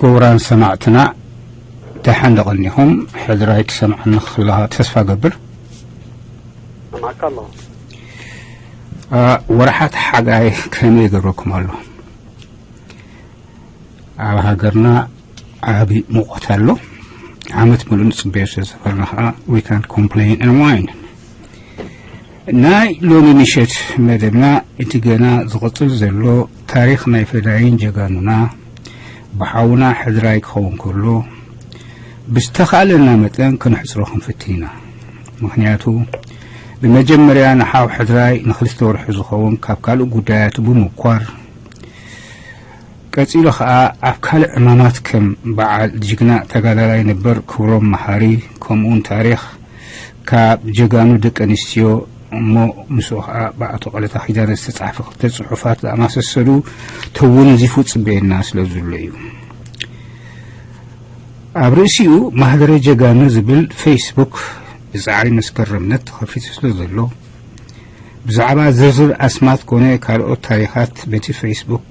ክቡራን ሰማዕትና፣ ደሓን ዶ ቀኒኹም? ሕድራይ ትሰምዓኒ ክለኻ ተስፋ ገብር። ሰማዕካ ኣለኹ። አ፣ ወርሓት ሓጋይ ከመይ ይገብረኩም ኣሎ? ኣብ ሃገርና ዓቢ ሙቐት ኣሎ። ዓመት ሙሉእ ንጽበዮ ስለ ዝነበርና ኸኣ we can't complain and whine። ናይ ሎሚ ምሸት መደብና እቲ ገና ዝቕጽል ዘሎ ታሪኽ ናይ ፈዳይን ጀጋኑና ብሓውና ሕድራይ ክኸውን ከሎ፣ ብዝተኻእለና መጠን ከነሕጽሮ ክንፍትን ኢና። ምኽንያቱ፣ ብመጀመርያ ንሓው ሕድራይ ንኽልተ ወርሒ ዝኸውን ካብ ካልእ ጉዳያቱ ብምኳር፣ ቀጺሉ ኸኣ ኣብ ካልእ ዕማማት ከም በዓል ጅግና ተጋዳላይ ነበር ክብሮም መሓሪ፣ ከምኡውን ታሪኽ ካብ ጀጋኑ ደቂ ኣንስትዮ፣ እሞ ምስኡ ኸኣ ብኣቶ ቀለታ ኪዳነ ዝተጻሕፈ ክልተ ጽሑፋት ዝኣማሰሰሉ ተወንዚፉ ጽበየና ስለ ዘሎ እዩ። ኣብ ርእሲኡ ማህደረ ጀጋኑ ዝብል ፌስቡክ ብጻዕሪ መስከረምነት ተኸፊቱ ስለ ዘሎ፣ ብዛዕባ ዝርዝር ኣስማት ኮነ ካልኦት ታሪኻት በቲ ፌስቡክ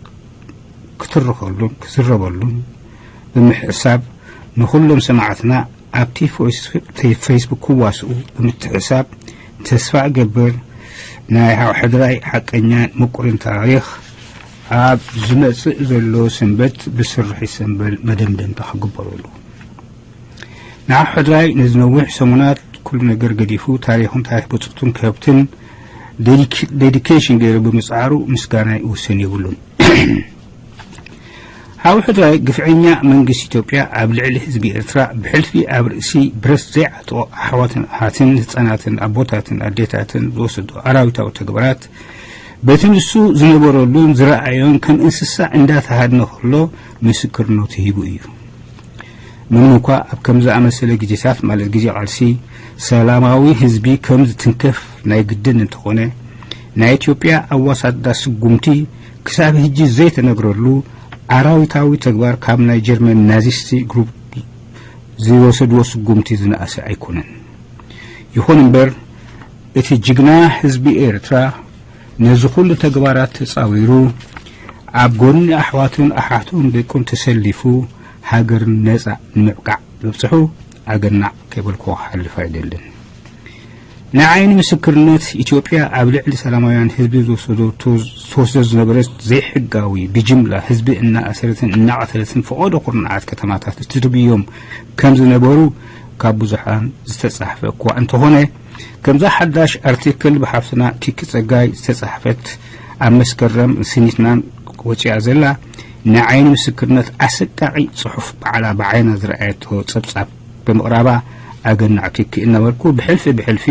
ክትርኸሉን ክዝረበሉን ብምሕሳብ፣ ንኹሎም ሰማዕትና ኣብቲ ፎይስ-፣ ፌስቡክ ክዋስኡ ብምትሕሳብ፣ ተስፋ እገብር ናይ ሓው ሕድራይ ሓቀኛን ምቁርን ታሪኽ ኣብ ዝመጽእ ዘሎ ሰንበት ብስርሒት ሰንበል መደምደምታ ክግበረሉ። ንሓው ሕድራይ ነዚ ነዊሕ ሰሙናት ኩሉ ነገር ገዲፉ ታሪኹን ታሪኽ ብጾቱን ከብትን ዴዲክ-፣ ዴዲኬሽን ገይሩ ብምጽዓሩ ምስጋናይ ውሰን የብሉን። ሓው ሕድራይ ግፍዐኛ መንግስቲ ኢትዮጵያ ኣብ ልዕሊ ህዝቢ ኤርትራ ብሕልፊ ኣብ ርእሲ ብረት ዘይዓጥቖ ኣሕዋትን ኣሓትን ህጻናትን ኣቦታትን ኣዴታትን ዝወሰዶ ኣራዊታዊ ተግባራት በቲ ንሱ ዝነበረሉን ዝረኣዮን ከም እንስሳ እንዳተሃድነ ከሎ ምስክርነቱ ሂቡ እዩ። ምንም እኳ ኣብ ከም ዝኣመሰለ ግዜታት፣ ማለት ግዜ ቃልሲ፣ ሰላማዊ ህዝቢ ከም ዝትንከፍ ናይ ግድን እንተኾነ፣ ናይ ኢትዮጵያ ኣዋሳድዳ ስጉምቲ ክሳብ ህጂ ዘይተነግረሉ ኣራዊታዊ ተግባር ካብ ናይ ጀርመን ናዚስቲ ግሩፕ ዝወሰድዎ ስጉምቲ ዝነኣሰ ኣይኮነን። ይኹን እምበር፣ እቲ ጅግና ህዝቢ ኤርትራ ነዚ ኩሉ ተግባራት ተጻዊሩ፣ ኣብ ጎኒ ኣሕዋቱን ኣሓቱን ደቁን ተሰሊፉ፣ ሃገር ነጻ ንምብቃዕ ምብጽሑ ኣገናዕ ከይበልኩ ክሓልፍ ኣይደልን። ናይ ዓይኒ ምስክርነት ኢትዮጵያ ኣብ ልዕሊ ሰላማውያን ህዝቢ ዝወሰዶ-፣ ትወስዶ ዝነበረት ዘይሕጋዊ ብጅምላ ህዝቢ እናኣሰረትን እናቐተለትን ፈቐዶ ኩርናዓት ከተማታት እትድብዮም ከም ዝነበሩ ካብ ብዙሓን ዝተጻሕፈ እኳ እንተኾነ፣ ከምዛ ሓዳሽ ኣርቲክል ብሓፍትና ኪኪ ጸጋይ ዝተጻሕፈት ኣብ መስከረም ስኒትናን ወጺኣ ዘላ ናይ ዓይኒ ምስክርነት ኣሰቃቒ ጽሑፍ ባዕላ ብዓይና ዝረኣየቶ ጸብጻብ ብምቕራባ ኣገናዕ ኪኪ እናበልኩ ብሕልፊ ብሕልፊ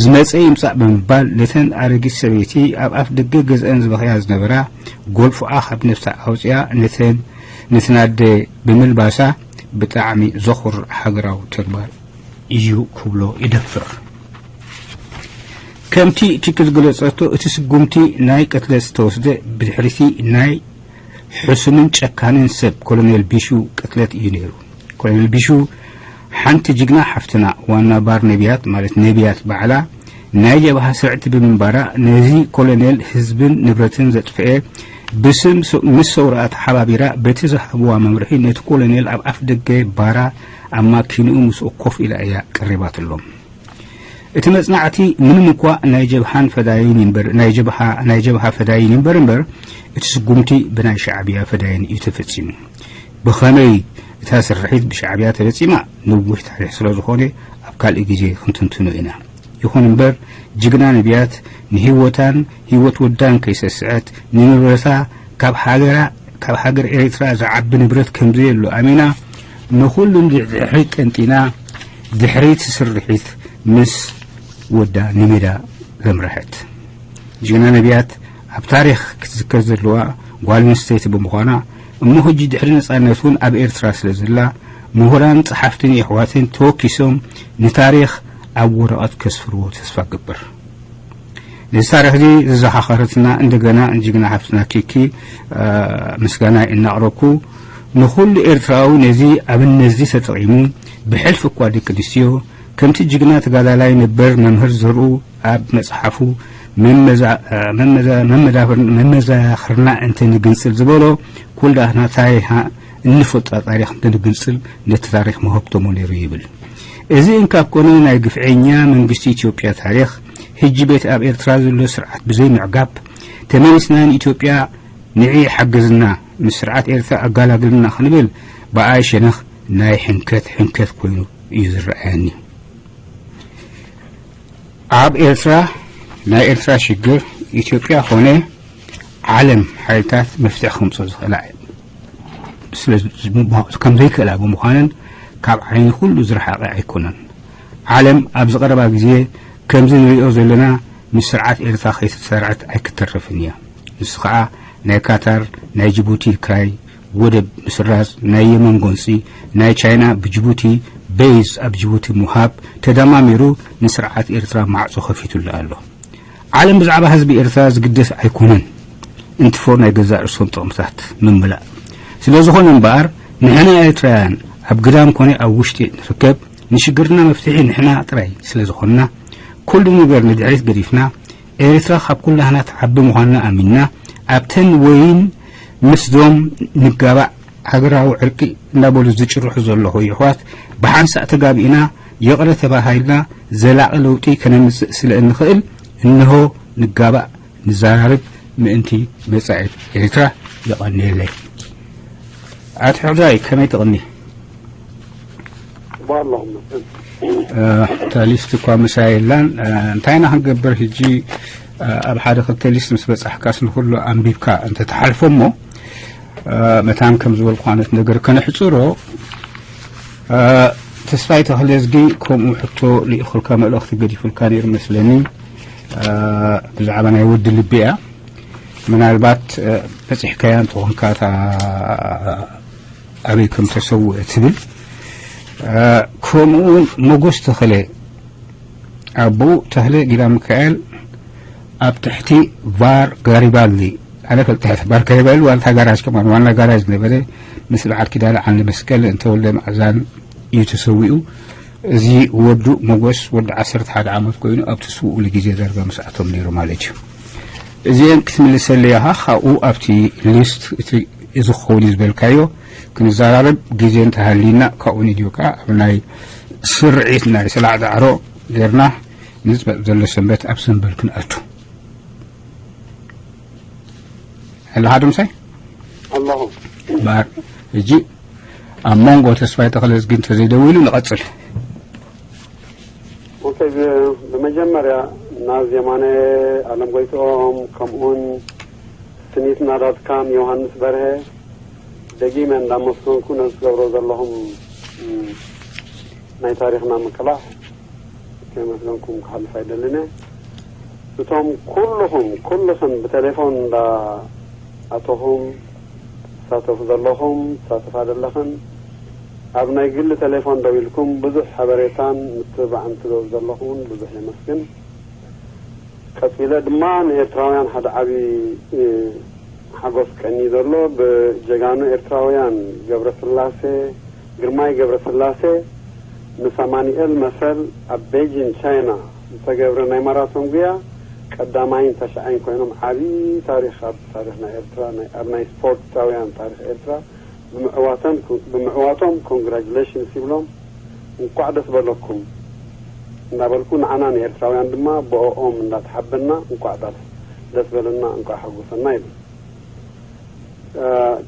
ዝመጸ ይምጻእ ብምባል ነተን ኣረጊት ሰበይቲ ኣብ ኣፍ ደገ ገዝአን ዝበኽያ ዝነበራ ጎልፎኣ ካብ ነፍሳ ኣውጺኣ ነተን ነተን ኣደ ብምልባሳ ብጣዕሚ ዘኹርዕ ሃገራዊ ተግባር እዩ ክብሎ ይደፍር። ከምቲ ኪኪ ዝገለጸቶ፣ እቲ ስጉምቲ ናይ ቅትለት ዝተወስደ ብድሕሪቲ ናይ ሕሱምን ጨካንን ሰብ ኮሎኔል ቢሹ ቅትለት እዩ ነይሩ። ኮሎኔል ቢሹ ሓንቲ ጅግና ሓፍትና ዋና ባር ነቢያት፣ ማለት ነቢያት ባዕላ ናይ ጀብሃ ስርዕቲ ብምንባራ፣ ነዚ ኮሎኔል ህዝብን ንብረትን ዘጥፍኤ ብስም ስ-፣ ምስ ሰውራ ተሓባቢራ በቲ ዝሃብዋ መምርሒ ነቲ ኮሎኔል ኣብ ኣፍ ደገ ባራ ኣብ ማኪንኡ ምስኡ ኮፍ ኢላ እያ ቀሪባትሎም። እቲ መጽናዕቲ ምንም እኳ ናይ ጀብሃን ፈዳይን ይንበር፣ ናይ ጀብሃ፣ ናይ ጀብሃ ፈዳይን ይንበር እምበር፣ እቲ ስጉምቲ ብናይ ሻዕብያ ፈዳይን እዩ ተፈጺሙ። ብኸመይ እታ ስርሒት ብሻዕብያ ተፈጺማ ነዊሕ ታሪኽ ስለ ዝኾነ ኣብ ካልእ ግዜ ክንትንትኖ ኢና። ይኹን እምበር ጅግና ነቢያት ንህይወታን ህይወት ወዳን ከይሰስዐት ንንብረታ ካብ ሃገራ፣ ካብ ሃገር ኤርትራ ዝዓቢ ንብረት ከምዘየሎ ኣሚና ንኹሉ ድሕሪት ቀንጢና ድሕሪት ስርሒት ምስ ወዳ ንሜዳ ዘምረሐት። ጅግና ነቢያት ኣብ ታሪኽ ክትዝከር ዘለዋ ጓል ኣንስተይቲ ብምዃና፣ እሞ ሕጂ ድሕሪ ነጻነት እውን ኣብ ኤርትራ ስለ ዘላ፣ ምሁራን ጸሓፍትን የሕዋትን ተወኪሶም ንታሪኽ ኣብ ወረቐት ከስፍርዎ ተስፋ እገብር። ነዚ ታሪኽ እዚ ዘዘኻኸረትና እንደገና ጅግና ሓፍትና ኪኪ፣ አ፣ ምስጋናይ እናቕረብኩ፣ ንኹሉ ኤርትራዊ ነዚ ኣብነት እዚ ተጠቒሙ ብሕልፊ እኳ ደቂ ኣንስትዮ ከምቲ ጅግና ተጋዳላይ ነበር መምህር ዘርኡ ኣብ መጽሓፉ መመዛ-፣ መመዛ-፣ መመዳፍር-፣ መመዛኽርና እንተ ንግንጽል ዝበሎ፣ ኩልዳህና ታሪኻ-፣ እንፈልጦ ታሪኽ እንተንግንጽል ነቲ ታሪኽ መሀብተሞ ነይሩ ይብል። እዚ እንካብ ኮነ ናይ ግፍዐኛ መንግስቲ ኢትዮጵያ ታሪኽ ህጂ ቤት ኣብ ኤርትራ ዘሎ ስርዓት ብዘይምዕጋብ ተመሊስና ንኢትዮጵያ ንዒ ሓግዝና ምስ ስርዓት ኤርትራ ኣጋላግልና ክንብል ብኣይ ሸነኽ ናይ ሕንከት ሕንከት ኮይኑ እዩ ዝረኣየኒ። ኣብ ኤርትራ ናይ ኤርትራ ሽግር ኢትዮጵያ ኮነ ዓለም ሓይልታት መፍትሒ ከምፅኦ ዝኽእላ ስለ ከም ዘይክእላ ብምዃነን ካብ ዓይኒ ኩሉ ዝረሓቐ ኣይኮነን። ዓለም ኣብዚ ቀረባ ግዜ ከምዚ ንሪኦ ዘለና ምስ ስርዓት ኤርትራ ከይተሳርዐት ኣይክተርፍን እያ። ንሱ ከዓ ናይ ካታር ናይ ጅቡቲ ክራይ ወደብ ምስራዝ፣ ናይ የመን ጎንፂ፣ ናይ ቻይና ብጅቡቲ ቤዝ ኣብ ጅቡቲ ምሃብ ተደማሚሩ ንስርዓት ኤርትራ ማዕፆ ከፊቱሉ ኣሎ። ዓለም ብዛዕባ ህዝቢ ኤርትራ ዝግደስ ኣይኮነን እንትፎ ናይ ገዛእ ርእሶም ጥቕምታት ምምላእ ስለ ዝኾነ እምበኣር ንሕና ኤርትራውያን ኣብ ግዳም ኮነ ኣብ ውሽጢ ንርከብ ንሽግርና መፍትሒ ንሕና ጥራይ ስለ ዝኾንና ኩሉ ነገር ንድሕሪት ገዲፍና ኤርትራ ካብ ኩላህና ትዓቢ ምዃንና ኣሚንና ኣብተን ወይን ምስዞም ንጋባእ ሃገራዊ ዕርቂ እንዳበሉ ዝጭርሑ ዘለኹ ይሕዋት ብሓንሳእ ተጋቢእና ይቕረ ተባሃሂልና ዘላቒ ለውጢ ከነምጽእ ስለ እንኽእል እንሆ ንጋባእ ንዘራረብ ምእንቲ መጻኢት ኤርትራ። የቐንየለይ። ኣቲ ሕድራይ ከመይ ትቕኒ? ጽቡቕ ኣለኹም መቸም። እታ ሊስት እኳ ምሳይ የላን። እንታይ ኢና ክንገብር ሕጂ? ኣብ ሓደ ክልተ ሊስት ምስ በጻሕካስ ንኹሉ ኣንቢብካ እንተትሓልፎ እሞ መታን ከም ዝበልኩ ዓይነት ነገር ከነሕጽሮ። ተስፋይ ተኽለዝጊ ከምኡ ሕቶ ልኢኹልካ መልእኽቲ ገዲፉልካ ነይሩ መስለኒ። ብዛዕባ ናይ ወዲ ልቢ እያ። ምናልባት በጺሕካያ እንተኾንካ እታ ኣበይ ከም ተሰውአ ትብል። ከምኡ እውን ሞጎስ ተኽለ ኣቦኡ ተኽለ ጊዳ ሚካኤል ኣብ ትሕቲ ቫር ጋሪባልዲ ኣነ ፈልጠ ባር ጋሪባልዲ ዋልታ ጋራጅ ከማን ዋና ጋራጅ ነበረ። ምስ በዓል ኪዳነ ዓንደ መስቀል እንተወልደ መዓዛን እዩ ተሰዊኡ። እዚ ወዱ ሞጎስ ወዲ ዓሰርተ ሓደ ዓመት ኮይኑ ኣብቲ ስውኡሉ ግዜ ዳርጋ ምስኣቶም ነይሩ ማለት እዩ። እዚአን ክትምልሰለይ ኢኻ ካብኡ ኣብቲ ሊስት እቲ እዚ ክኸውን እዩ ዝበልካዮ ክንዘራረብ ግዜ እንተሃልዩና ካብኡ ንድዩ ከዓ ኣብ ናይ ስርዒት ናይ ሰላዕ ዳዕሮ ጌርና ንፅበጥ ዘሎ ሰንበት ኣብ ሰንበል ክንኣቱ ኣለኻ ድምሳይ ኣለኹ። ባር እጂ ኣብ መንጎ ተስፋይ ተኽለዝጊ እንተዘይደዊሉ ንቐፅል። ኦኬ፣ ብመጀመርያ ናብ ዜማነ ኣለም ጎይትኦም ከምኡውን ስኒትና ዳትካም ዮሃንስ በርሀ ደጊመ እንዳመስገንኩ ነዚ ትገብሮ ዘለኹም ናይ ታሪኽና ምቅላሕ ከመስገንኩም ክሓልፍ ኣይደልን። እቶም ኩልኹም ኩልኽን ብቴሌፎን እንዳኣተኹም ትሳተፉ ዘለኹም ትሳተፋ ዘለኽን ኣብ ናይ ግሊ ቴሌፎን ደዊልኩም ብዙሕ ሓበሬታን ምትብባዕን ትገብሩ ዘለኹም እውን ብዙሕ የመስግን። ቀጺለ ድማ ንኤርትራውያን ሓደ ዓቢ ሓጎስ ቀኒ ዘሎ ብጀጋኑ ኤርትራውያን ገብረስላሴ ግርማይ ገብረስላሴ ምስ ኣማኑኤል መሰል ኣብ ቤጂን ቻይና ዝተገብረ ናይ ማራቶን ጉያ ቀዳማይን ተሽዓይን ኮይኖም ዓቢ ታሪኽ ኣብ ታሪኽ ናይ ኤርትራ ኣብ ናይ ስፖርታውያን ታሪኽ ኤርትራ ብምዕዋቶም ኮንግራጁሌሽንስ ይብሎም። እንኳዕ ደስ በለኩም እንዳበልኩ ንዓና ንኤርትራውያን ድማ ብኦኦም እንዳተሓበና እንኳዕ ደስ በለና እንኳዕ ሓጎሰና ይብል።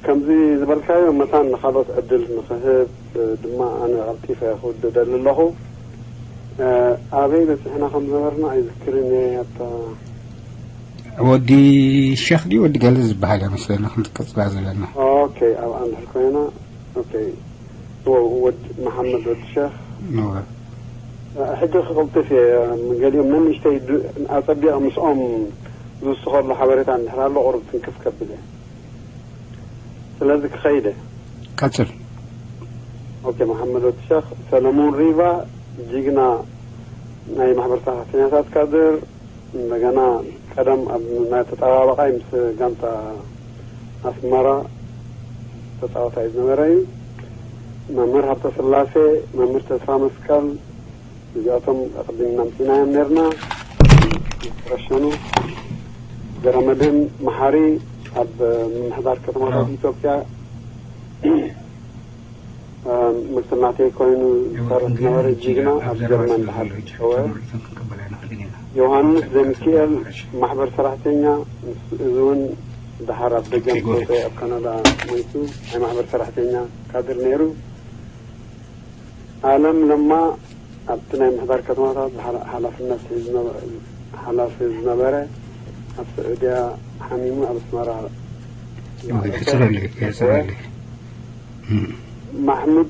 ከምዚ ዝበልካዮ መታን ንካልኦት ዕድል ንክህብ ድማ ኣነ ቀልጢፈ ክውድእ ደሊ ኣለኹ። ኣበይ በፂሕና ከም ዝነበርና ኣይዝክርን እየ ኣታ ወዲ ሸኽ ድዩ ወዲ ገለ ዝበሃል እያ መስለኒ ክንትቀፅላ ዘለና። ኦኬ ኣብኣ እንድሕር ኮይና ኦኬ ወዲ መሓመድ ወዲ ሸኽ እወ። ሕጂ ክቕልጥፍ እየ። ገሊኦም ነንእሽተይ ኣፀቢቕ ምስኦም ዝውስኸሉ ሓበሬታ እንድሕር ኣሎ ቁሩብ ትንክፍ ከብል እየ። ስለዚ ክኸይደ ቀፅል። ኦኬ መሓመድ ወዲ ሸኽ ሰለሙን ሪቫ ጅግና ናይ ማሕበር ሰራሕተኛታት ካድር እንደገና ቀደም ኣብ ናይ ተጠባባቃይ ምስ ጋንታ ኣስመራ ተፃዋታይ ዝነበረ እዩ። መምህር ሃብተስላሴ፣ መምህር ተስፋ መስቀል እዚኣቶም ቅድም እናምፂናዮም ነርና። ረሸኑ ገረመድህን መሓሪ ኣብ ምምሕዳር ከተማታት ኢትዮጵያ ምክትል ናተይ ኮይኑ ዝሰርሕ ዝነበረ ጅግና ኣብ ጀርመን ድሓር ዝፀወ ዮሃንስ ዘሚካኤል ማሕበር ሰራሕተኛ፣ እዚ እውን ድሓር ኣብ ደገ ምስ ወፀ ኣብ ካናዳ ሞይቱ ናይ ማሕበር ሰራሕተኛ ካድር ነይሩ። ኣለም ለማ ኣብቲ ናይ ምሕዳር ከተማታት ሓላፍነት ሓላፊ ዝነበረ ኣብ ስዑድያ ሓሚሙ ኣብ ኣስመራ ይፅረለይ ይፅረለይ ማሕሙድ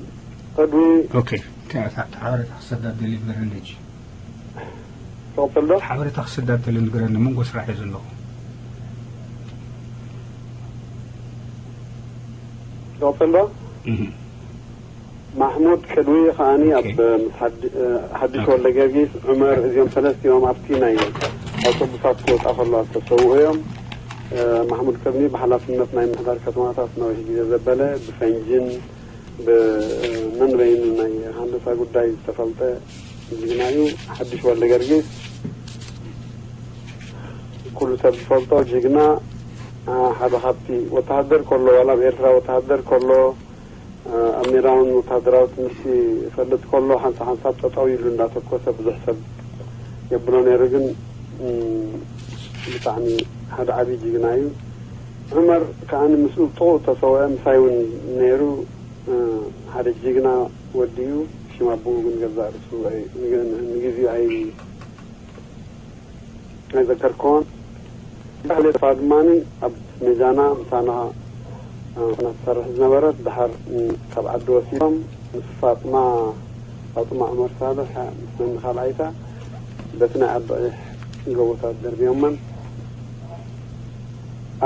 ቅድሚ ኦኬ ሓበሬታ ክሰዳድ ደሊ ንገረኒ ሕጂ ትቕፅል ዶ? ሓበሬታ ክሰዳድ ደሊ ንገረኒ መንጎ ስራሕ እየ ዘለኹ ትቕፅል ዶ? ማሕሙድ ቅድሚ ከዓኒ ኣብ ምስ ሓድሽ ወልደ ጊዮርጊስ ዑመር እዚኦም ሰለስቲኦም ኣብቲ ናይ ኣውቶቡሳት ክወፃ ከለዋ ዝተሰውኡ እዮም። ማሕሙድ ቅድሚ ብሓላፍነት ናይ ምሕዳር ከተማታት ነዊሕ ግዜ ዘበለ ብፈንጅን ብመንበይኑ ናይ ሃንደሳ ጉዳይ ዝተፈልጠ ጅግና እዩ። ሓድሽ ወልደ ጊዮርጊስ ኩሉ ሰብ ዝፈልጦ ጅግና ሓደ ካብቲ ወተሃደር ከሎ ዋላ ኣብ ኤርትራ ወተሃደር ከሎ ኣብ ሜዳ እውን ወተሃደራዊ ትምህርቲ ይፈልጥ ከሎ ሓንሳ ሓንሳብ ጠጠው ኢሉ እንዳተኮሰ ብዙሕ ሰብ የብሎ ነይሩ። ግን ብጣዕሚ ሓደ ዓብዪ ጅግና እዩ። ዑመር ከዓኒ ምስኡ ጥቑ ተሰውአ ምሳይ እውን ነይሩ። ሓደ ጅግና ወዲ እዩ። ሽም ኣቦኡ ግን ገዛእ ርእሱ ንግዜኡ ኣይ ኣይዘከርክዎን። ተስፋ ድማ ኣብ ሜጃና ምሳና ትሰርሕ ዝነበረት ድሓር ካብ ዓዲ ወሲዶም ምስ ፋጥማ ፋጥማ ዑመር ሳልሕ ምስ ነኒ ካልኣይታ በቲ ናይ ዓዲ ቐይሕ ጎቦታት ደርብዮመን።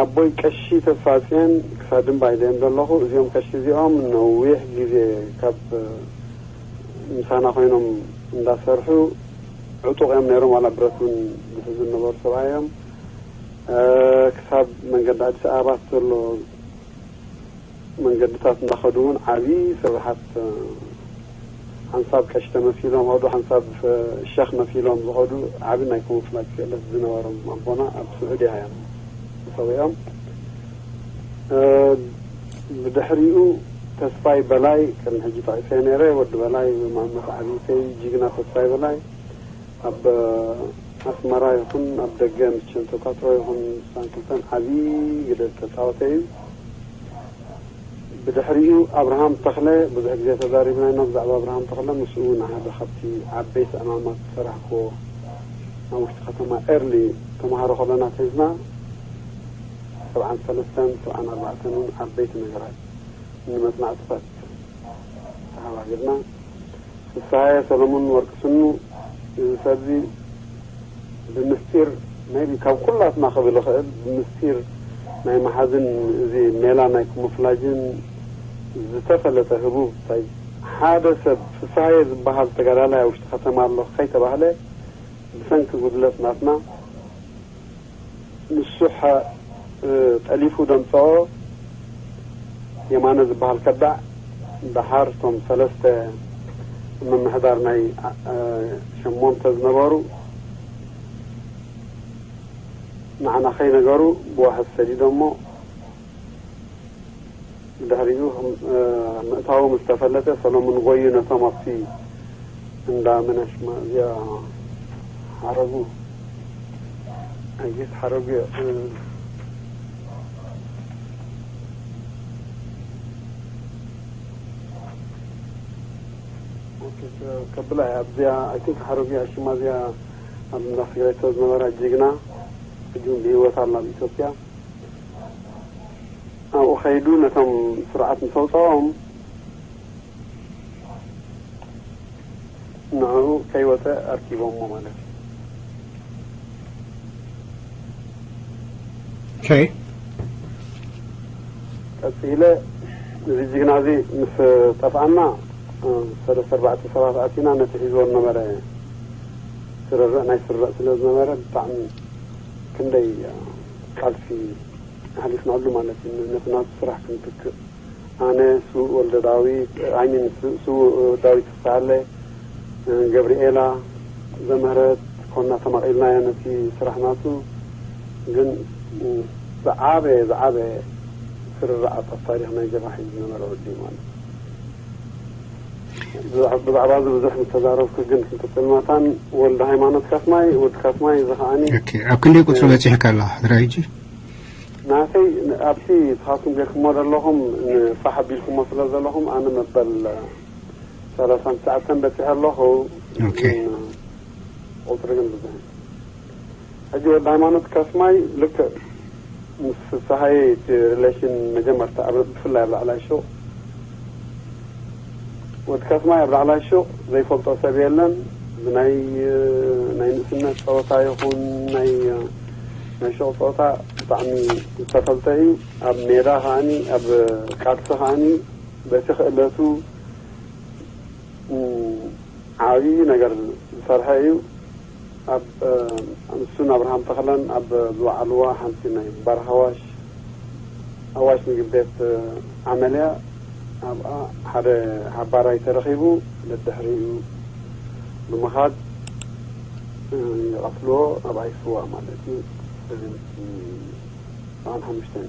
ኣቦይ ቀሺ ተስፋጽዮን ክሳድ እምባ ኢለዮም ዘለኹ። እዚኦም ቀሺ እዚኦም ነዊሕ ግዜ ካብ ምሳና ኮይኖም እንዳሰርሑ ዕጡቕ እዮም ነይሮም። ዋላ ብረት እውን ዝሕዙ ዝነበሩ ሰብኣይ እዮም። ክሳብ መንገዲ ኣዲስ ኣበባ ዘሎ መንገድታት እንዳኸዱ እውን ዓብዪ ስርሓት ሓንሳብ ቀሺ ተመሲሎም ከዱ ሓንሳብ ሸኽ መሲሎም ዝኸዱ ዓቢ ናይ ኮሞፍላጅ ክእለት ዝነበሮም ኣቦና ኣብ ስዑድያ እዮም ተሰዊኦም። ብድሕሪኡ ተስፋይ በላይ ቅድሚ ሕጂ ጠቒሰ ነይረ ወዲ በላይ ማመት ዓብይተይ ጅግና ተስፋይ በላይ ኣብ ኣስመራ ይኹን ኣብ ደገ ምስ ቸንቶ ካትሮ ይኹን ሳንክልተን ዓቢ ግደ ዝተፃወተ እዩ። ብድሕሪኡ ኣብርሃም ተኽለ ብዙሕ ግዜ ተዛሪብና ኢና ብዛዕባ ኣብርሃም ተኽለ ምስኡ እውን ሓደ ካብቲ ዓበይቲ ዕማማት ዝሰራሕክዎ ኣብ ውሽጢ ከተማ ኤርሊ ተምሃሮ ከለና ተሂዝና ሰብዓን ሰለስተን ሰብዓን ኣርባዕተን እውን ዓበይቲ ነገራት ንመፅናዕትታት ተሃባቢርና። ፍስሃየ ሰለሙን ወርቂ ስኑ እዚ ሰብዚ ብምስጢር maybe ካብ ኩላትና ክብል እኽእል ብምስጢር ናይ መሓዝን እዚ ሜላ ናይ ኩሙፍላጅን ዝተፈለጠ ህቡብ እንታይ ሓደ ሰብ ፍስሃየ ዝበሃል ተጋዳላይ ኣብ ውሽጢ ከተማ ኣሎ ከይተባህለ ብሰንኪ ጉድለት ናትና ንሱ ጠሊፉ ደምፀኦ የማነ ዝበሃል ከዳዕ ደሓር እቶም ሰለስተ ምምሕዳር ናይ ሸሞንተ ዝነበሩ ንዓና ከይነገሩ ብዋሕስ ሰዲዶሞ ብድሕሪኡ ምእታዎም ዝተፈለጠ ሰሎሙን ጎዩ ነቶም ኣብቲ እንዳ መናሽማ እዚኣ ሓረጉ ኣይጌስ ሓረጉ ከብላ ኣብዚኣ ኣይቲንክ ሓረጉ ሽማ እዚኣ ኣብ እንዳ ትግራይ ዝነበራ ጅግና ሕጂ ብህይወት ኣላ ኣብ ኢትዮጵያ ኣብኡ ከይዱ ነቶም ስርዓት ምስ ኣውፅኦም ንዕኡ ከይወፀ ኣርኪቦሞ ማለት እዩ። Okay. ቀፂለ እዚ ጅግና እዚ ምስ ጠፍኣና ሰለስተ ኣርባዕተ ሰባት ኣቲና ነቲ ሒዝዎ ዝነበረ ስርርዕ ናይ ስርርዕ ስለ ዝነበረ ብጣዕሚ ክንደይ ቃልሲ ሓሊፍናሉ ማለት እዩ። ነቲ ናቱ ስራሕ ክንትክእ ኣነ፣ ስዉእ ወልደ ዳዊት፣ I mean ስዉእ ዳዊት ተስፋሃለ፣ ገብርኤላ ዘምህረት ኮና ተማቒልናዮ ነቲ ስራሕ ናቱ። ግን ዝዓበየ ዝዓበየ ስርርዓት ኣብ ታሪኽ ናይ ጀብሃ ሒዙ ዝነበረ ወዲ እዩ ማለት እዩ። ብዛዕባ እዚ ብዙሕ ምስ ተዛረብኩ ግን፣ ክልተ ጽልማታን ወልደ ሃይማኖት ካስማይ፣ ወዲ ካስማይ፣ እዚ ከዓኒ ኦኬ፣ ኣብ ክንደይ ቁጽሪ በጺሕካ ኣለኻ ድሕሪ ሕጂ? ናተይ ኣብቲ ንስኻትኩም ጌርኩሞ ዘለኹም፣ ንፋሕ ኣቢልኩሞ ስለ ዘለኹም፣ ኣነ መበል ሰላሳን ትሽዓተን በጺሐ ኣለኹ። ኦኬ። ግን ቁጽሪ ግን ብዙሕ። ሕጂ ወዲ ሃይማኖት ካስማይ ልክዕ ምስ ፍስሃየ እቲ ሪሌሽን መጀመርታ ኣብ፣ ብፍላይ ኣብ ላዕላይ ሹቕ፣ ወዲ ካስማይ ኣብ ላዕላይ ሹቕ ዘይፈልጦ ሰብ የለን። ብናይ፣ ናይ ንእስነት ጸወታ ይኹን ናይ፣ ናይ ሹቕ ጸወታ ብጣዕሚ ዝተፈልጠ እዩ። ኣብ ሜዳ ከዓኒ፣ ኣብ ቃልሲ ከዓኒ በቲ ክእለቱ፣ እም፣ ዓብዪ ነገር ዝሰርሐ እዩ። ኣብ፣ እ፣ ንሱን ኣብርሃም ተኽለን ኣብ ዝወዓልዋ ሓንቲ ናይ ባር ሃዋሽ፣ ሃዋሽ ምግቢ ቤት፣ እ፣ ዓመልያ፣ ኣብኣ ሓደ ሓባራይ ተረኺቡ፣ ደድሕሪኡ ብምኻድ፣ እ፣ ይቐትልዎ፣ ኣብኣ ይስዋእ ማለት እዩ። ሰቨንቲ፣ ሰብዓን ሓሙሽተን።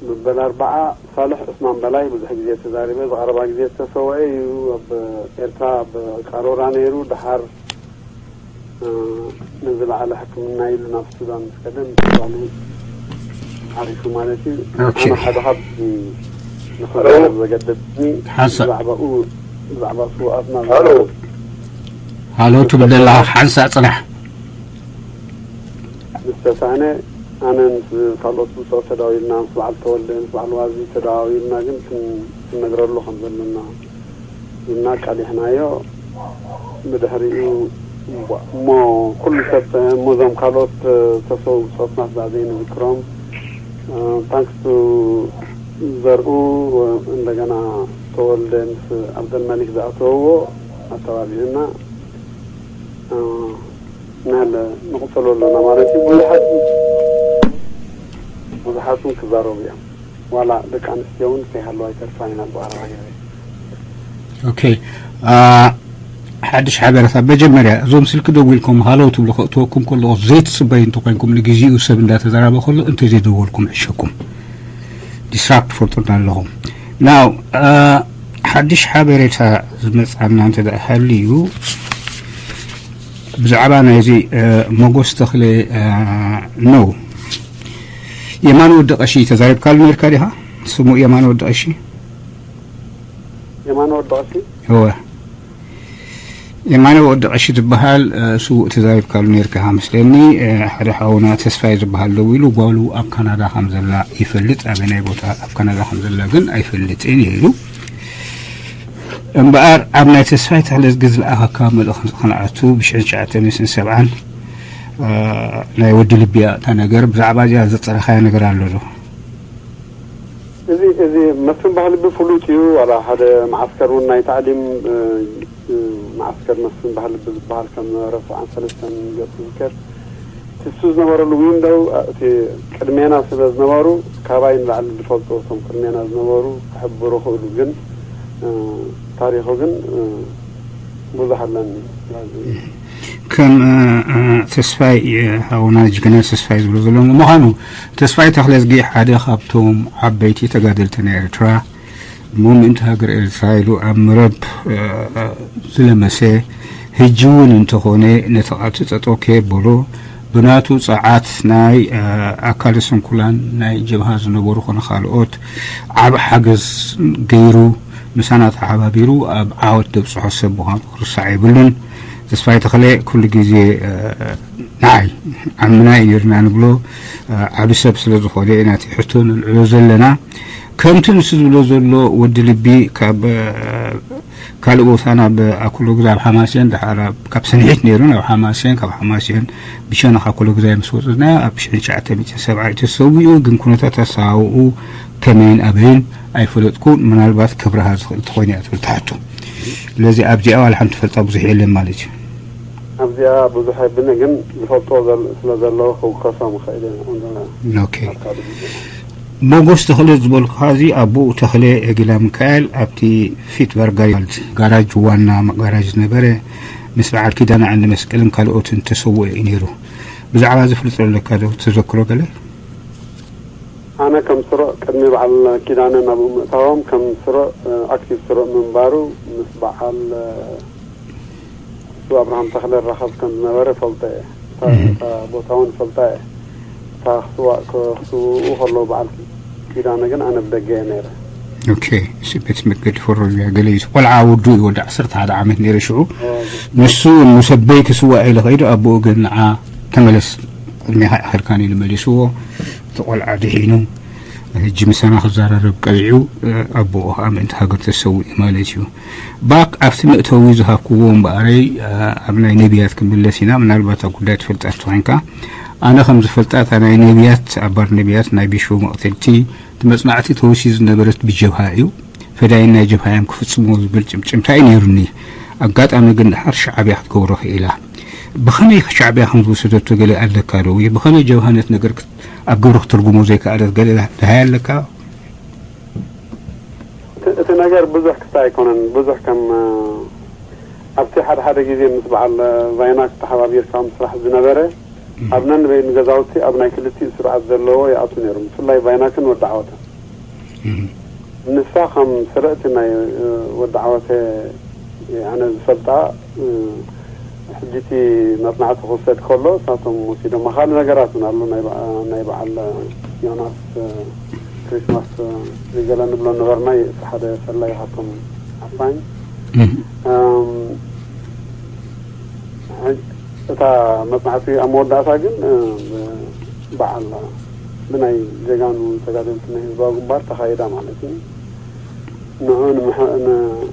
መበል ኣርባዓ፣ ሳልሕ ዑስማን በላይ፣ ብዙሕ ግዜ ተዛሪበ፣ ዝቐረባ ግዜ ዝተሰወአ እዩ። ኣብ ኤርትራ ኣብ ቃሮራ ነይሩ፣ ደሓር፣ እ፣ ንዝለዓለ ሕክምና ኢሉ ናብ ሱዳን ምስ ከደ፣ ምስ ሱዳን ዓሪፉ ማለት እዩ። ኦኬ። ኣነ ሓደ ካብ ንኽዛረብ ዘገደድኒ ሓንሳእ። ብዛዕባኡ፣ ብዛዕባ ስውኣትና ሃሎ። ዝዛረብ ሃሎ ትብል ዘለኻ ሓንሳእ ጽናሕ። ምስ ተሳእነ፣ ኣነ ምስ ካልኦት ብጾት ተዳዊልና፣ ምስ በዓል ተወልደ፣ ምስ በዓል ዋዚ ተዳዋዊልና ግን ክን-፣ ክንነግረሉ ከም ዘለና እና ኣቃሊሕናዮ። ብድሕሪኡ እሞ ኩሉ ሰብ፣ እሞ እዞም ካልኦት ዝተሰዉ ብጾትና ስለ ዘይንዝክሮም፣ እ፣ ታንክስ ቱ ዘርኡ፣ እንደገና ተወልደ ምስ ዓብደልመሊክ ዝኣተውዎ ኣተባቢዑና፣ እ፣ ናለ ንቕጽሎ ኣለና ማለት እዩ። ብዙሓት፣ ብዙሓት እውን ክዛረቡ እዮም። ዋላ ደቂ ኣንስትዮ እውን ከይሃለዋ ይተርፋ ኢና ብቐረባ ግዜ። ኦኬ። አ፣ ሓድሽ ሓበሬታ። መጀመርያ እዞም ስልኪ ደዊልኩም ሃሎ ትብሉ ከእትወኩም ከለኹ ዘይትጽበዩ እንተኾይንኩም፣ ንግዜኡ ሰብ እንዳተዘራበ ከሎ እንተዘይደወልኩም ዕሸኩም። ዲስትራክት ፈጥሩና ኣለኹም። ናው፣ አ፣ ሓድሽ ሓበሬታ ዝመጽኣና እንተ ደኣ ሃልዩ፣ ብዛዕባ ናይዚ፣ እ፣ መጎስ ተኽለ፣ እ፣ ነው። የማነ ወዲ ቀሺ ተዛሪብካሉ ነርካ ዲኻ? ስሙ የማነ ወዲ ቀሺ? የማነ ወዲ ቀሺ? እወ። የማነ ወዲ ቀሺ ዝበሃል፣ እ፣ ስዉእ ተዛሪብካሉ ነርካ ኢኻ መስለኒ። እ፣ ሓደ ሓውና ተስፋይ ዝበሃል ደዊሉ፣ ጓሉ ኣብ ካናዳ ከም ዘላ ይፈልጥ፣ ኣበናይ ቦታ ኣብ ካናዳ ከም ዘላ ግን ኣይፈልጥን ኢሉ። እምበኣር ኣብ ናይ ተስፋይ ተኽለዝጊ ዝለኣኸካ መልእኽቲ ክንኣቱ ብሽሕን ትሽዓተ ሚእትን ሰብዓን፣ እ፣ ናይ ወዲ ልብያ እታ ነገር ብዛዕባ እዚኣ ዘጸረኻያ ነገር ኣሎ ዶ? እዚ፣ እዚ መስፍን ባህሊ ብፍሉጥ እዩ። ዋላ ሓደ መዓስከር እውን ናይ ታዕሊም፣ እ፣ እ፣ መዓስከር መስፍን ባህሊ ብዝበሃል ከም ዝነበረ ሰብዓን ሰለስተን ገጽ ዝዝከር። እሱ ዝነበረሉ ዊንዶው፣ እ፣ እቲ ቅድሜና ስለ ዝነበሩ፣ ካባይ ንላዕሊ ዝፈልጡ እቶም ቅድሜና ዝነበሩ ክሕብሩ ክእሉ፣ ግን፣ እ፣ ታሪኹ ግን፣ እ፣ ብዙሕ ኣለኒ። ስለዚ ከም፣ እ፣ እ፣ ተስፋይ፣ እ፣ ሓውና ጅግና ተስፋይ ዝብሎ ዘሎ ምዃኑ፣ ተስፋይ ተኽለዝጊ ሓደ ካብቶም ዓበይቲ ተጋደልቲ ናይ ኤርትራ፣ እሞ ምእንቲ ሃገር ኤርትራ ኢሉ ኣብ መረብ፣ እ፣ እ፣ ዝለመሰ፣ ሕጂ እውን እንተኾነ ነቲ ቃልሲ ጠጠው ከየበሎ፣ ብናቱ ጸዓት ናይ፣ እ፣ ኣካለ ስንኩላን ናይ ጀብሃ ዝነበሩ ኮነ ካልኦት ዓቢ ሓገዝ ገይሩ፣ ምሳና ተሓባቢሩ ኣብ ዓወት ዘብጽሖ ሰብ ምዃኑ ክርሳዕ የብሉን። ተስፋይ ተኽለ ኩሉ ግዜ፣ እ፣ ንዓይ ዓምና እዩ ነይርና ንብሎ፣ እ፣ ዓቢ ሰብ ስለ ዝኾነ ኢና እቲ ሕቶ ነልዕሎ ዘለና። ከምቲ ንሱ ዝብሎ ዘሎ ወዲ ልቢ ካብ፣ እ፣ ካልእ ቦታ ናብ ኣኩሎ ግዛ ኣብ ሓማሴን፣ ድሓር ኣብ፣ ካብ ሰንሒት ነይሩ ናብ ሓማሴን፣ ካብ ሓማሴን ብሸነኽ ኣኩሎ ግዛ ምስ ወጽና ኣብ ሽሕን ትሽዓተ ሚእትን ሰብዓ እዩ ተሰዊኡ። ግን ኩነታት ኣሰዋውኡ ከመይን ኣበይን ኣይፈለጥኩን። ምናልባት ከብርሃ ዝኽእል ተኾይኑ እያ ትብል ትሓቶ። ስለዚ ኣብዚኣ ዋላ ሓንቲ ፈልጣ ብዙሕ የለን ማለት እዩ። ኣብዚኣ ብዙሕ የብልኒ፣ ግን ዝፈልጦ ዘል-፣ ስለ ዘለዉ ክውከሶም ይኽእል እየ። ኦኬ። ኣብ ካልእ ግዜ። ሞጎስ ተኽለ ዝበልኩኻ እዚ ኣቦኡ ተኽለ ጊላ ሚካኤል ኣብቲ ፊት ቨርጋሪዋልድ ጋራጅ ዋና ጋራጅ ዝነበረ ምስ በዓል ኪዳነ ዓንደ መስቀልን ካልኦትን ተሰውኦ እዩ ነይሩ። ብዛዕባ እዚ ፍልጦ ኣለካ ዶ? ተዘክሮ ገለ? ኣነ ከም ስሩዕ ቅድሚ በዓል ኪዳነ ናብኡ ምእታዎም ከም ስሩዕ ኣክቲቭ ስሩዕ ምንባሩ ምስ በዓል እሱ ኣብርሃም ተኽለ ራኸብ ከም ዝነበረ ፈልጠ እየ። እታ እታ ቦታ እውን ፈልጣ እየ። እታ ክስዋእ ክስውኡ ከለዉ በዓል ኪዳነ ግን ኣነ ብደገ እየ ነይረ። ኦኬ። እሱ ቤት መገዲ ፈሮ እያ ገለ እዩ። ቆልዓ ወዱ እዩ ወዲ ዓሰርተ ሓደ ዓመት ነይረ ሽዑ። ንሱ ንሰበይ ክስዋእ ኢለ ከይዱ ኣቦኡ ግን ንዓ ተመለስ ቅድሚኻ እኸልካን ኢሉ መሊስዎ። እቲ ቆልዓ ድሒኑ ሕጂ ምሳና ክዘራረብ ቀቢዑ ኣቦኡ ከዓ ምእንቲ ሃገር ተሰዊኡ ማለት እዩ። ባክ ኣብቲ መእተዊ ዝሃብክዎ እምበኣረይ ኣብ ናይ ነቢያት ክምለስ ኢና። ምናልባት ኣብ ጉዳይ ትፈልጣ ተኾይንካ ኣነ ከም ዝፈልጣ እታ ናይ ነቢያት ኣባር ነቢያት ናይ ቢሾ መቕተልቲ እቲ መጽናዕቲ ተወሲዱ ዝነበረት ብጀብሃ እዩ። ፈዳይን ናይ ጀብሃ እዮም ክፍጽምዎ ዝብል ጭምጭምታ እዩ ነይሩኒ። ኣጋጣሚ ግን ድሓር ሻዕብያ ክትገብሮ ክኢላ። ብኸመይ ሻዕብያ ከም ዝወሰደቶ ገለ ኣለካ ዶ? ወይ ብኸመይ ጀብሃ ነቲ ነገር ኣብ ግብሪ ክትርጉሞ ዘይከኣለት ገለ ደሃይ ኣለካ? እቲ ነገር ብዙሕ ክስታይ ኣይኮነን። ብዙሕ ከም ኣብቲ ሓደ ሓደ ግዜ ምስ በዓል ቫይናክ ተሓባቢርካ ምስራሕ ዝነበረ ኣብ ነንበይኑ ገዛውቲ ኣብ ናይ ክልቲኡ ስርዓት ዘለዎ ይኣቱ ነይሩ። ብፍላይ ቫይናክን ወዲ ዓወተን። ንሳ ከም ስርዕቲ ናይ ወዲ ዓወተ ኣነ ዝፈልጣ ሕጂ እቲ መጽናዕቲ ክውሰድ ከሎ እሳቶም ወሲዶማ። ካልእ ነገራት እውን ኣሎ። ናይ በዓ- ናይ በዓል ዮናስ ክሪስማስ ሪገለ ንብሎ ነበርና። እቲ ሓደ ፈላይ ካብቶም ዓፋኝ እታ መጽናዕቲ ኣብ መወዳእታ ግን በዓል ብናይ ጀጋኑ ተጋደልቲ ናይ ህዝባዊ ግንባር ተኻይዳ ማለት እዩ። ንዑ ንምሕ- ን-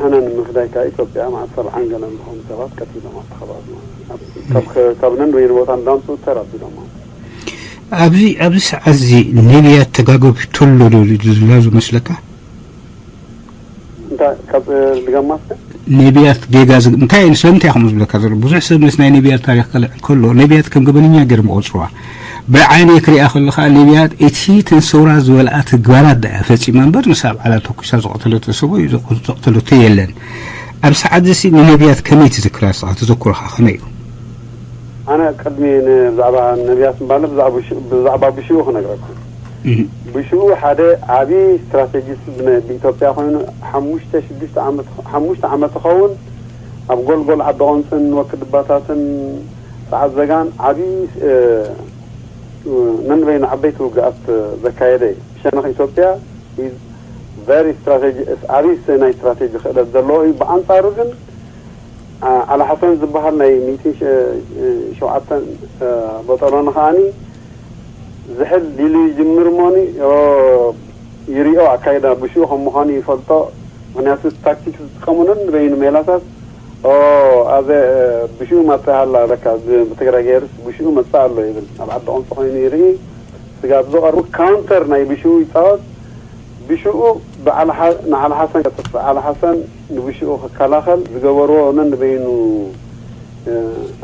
ሕነ ንምፍዳይ ከኣ ኢትዮጵያ መዓት ሰብዓን ገለን ዝኾኑ ሰባት ቀቲሎም ኣብቲ ከባቢ ማለት እዩ። ካብ ከ- ካብ ነንበይኑ ቦታ እንዳምፅኡ ተር ኣቢሎም ማለት እዩ። ኣብዚ ኣብዚ ሰዓት እዚ ነቢያት ተጋገብ ተሎ ዶ ዝላዙ መስለካ? እንታይ ካብ ድገማስ ነቢያት ጌጋ ዝግ እንታይ እዩ ስለምንታይ ከም ዝብለካ ዘሎ ብዙሕ ሰብ ምስ ናይ ነቢያት ታሪክ ከልዕል ከሎ ነቢያት ከም ገበነኛ ገይሮም ይቆፅርዋ። ብዓይነይ ክሪኣ ከለካ ነቢያት እቲ ተንሰውራ ዝበልኣ ተግባራት ደኣ ፈፂማ እምበር ንሳ ኣብ ዓላ ተኩሳ ዝቀተለቶ ሰብኡ ዘቀተለቶ የለን። ኣብ ሰዓት እዚ ንነቢያት ከመይ ትዝክራ ንስኻ ተዘክሮኻ ከመይ እዩ? ኣነ ቅድሚ ንብዛዕባ ነቢያት ምባለ ብዛዕባ ብሽኡ ብዛዕባ ብሽኡ ክነግረኩም። ብሽኡ ሓደ ዓቢ ስትራቴጂስት ብነ- ብኢትዮጵያ ኮይኑ ሓሙሽተ ሽዱሽተ ዓመት ሓሙሽተ ዓመት ይኸውን ኣብ ጎልጎል ዓዲ ቆንፅን ወክድባታትን ሰዓት ዘጋን ዓቢ እ፣ ነንበይኑ ዓበይቲ ውግኣት ዘካየደ እዩ። ሸነኽ ኢትዮጵያ is very strategy ዓቢ ናይ ስትራቴጂ ክእለት ዘለዎ እዩ። ብኣንጻሩ ግን ዓላ ሓሰን ዝበሃል ናይ ሚእትን ሸውዓተን በጠሎኒ ከዓኒ ዝሕል ኢሉ ይጅምር እሞኒ ይሪኦ ኣካይዳ ብሽኡ ከም ምዃኑ ይፈልጦ። ምክንያቱ ታክቲክ ዝጥቀሙንን በይኑ ሜላታት ኣዘ ብሽኡ ማፀ ሃላ ለካ ብትግራይ ገይርስ ብሽኡ መፅእ ኣሎ ይብል። ኣብ ዓዲ ቆንፂ ኮይኑ ይርኢ ስጋብ ዝቐርቡ ካውንተር ናይ ብሽኡ ይፃወት። ብሽኡ ንዓል ሓሰን ከጥፍእ ዓል ሓሰን ንብሽኡ ክከላኸል ዝገበርዎ ነንበይኑ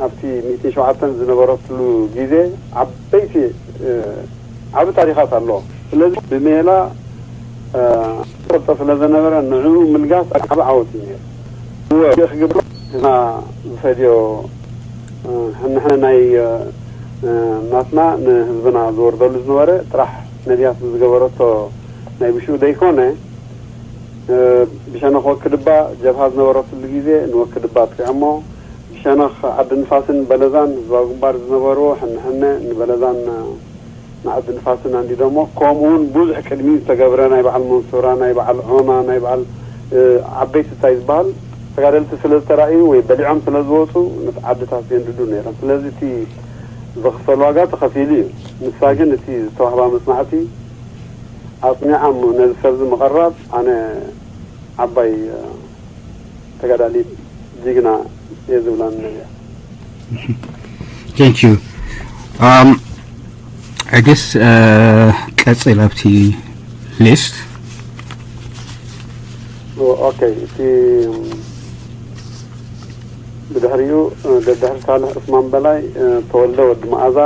ኣብቲ ሚእትን ሸውዓተን ዝነበረትሉ ግዜ ዓበይቲ ዓቢ ታሪኻት ኣለዎ። ስለዚ ብሜላ ፈልጦ ስለ ዘነበረ ንዕኡ ምልጋስ ዓቢ ዓወት እዩ ነይሩ። እወ ክገብሮ ህዝብና ዝፈድዮ ሕንሕነ ናይ ናትና ንህዝብና ዝወርደሉ ዝነበረ ጥራሕ ነቢያት ብዝገበረቶ ናይ ብሽኡ ደይኮነ ብሸነኽ ወክድባ ጀብሃ ዝነበረትሉ ግዜ ንወክድባ ኣጥቂዖሞ። ብሸነኽ ዓዲ ንፋስን በለዛን ህዝባዊ ግንባር ዝነበርዎ ሕንሕነ ንበለዛን ንዓዲ ንፋስን ኣንዲዶሞ። ከምኡ እውን ብዙሕ ቅድሚኡ ዝተገብረ ናይ በዓል መንሱራ፣ ናይ በዓል ዖማ፣ ናይ በዓል ዓበይቲ እንታይ ዝበሃል ተጋደልቲ ስለ ዝተራእዩ ወይ በሊዖም ስለ ዝወፁ ነቲ ዓድታት ዘንድዱ ነይሮም። ስለዚ እቲ ዝኽፈል ዋጋ ተኸፊሉ እዩ። ንሳ ግን እቲ ዝተዋህባ መፅናዕቲ ኣፅኒዓ እሞ ነዚ ሰብዚ ምቕራብ ኣነ ዓባይ ተጋዳሊት ጅግና እየ ዝብላ ነቢያ። Thank you. Um, I guess uh, ቀጽል ኣብቲ ሊስት። ኦኬ፣ እቲ ብድሕሪኡ ደድሕሪ ሳልሕ ዑስማን በላይ ተወልደ ወዲ መኣዛ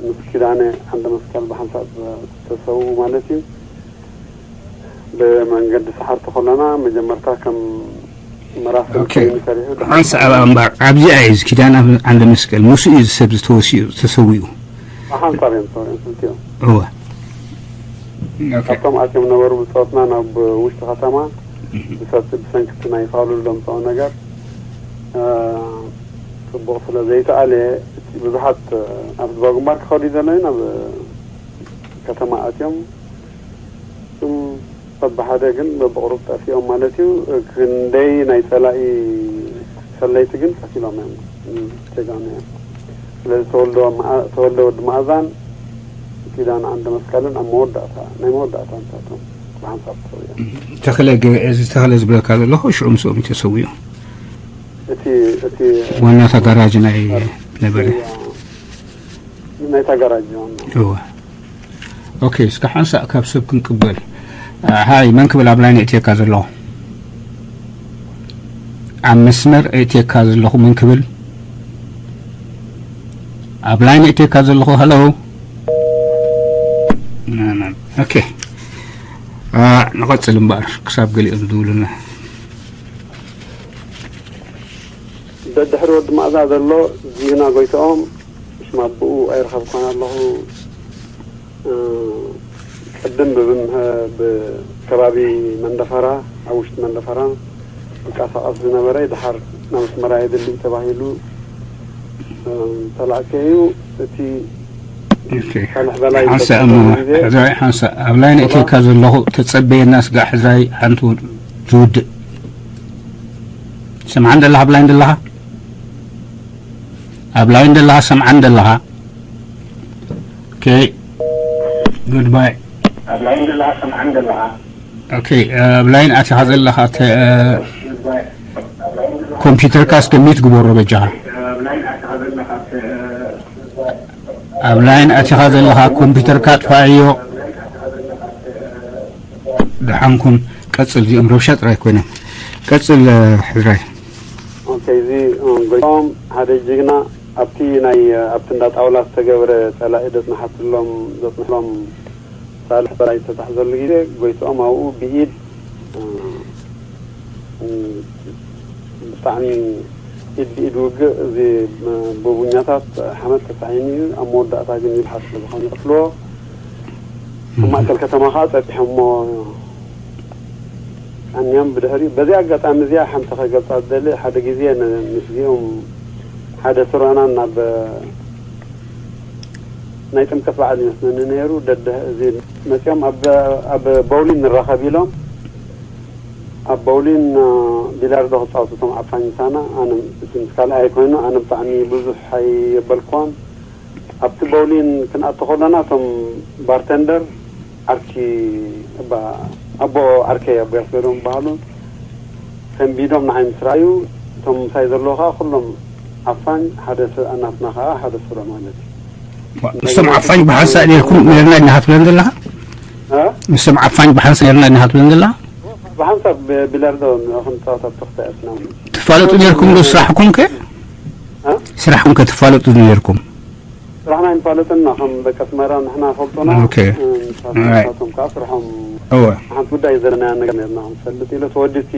ምስ ኪዳነ ዓንደ መስቀል ብሓንሳእ ዝተሰዉ ማለት እዩ። ብመንገዲ ሰሓርቲ ከለና መጀመርታ ከም መራፍል ኮይኑ ሰሪሑ ሓንሳእ ኣብኣ እምበር ኣብዚኣ እዩ ኪዳነ ዓንደ መስቀል ምስኡ እዩ ሰብ ዝተወሲኡ ተሰዊኡ። ብሓንሳብ እዮም ሰው እዮም ክልቲኦም። እወ። ኦኬ። ካብቶም ኣትዮም ነበሩ ብጾትና ናብ ውሽጢ ከተማ ብሰቲ ብሰንክቲ ናይ ፋሉል ዘምፅኦ ነገር እ፣ ጽቡቕ ስለ ዘይተኣለ እቲ ብዙሓት ኣብ ህዝባዊ ግንባር ክኸዱ እዩ ዘለዩ ናብ ከተማ ኣትዮም እም፣ በብሓደ ግን በብቕሩብ ጠፊኦም ማለት እዩ። ክንደይ ናይ ጸላኢ ሰለይቲ ግን ቀቲሎም እዮም፣ እም፣ ጀጋኑ እዮም። ስለዚ ተወልደ መኣ-፣ ተወልደ ወዲ መኣዛን ኪዳነ ዓንደ መስቀልን ኣብ መወዳእታ፣ ናይ መወዳእታ እንታቶም ብሓንሳብ ተሰዊኦም። ተኽለ ገ-፣ እዚ ተኽለ ዝብለካ ዘለኹ ሽዑ ምስኦም እዩ ተሰዊኡ። እቲ፣ እቲ ዋና ተጋራጅ ናይ ነበረ። ናይታ ጋራጅ ዋና። እወ። ኦኬ፣ እስከ ሓንሳእ ካብ ሰብ ክንቅበል። አ፣ ሃይ፣ መን ክብል ኣብ ላይን እእትየካ ዘለኹ? ኣብ መስመር እእትየካ ዘለኹ መን ክብል? ኣብ ላይን እእትየካ ዘለኹ፣ ሃሎ? ና፣ ና፣ ኦኬ። አ፣ ንቐጽል እምበኣር፣ ክሳብ ገሊኦም ዝድውሉና። ደድሕሪ ወዲ መኣዛ ዘሎ ጅግና ጎይትኦም፣ ሽም ኣቦኡ ኣይረኸብኩን ኣለኹ። እ፣ ቅድም ብብምሀ-፣ ብከባቢ መንደፈራ፣ ኣብ ውሽጢ መንደፈራ ይንቀሳቐስ ዝነበረ፣ ድሓር ናብ ኣስመራ የድሊ ተባሂሉ፣ እ፣ ተላእከ እዩ። እቲ ኦኬ። ሳልሕ በላይ ሓንሳእ እሞ፣ ዝተባህለ ግዜ ሕዝራይ ሓንሳእ፣ ኣብ ላይን እትየካ ዘለኹ ተጸበየና ስጋዕ ሕዝራይ ሓንቲ ዝውድእ። ሰምዓን ደለኻ፣ ኣብ ላይን ደለኻ? ኣብ ላይን ደለኻ፣ ሰምዓን ደለኻ? ኦኬ። ጉድባይ። ኣብ ላይን ደለኻ፣ ሰምዓን ደለኻ? ኦኬ፣ ኣብ ላይን ኣቲኻ ዘለኻ ተ-፣ ኮምፒውተርካ እስከ ሚት ግበሮ በጃኻ። ኣብ ላይን ኣቲኻ ዘለኻ ተ-፣ ኣብ ላይን ኣቲኻ ዘለኻ ኮምፒውተርካ ኣጥፋኣዮ። ደሓንኩም ቀጽል፣ እዚኦም ረብሻ ጥራይ ኮይኖም። ቀጽል፣ እ፣ ሕዝራይ። ኦኬ፣ እዚ፣ እ፣ ጎይቶም ሓደ ጅግና ኣብቲ ናይ፣ እ፣ ኣብቲ እንዳ ጣውላ ዝተገብረ ጸላኢ ዘጽንሓትሎም፣ ዘጽንሕሎም ሳልሕ በላይ ዝተታሕዘሉ ግዜ ጎይትኦም ኣብኡ ብኢድ፣ እ፣ እ፣ ብጣዕሚ ኢድ ብኢድ ውግእ እዚ፣ እ፣ ብቡኛታት ሓመድ ተሳዒኑ እዩ። ኣብ መወዳእታ ግን ይብሓት ስለ ዝኾነ ይቐትልዎ። ኣብ ማእከል ከተማ ኸዓ ጸጢሖሞ ቀንዮም። ብድሕሪኡ በዚ ኣጋጣሚ እዚኣ ሓንቲ ከገልጻ ዝደሊ፣ ሓደ ግዜ ን-፣ ምስዚኦም ሓደ ስሮናን ናብ ናይ ጥምቀት በዓል ይመስለኒ ነይሩ። ደደ-፣ እዚ መጺኦም ኣብ፣ ኣብ ቦውሊን ንራኸብ ኢሎም፣ ኣብ ቦውሊን፣ እ፣ ቢላርዶ ክጻወቱ እቶም ዓፋኝ ምሳና፣ ኣነ እቲ ምስ ካልኣይ ኮይኑ፣ ኣነ ብጣዕሚ ብዙሕ ኣይበልክዎን። ኣብቲ ቦውሊን ክንኣቱ ከለና፣ እቶም ባርተንደር ዓርኪ፣ እባ፣ ኣቦ ዓርከይ፣ ኣቦ ያስገዶም ዝበሃሉ፣ ሰንቢዶም ንዓይ ምስ ረኣዩ፣ እቶም ምሳይ ዘለዉ ከኣ ኩሎም ዓፋኝ፣ ሓደ ሰ-፣ ናትና ከኣ ሓደ ስረ ማለት እዩ። ዋ፣ ምስቶም ዓፋኝ ብሓንሳእ ኔርኩም፣ ኔርና ኢና ክትብለን ዘለኻ? እ? ምስቶም ዓፋኝ ብሓንሳእ ኔርና ኢና ክትብለን ዘለኻ? ብሓንሳብ ብ-፣ ቢላርዶ ን-፣ ክንጻወት ኣብ ተኽሲ ኣትና። ትፋለጡ ኔርኩም ዶ ስራሕኩም ከ? እ? ስራሕኩም ከ ትፋለጡ ኔርኩም? ስራሕና ኣይንፋለጥን ኢና፣ ከም ደቂ ኣስመራ ንሕና ፈልጡና። ኦኬ። እ፣ ንሳቶም፣ ኦራይት። ንሳቶም ከኣ ስርሖም እወ። ሓንቲ ጉዳይ ዘለናያ ነገር ኔርና ክንፈልጥ ኢለ፣ ተወዲ እቲ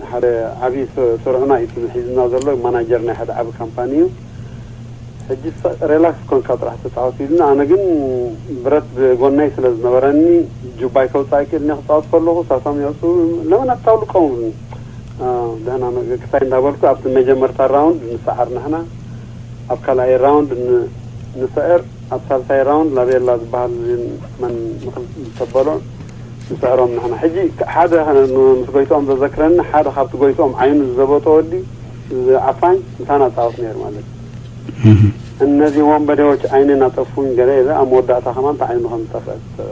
ሓደ ዓብዪ ስ-፣ ስርዕና እዩ ሒዝና ዘሎ፣ ማናጀር ናይ ሓደ ዓቢ ካምፓኒ እዩ። ሕጂ ሳ-፣ ሪላክስ ኮንካ ጥራሕ ተጻወት ኢሉና። ኣነ ግን ብረት ብጎነይ ስለ ዝነበረኒ ጁባይ ከውጻእ ክእል እየ ክጻወት ከለኹ፣ ሳቶም የውጽኡ፣ ለምን ኣታውልቀውም? አ፣ ደህና ነገር ክሳይ እንዳበልኩ ኣብቲ መጀመርታ ራውንድ ንሰዓር ንሕና፣ ኣብ ካልኣይ ራውንድ ን-፣ ንስዕር፣ ኣብ ሳልሳይ ራውንድ ላቤላ ዝበሃል መን ምኽል ዝተበሎ ንስዕሮም ንሕና። ሕጂ ክ-፣ ሓደ ኸነ-፣ ን-፣ ምስ ጎይትኦም ዘዘክረኒ፣ ሓደ ካብቲ ጎይትኦም ዓይኑ ዝዘበጦ ወዲ፣ ዝ-፣ ዓፋኝ ምሳና ጻወት ነይሩ ማለት እዩ። እህ። እነዚህ ወንበዴዎች ዓይኔን አጠፉኝ ገለ ኢለ ኣብ መወዳእታ ከማን ተዓይኑ ከም ዝጠፍአት፣ እ፣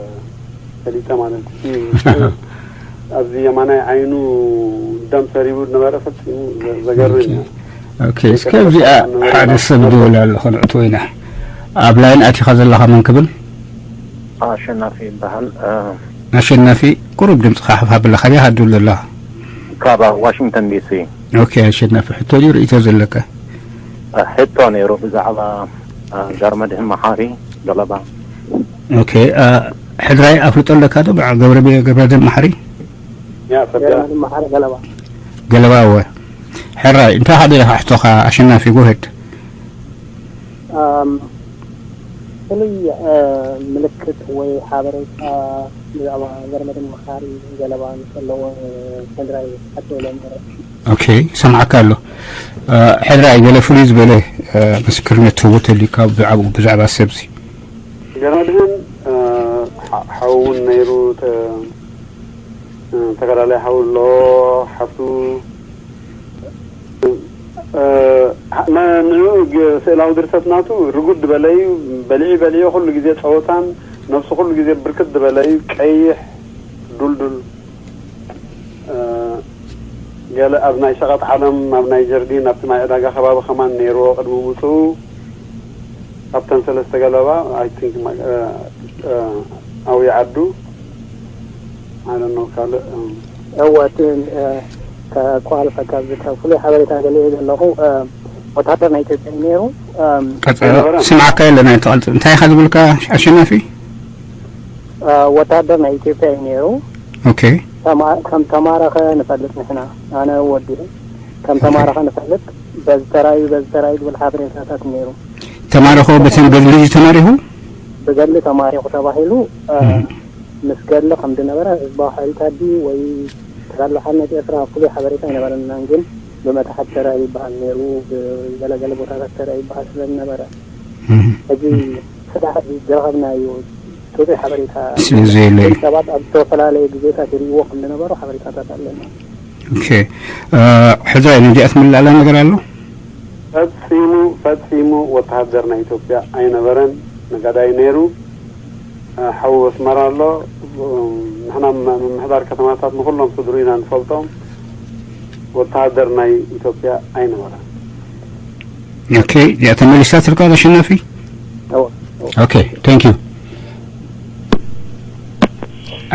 ፈሊጠ ማለት እዩ። ኣብዚ የማናይ ዓይኑ ደም ሰሪቡ ዝነበረ ፈጺሙ ዘ-፣ ዘገርም እዩ። ኦኬ፣ እስከ እዚኣ ሓደ ሰብ ደወል ኣሎ፣ ከነእትዎ ኢና። ኣብ ላይን ኣቲኻ ዘለኻ መን ክብል? ኣሸናፊ ይበሃል። እ፣ ኣሸናፊ፣ ቁሩብ ድምፅኻ ሓፍ ኣብለካ፣ ካበይ ኢኻ ትድውል ዘለኻ? ካብ ዋሽንግተን ዲሲ። ኦኬ፣ ኣሸናፊ፣ ሕቶ ድዩ ርእይቶ ዘለካ? ሕቶ ነይሩ ብዛዕባ፣ አ፣ ገብረመድህን መሓሪ ገለባ። ኦኬ፣ አ፣ ሕድራይ ኣፍልጦ ኣለካ ዶ? ብዓ-፣ ገብረ-፣ ገብረመድህን መሓሪ? ያ፣ ጸጋ። ገብረመድህን መሓሪ ገለባ። ገለባ፣ እወ። ሕራይ፣ እንታይ ሓደ ኢኻ ሕቶኻ ኣሸናፊ? ጎ ሄድ። ኣም፣ ፍሉይ ምልክት ወይ ሓበሬታ ብዛዕባ ዘርመድን መኻሪ ዘለባ ምስ ኣለዎ ሕድራይ ኣደውለ ምህረት። ኦኬ፣ ይሰምዓካ ኣሎ። ሕድራይ ገለ ፍሉይ ዝበለ ምስክርነት ትህቦ ተልዩካ ብዛዕባ ብዛዕባ ሰብዚ? ዘርመድህን ሓው እውን ነይሩ። ተጋዳላይ ሓው ኣሎ፣ ሓፍቱ። ንኡ ስእላዊ ድርሰት ናቱ ርጉድ ዝበለ እዩ። በሊዒ በሊዒ ኩሉ ግዜ ጸወታን ነብሱ ኩሉ ግዜ ብርክት ዝበለ እዩ። ቀይሕ ዱልዱል። ገለ ኣብ ናይ ሸቐጥ ዓለም፣ ኣብ ናይ ጀርዲን ኣብቲ ናይ ዕዳጋ ከባቢ ከማን ነይርዎ ቅድሚ ምጽኡ። ኣብተን ሰለስተ ገለባ ኣይ ቲንክ ኣውይ ዓዱ ኣነ ነው ካልእ። እወ እቲ ከቋርጸካ ካብ ፍሉይ ሓበሬታ ገሊኤ ዘለኹ። ወታደር ናይ ኢትዮጵያ እዩ ነይሩ። ቀጸሎ ስምዓካ የለን። ኣይትቐልጥ እንታይ ኢኻ ዝብልካ ኣሸናፊ? ወታደር ናይ ኢትዮጵያ እዩ ነይሩ። ኦኬ። ከም ተማረኸ ንፈልጥ ንሕና፣ ኣነ ወዲኡ ከም ተማረኸ ንፈልጥ። በዚ ተራዩ በዚ ተራዩ ዝብል ሓበሬታታት ነይሩ። ተማረኸ በተን ገድሊ እዩ ተማሪኹ? ብገድሊ ተማሪኹ ተባሂሉ ምስ ገድሊ ከም ዝነበረ ህዝባዊ ሓይልታት ድዩ ወይ ተጋድሎ ሓርነት ኤርትራ ፍሉይ ሓበሬታ ኣይነበረናን። ግን ብመታሕት ተራዩ ይበሃል ነይሩ፣ ብገለገለ ቦታታት ተራዩ ይበሃል ስለ ዝነበረ ሕጂ ስራሕ ዝረኸብናዮ ትሑት ሓበሬታ ስለ ዘየለ እዩ። ሰባት ኣብ ዝተፈላለዩ ግዜታት ይርእይዎ ከም ዝነበሩ ሓበሬታታት ኣለና። ኦኬ። ሕድራይ ነዚኣ ትምልኣላ ነገር ኣሎ? ፈጺሙ ፈጺሙ ወተሃደር ናይ ኢትዮጵያ ኣይነበረን። ነጋዳይ ነይሩ። ሓው ኣስመራ ኣሎ። ንሕና ምምሕዳር ከተማታት ንኹሎም ስድሩ ኢና ንፈልጦም። ወተሃደር ናይ ኢትዮጵያ ኣይነበረን። ኦኬ። እዚኣ ተመሊሳትልካ ኣሸናፊ? እወ። ኦኬ። ታንክ ዩ።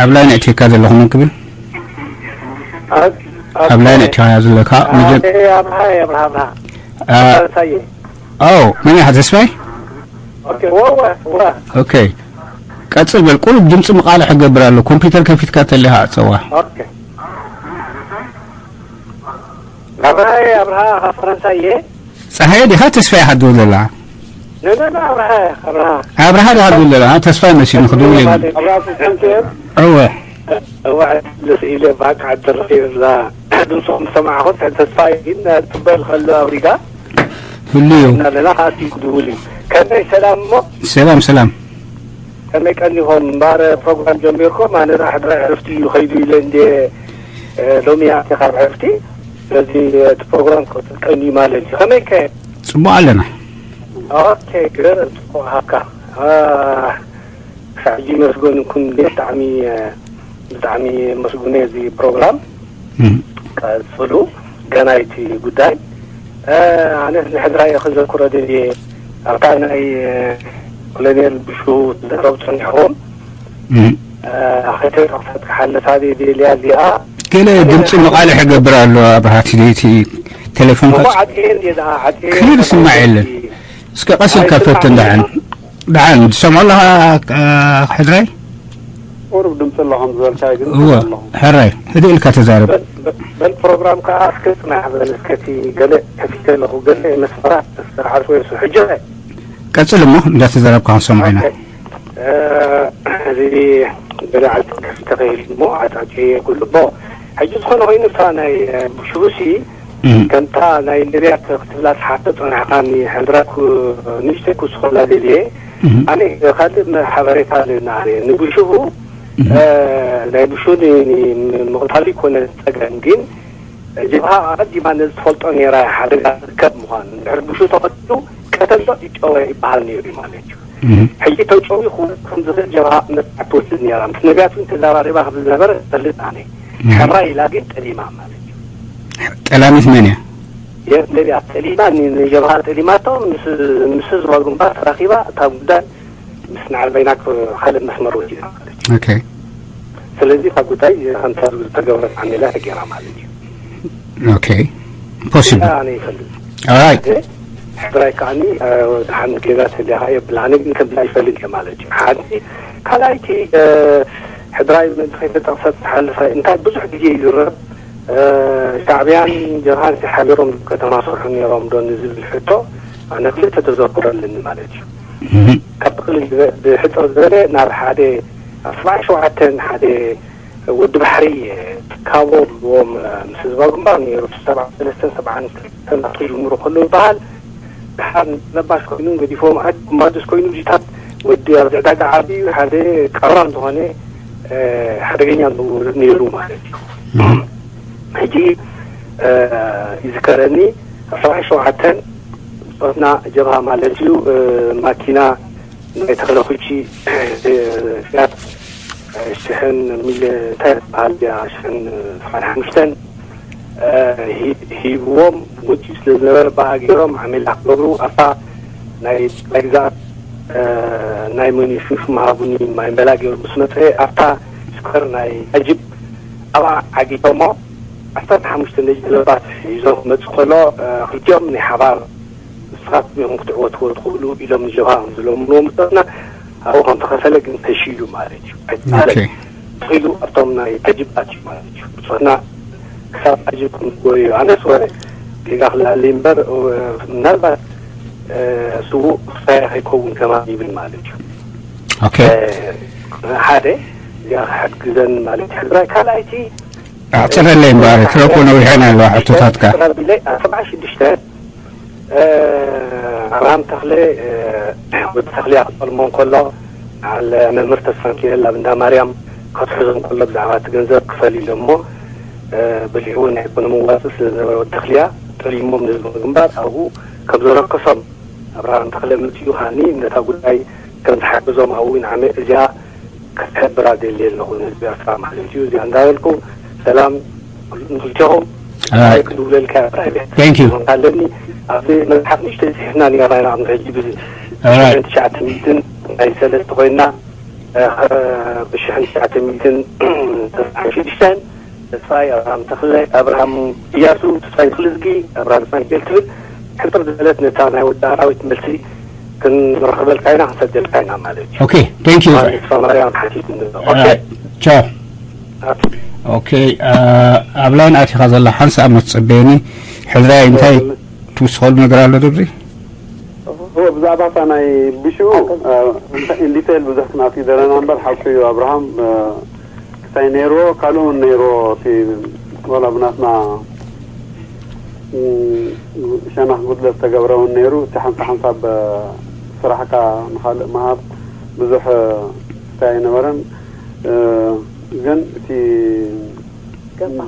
ኣብ ላይን ኣእትየካ ዘለኹ መን ክብል? ኣብ ላይን ኣእትየካ ዘለካ መጀ- ኣብርሃ ኣብርሃ ኣብርሃ አ፣ ሳየ ኦ፣ መን ኢኻ ተስፋይ? ኦኬ ወ ወ ወ ኦኬ። ቀጽል በል። ቁሩብ ድምጺ መቓልሕ ክገብር ኣሎ። ኮምፒውተር ከፊትካ ተለኻ ኣጸዋ። ኦኬ ኣብርሃ ኣብርሃ ካብ ፈረንሳይ እየ። ጸሃየ ዲኻ ተስፋይ ኢኻ ትብል ዘለኻ? ነነነ ኣብርሃ ኣብርሃ ኣብርሃ ዲኻ ትብል ዘለኻ? ተስፋይ መሲሉ ክድውል ኢሉ። ኣብርሃ ስልጣን ከየር እወ። እዋዕ ደስ ኢለ ባክ ዓዲ ረኺብላ ድምፅኹም ዝሰማዕኹ ተስፋ ግን ትበል ከሎ ኣብ ሪጋ ህሉ እዩ። እና ለና ካኣትዩ ክድውል እዩ። ከመይ ሰላም እሞ ሰላም ሰላም። ከመይ ቀኒኹም እምበር ፕሮግራም ጀሚርኩም ኣነ ዳ ሕድራይ ዕርፍቲ እዩ ከይዱ ኢለ እንደ ሎሚ ኣቲ ካብ ዕርፍቲ ስለዚ እቲ ፕሮግራም ክቕፅል ቀንዩ ማለት እዩ። ከመይ ከ ጽቡቕ ኣለና። ኦኬ ግበር ጽቡቕ ሃብካ ክሳብ ሕጂ መስገንኩም ብጣዕሚ ብጣዕሚ መስጉነ እዚ ፕሮግራም እም። ቀጽሉ ገና እቲ ጉዳይ ኣነስ ንሕድራይ ክዘክሮ ደልየ ኣብታ ናይ ኮሎኔል ብሹ ዘረብ ጸኒሕዎም እም። ኣኸተ ጠቕሳት ክሓልፋ ደልያ እዚኣ ገለ ድምፂ መቓልሕ ይገብር ኣሎ ኣብርሃ እቲ ቴሌፎን እሞ ዓጥየ እንዴ ደኣ ዓጥየ ክሊር ስማዕ የለን። እስከ ቀስ ኢልካ ፈትን ደሓን ደሓን ትሰምዖ ኣለኻ ሕድራይ? ቁሩብ ድምፂ ኣሎ ከም ዝበልካ ግን እወ ኣለኹ። ሕራይ ህድእ ኢልካ ተዛረብ። በል ፕሮግራም ከዓ እስከ ፅናሕ በል እስከ እቲ ገለ ከፊተ ኣለኹ ገለ መስመራት ተስተርዓስ ወይ እሱ ሕጂ ቀፅል እሞ እንዳተዛረብካ ክንሰምዖ ኢና። እዚ ገለ ዓፂ ከፊተ ከይል እሞ ዓፃፂ ኩሉ እሞ ሕጂ ዝኾነ ኮይኑ እታ ናይ ብሽቡሲ እም። ከምታ ናይ ነቢያት ክትብላ ዝሓተ ጸናሕካኒ ሕድራኩ ንእሽተይ ክውስኸላ ደልየ እም። ኣነ ካልእ ሓበሬታ ኣለና ኣነ ንብሽሁ እም። እ፣ ናይ ብሹ ን- ን- ምቕታሉ ይኮነ ጸገም ግን ጀብሃ ኣቐዲማ ነዚ ትፈልጦ ነይራ ሓደጋ ዝርከብ ምዃኑ እንድሕር ብሹ ተቐትሉ ቀተሎ ይጨወ ይበሃል ነይሩ እዩ ማለት እዩ። እም። ሕጂ ተጨዊ ክኸውን ከም ዝኽእል ጀብሃ መስማዕ ትወስድ ነይራ ምስ ነቢያት እውን ተዘራሪባ ክብል ዝነበረ ፈልጥ ኣነ እም። ሕራይ ኢላ ግን ጠሊማ ማለት እዩ። ጠላሚት መን እያ? የት ነቢያት ጠሊማ ን- ንጀብሃ ጠሊማቶ ምስ ምስ ህዝባዊ ግንባር ተራኺባ እታ ጉዳይ ምስ ንዓል በይና ክ- ካልእ መስመር ወሲዳ ማለት እዩ። ኦኬ ስለዚ እታ ጉዳይ ከምታ ዝተገብረት ዓሜላ ተገይራ ማለት እዩ። ኦኬ ፖሲብል ኣነ ይፈልጥ ኦራይት ሕድራይ ከዓኒ ሓንቲ ገዛ ተሊኻ የብላ ኣነ ግን ከምዚ ኣይፈልጥ እየ ማለት እዩ። ሓንቲ ካልኣይቲ ሕድራይ ምእንቲ ከይተጠቕሰት ዝሓለፈ እንታይ ብዙሕ ግዜ ይዝረብ ሻዕብያን ጀብሃን ሓቢሮም ከተማ ሰርሑ ነይሮም ዶ ንዝብል ሕቶ ኣነ ክልተ ተዘክሮ ኣለኒ ማለት እዩ። ካብ ብሕፅር ዝበለ ናብ ሓደ ኣርባዓ ሸውዓተን ሓደ ወዲ ባሕሪ ትካቦ ብዎም ምስ ህዝባዊ ግንባር ነይሩ። ሰብዓ ሰለስተን ሰብዓን ክልተን ክጅምሩ ከሎ ይበሃል። ድሓር ነባሽ ኮይኑ ገዲፎም ኣ ማዱስ ኮይኑ ዚታት ወዲ ኣብዚ ዕዳጋ ዓብዩ ሓደ ቀራን ዝኾነ ሓደገኛ ዝውርድ ነይሩ ማለት እዩ። ሕጂ ይዝከረኒ ኣብ ሰብዓ ሸውዓተን ብፆትና ጀብሃ ማለት እዩ። ማኪና ናይ ተኽለ ኩቺ ያት ሽሕን ሚል እንታይ ዝበሃል እያ ሽሕን ሰብዓን ሓሙሽተን ሂብዎም ውጭ ስለ ዝነበረ ብኣ ገይሮም ዓሜላ ክገብሩ ኣብታ ናይ ግዛት ናይ መኒሹ ሽማሃቡኒ ማይ መላ ገይሩ ምስ መፀ ኣብታ ስኮር ናይ ኣጅብ ኣብኣ ዓጊቶሞ ዓሰርተ ሓሙሽተ ነጅ ለባት ሒዞም ክመፁ ከሎ ክልቲኦም ናይ ሓባር ንስኻትኩም ኢኹም ክትዕወትዎ ትኽእሉ ኢሎም ንጀብሃ ዝለምንዎ ምጠና ኣብኡ ከም ተኸፈለ ግን ተሽሉ ማለት እዩ። ኣይተኻለን። ተኺሉ ኣብቶም ናይ ኣጅብ ኣትዩ ማለት እዩ። ብፅሕና ክሳብ ኣጅብ ክንጎዩ ኣነስ ወረ ጌጋ ክልኣለ እምበር ምናልባት ስዉእ ክሳያ ከይከውን ከማን ይብል ማለት እዩ። ሓደ እዚኣ ክሕግዘን ማለት እዩ። ሕግራይ ካልኣይቲ ኣዕፅረለይ እምበኣር ክረኩ ነዊሐን ኣለዋ ሕቶታትካ። ኣርባዓ ሽዱሽተ ኣብርሃም ተኽለ ወዲ ተኽልያ ክጠልሞ እንከሎ ዓለ መምህር ተስፋ ሚካኤል ኣብ እንዳ ማርያም ከትሕዞ እንከሎ ብዛዕባ እቲ ገንዘብ ክፈል ኢሎ እሞ በሊዕዎ ናይ ኢኮኖሚ ዋፂ ስለ ዝነበረ ወዲ ተኽልያ ጠሊሞም ንህዝቢ ግንባር ኣብኡ ከም ዘረከሶም ኣብርሃም ተኽለ መፂኡ ሃኒ ነታ ጉዳይ ከም ዝሓግዞም ኣብኡ ንዓመ እዚኣ ክትሕብር ኣደሊ ኣለኹ ንህዝቢ ኤርትራ ማለት እዩ። እዚኣ እንዳበልኩ ሰላም ንክልቴኹም። ክድውለልካ ፕራይቬት ኣለኒ። ኣብዚ መፅሓፍ ንሽተ ፅሒፍና ኔርና ኢና ቅድሚ ሕጂ ብሽሕን ትሽዓተ ሚእትን ናይ ሰለስተ ኮይና ብሽሕን ትሽዓተ ሚእትን ተስዓን ሽዱሽተን ተስፋይ ኣብርሃም ተኽለ ኣብርሃም እያሱ ተስፋይ ክልዝጊ ኣብርሃም ሳንኬል ትብል ሕፅር ዝበለት ነታ ናይ ወዲ ኣራዊት መልሲ ክንረኽበልካ ኢና ክንሰደልካ ኢና ማለት እዩ። ኦኬ፣ thank you። ተስፋ ማርያም ሓቲት ንብሎ። ኦኬ። ቻው። ኦኬ፣ ኣብ ላይን ኣቲኻ ዘላ ሓንሳእ እሞ ትፅበየኒ። ሕድራይ እንታይ ትውስኸሉ ነገር ኣሎ ደብሪ? ብዛዕባ እታ ናይ ብሽኡ ኢንዲቴል ብዙሕ ክንኣትዩ ደለና እምበር ሓቁ እዩ ኣብርሃም ክሳይ ነይርዎ ካልኡ እውን ነይርዎ እቲ ወላ ብናትና ሸናኽ ጉድለት ዝተገብረ እውን ነይሩ። እቲ ሓንሳ ሓንሳብ ስራሕካ ንኻልእ ምሃብ ብዙሕ ክሳይ ኣይነበረን። ግን እቲ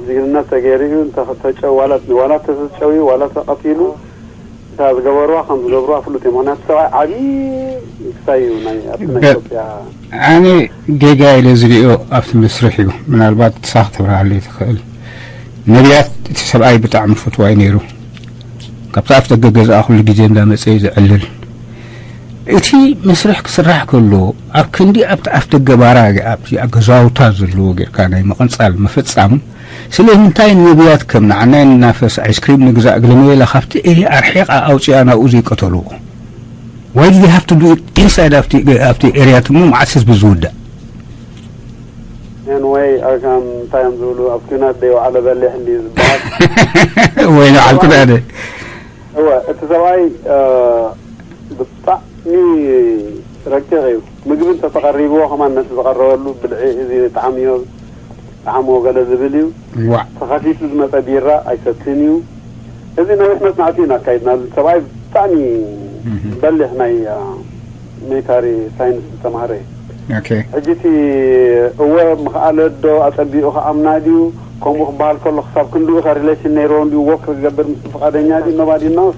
ጅግንነት ተገይሩ እዩ። ተጨው ዋላ ተጨውዩ ዋላ ተቐቲሉ እታ ዝገበርዋ ከም ዝገብርዋ ፍሉጥ እዩ። ምክንያቱ ሰብኣይ ዓብዪ ክሳይ እዩ ናይ ኣብቲ ናይ ኢትዮጵያ ኣነ ጌጋ ኢለ ዝሪኦ ኣብቲ መስርሕ እዩ። ምናልባት ንስኻ ክትብርሃለይ ትኽእል። ነቢያት እቲ ሰብኣይ ብጣዕሚ ፈትዋይ ነይሩ። ካብቲ ኣፍ ደገ ገዝኣ ኩሉ ግዜ እንዳመፀ እዩ ዝዕልል። እቲ መስርሕ ክስራሕ ከሎ ኣብ ክንዲ ኣብቲ ኣፍ ደገ ባራ ኣብቲ ገዛውታ ዘለዎ ጌርካ ናይ ምቕንፃል ምፍፃም ስለምንታይ ነቢያት ከም ንዓናይ ንናፈስ ኣይስክሪም ንግዛእ ግለመ ኢላ ካብቲ ኤርያ ኣርሒቓ ኣውፂኣ ናብኡ ዘይቀተልዎ? Why do they have to do it inside ኣብቲ ኣብቲ ኤርያ ትሞ መዓስ ህዝቢ ዝውዳእ? Anyway ኣካም እንታይ እዮም ዝብሉ ኣብ ኩናት ደይ ዋዕለ በሊሕ እንዲ ዝበሃል ወይ ንዓልኩ ዳደ እወ እቲ ሰብኣይ ብጣዕሚ ረቂቕ እዩ። ምግቢ እንተተቐሪብዎ ከማን ነቲ ዝቐረበሉ ብልዒ እዚ ጣዕምዮ ጣዕምዎ ገለ ዝብል እዩ። ዋዕ ተኸፊቱ ዝመፀ ቢራ ኣይሰትን እዩ። እዚ ነዊሕ መፅናዕቲ ኢና ኣካይድናሉ። ሰብኣይ ብጣዕሚ በሊሕ ናይ ሚሊታሪ ሳይንስ ዝተምሃረ እዩ። ኦኬ ሕጂ እቲ እወ ምኽኣለ ዶ ኣፀቢቑ ክኣምና ድዩ ከምኡ ክበሃል ከሎ ክሳብ ክንድኡ ከ ሪሌሽን ነይርዎ እንድዩ ወክ ክገብር ምስ ፍቓደኛ ድዩ? Nobody knows.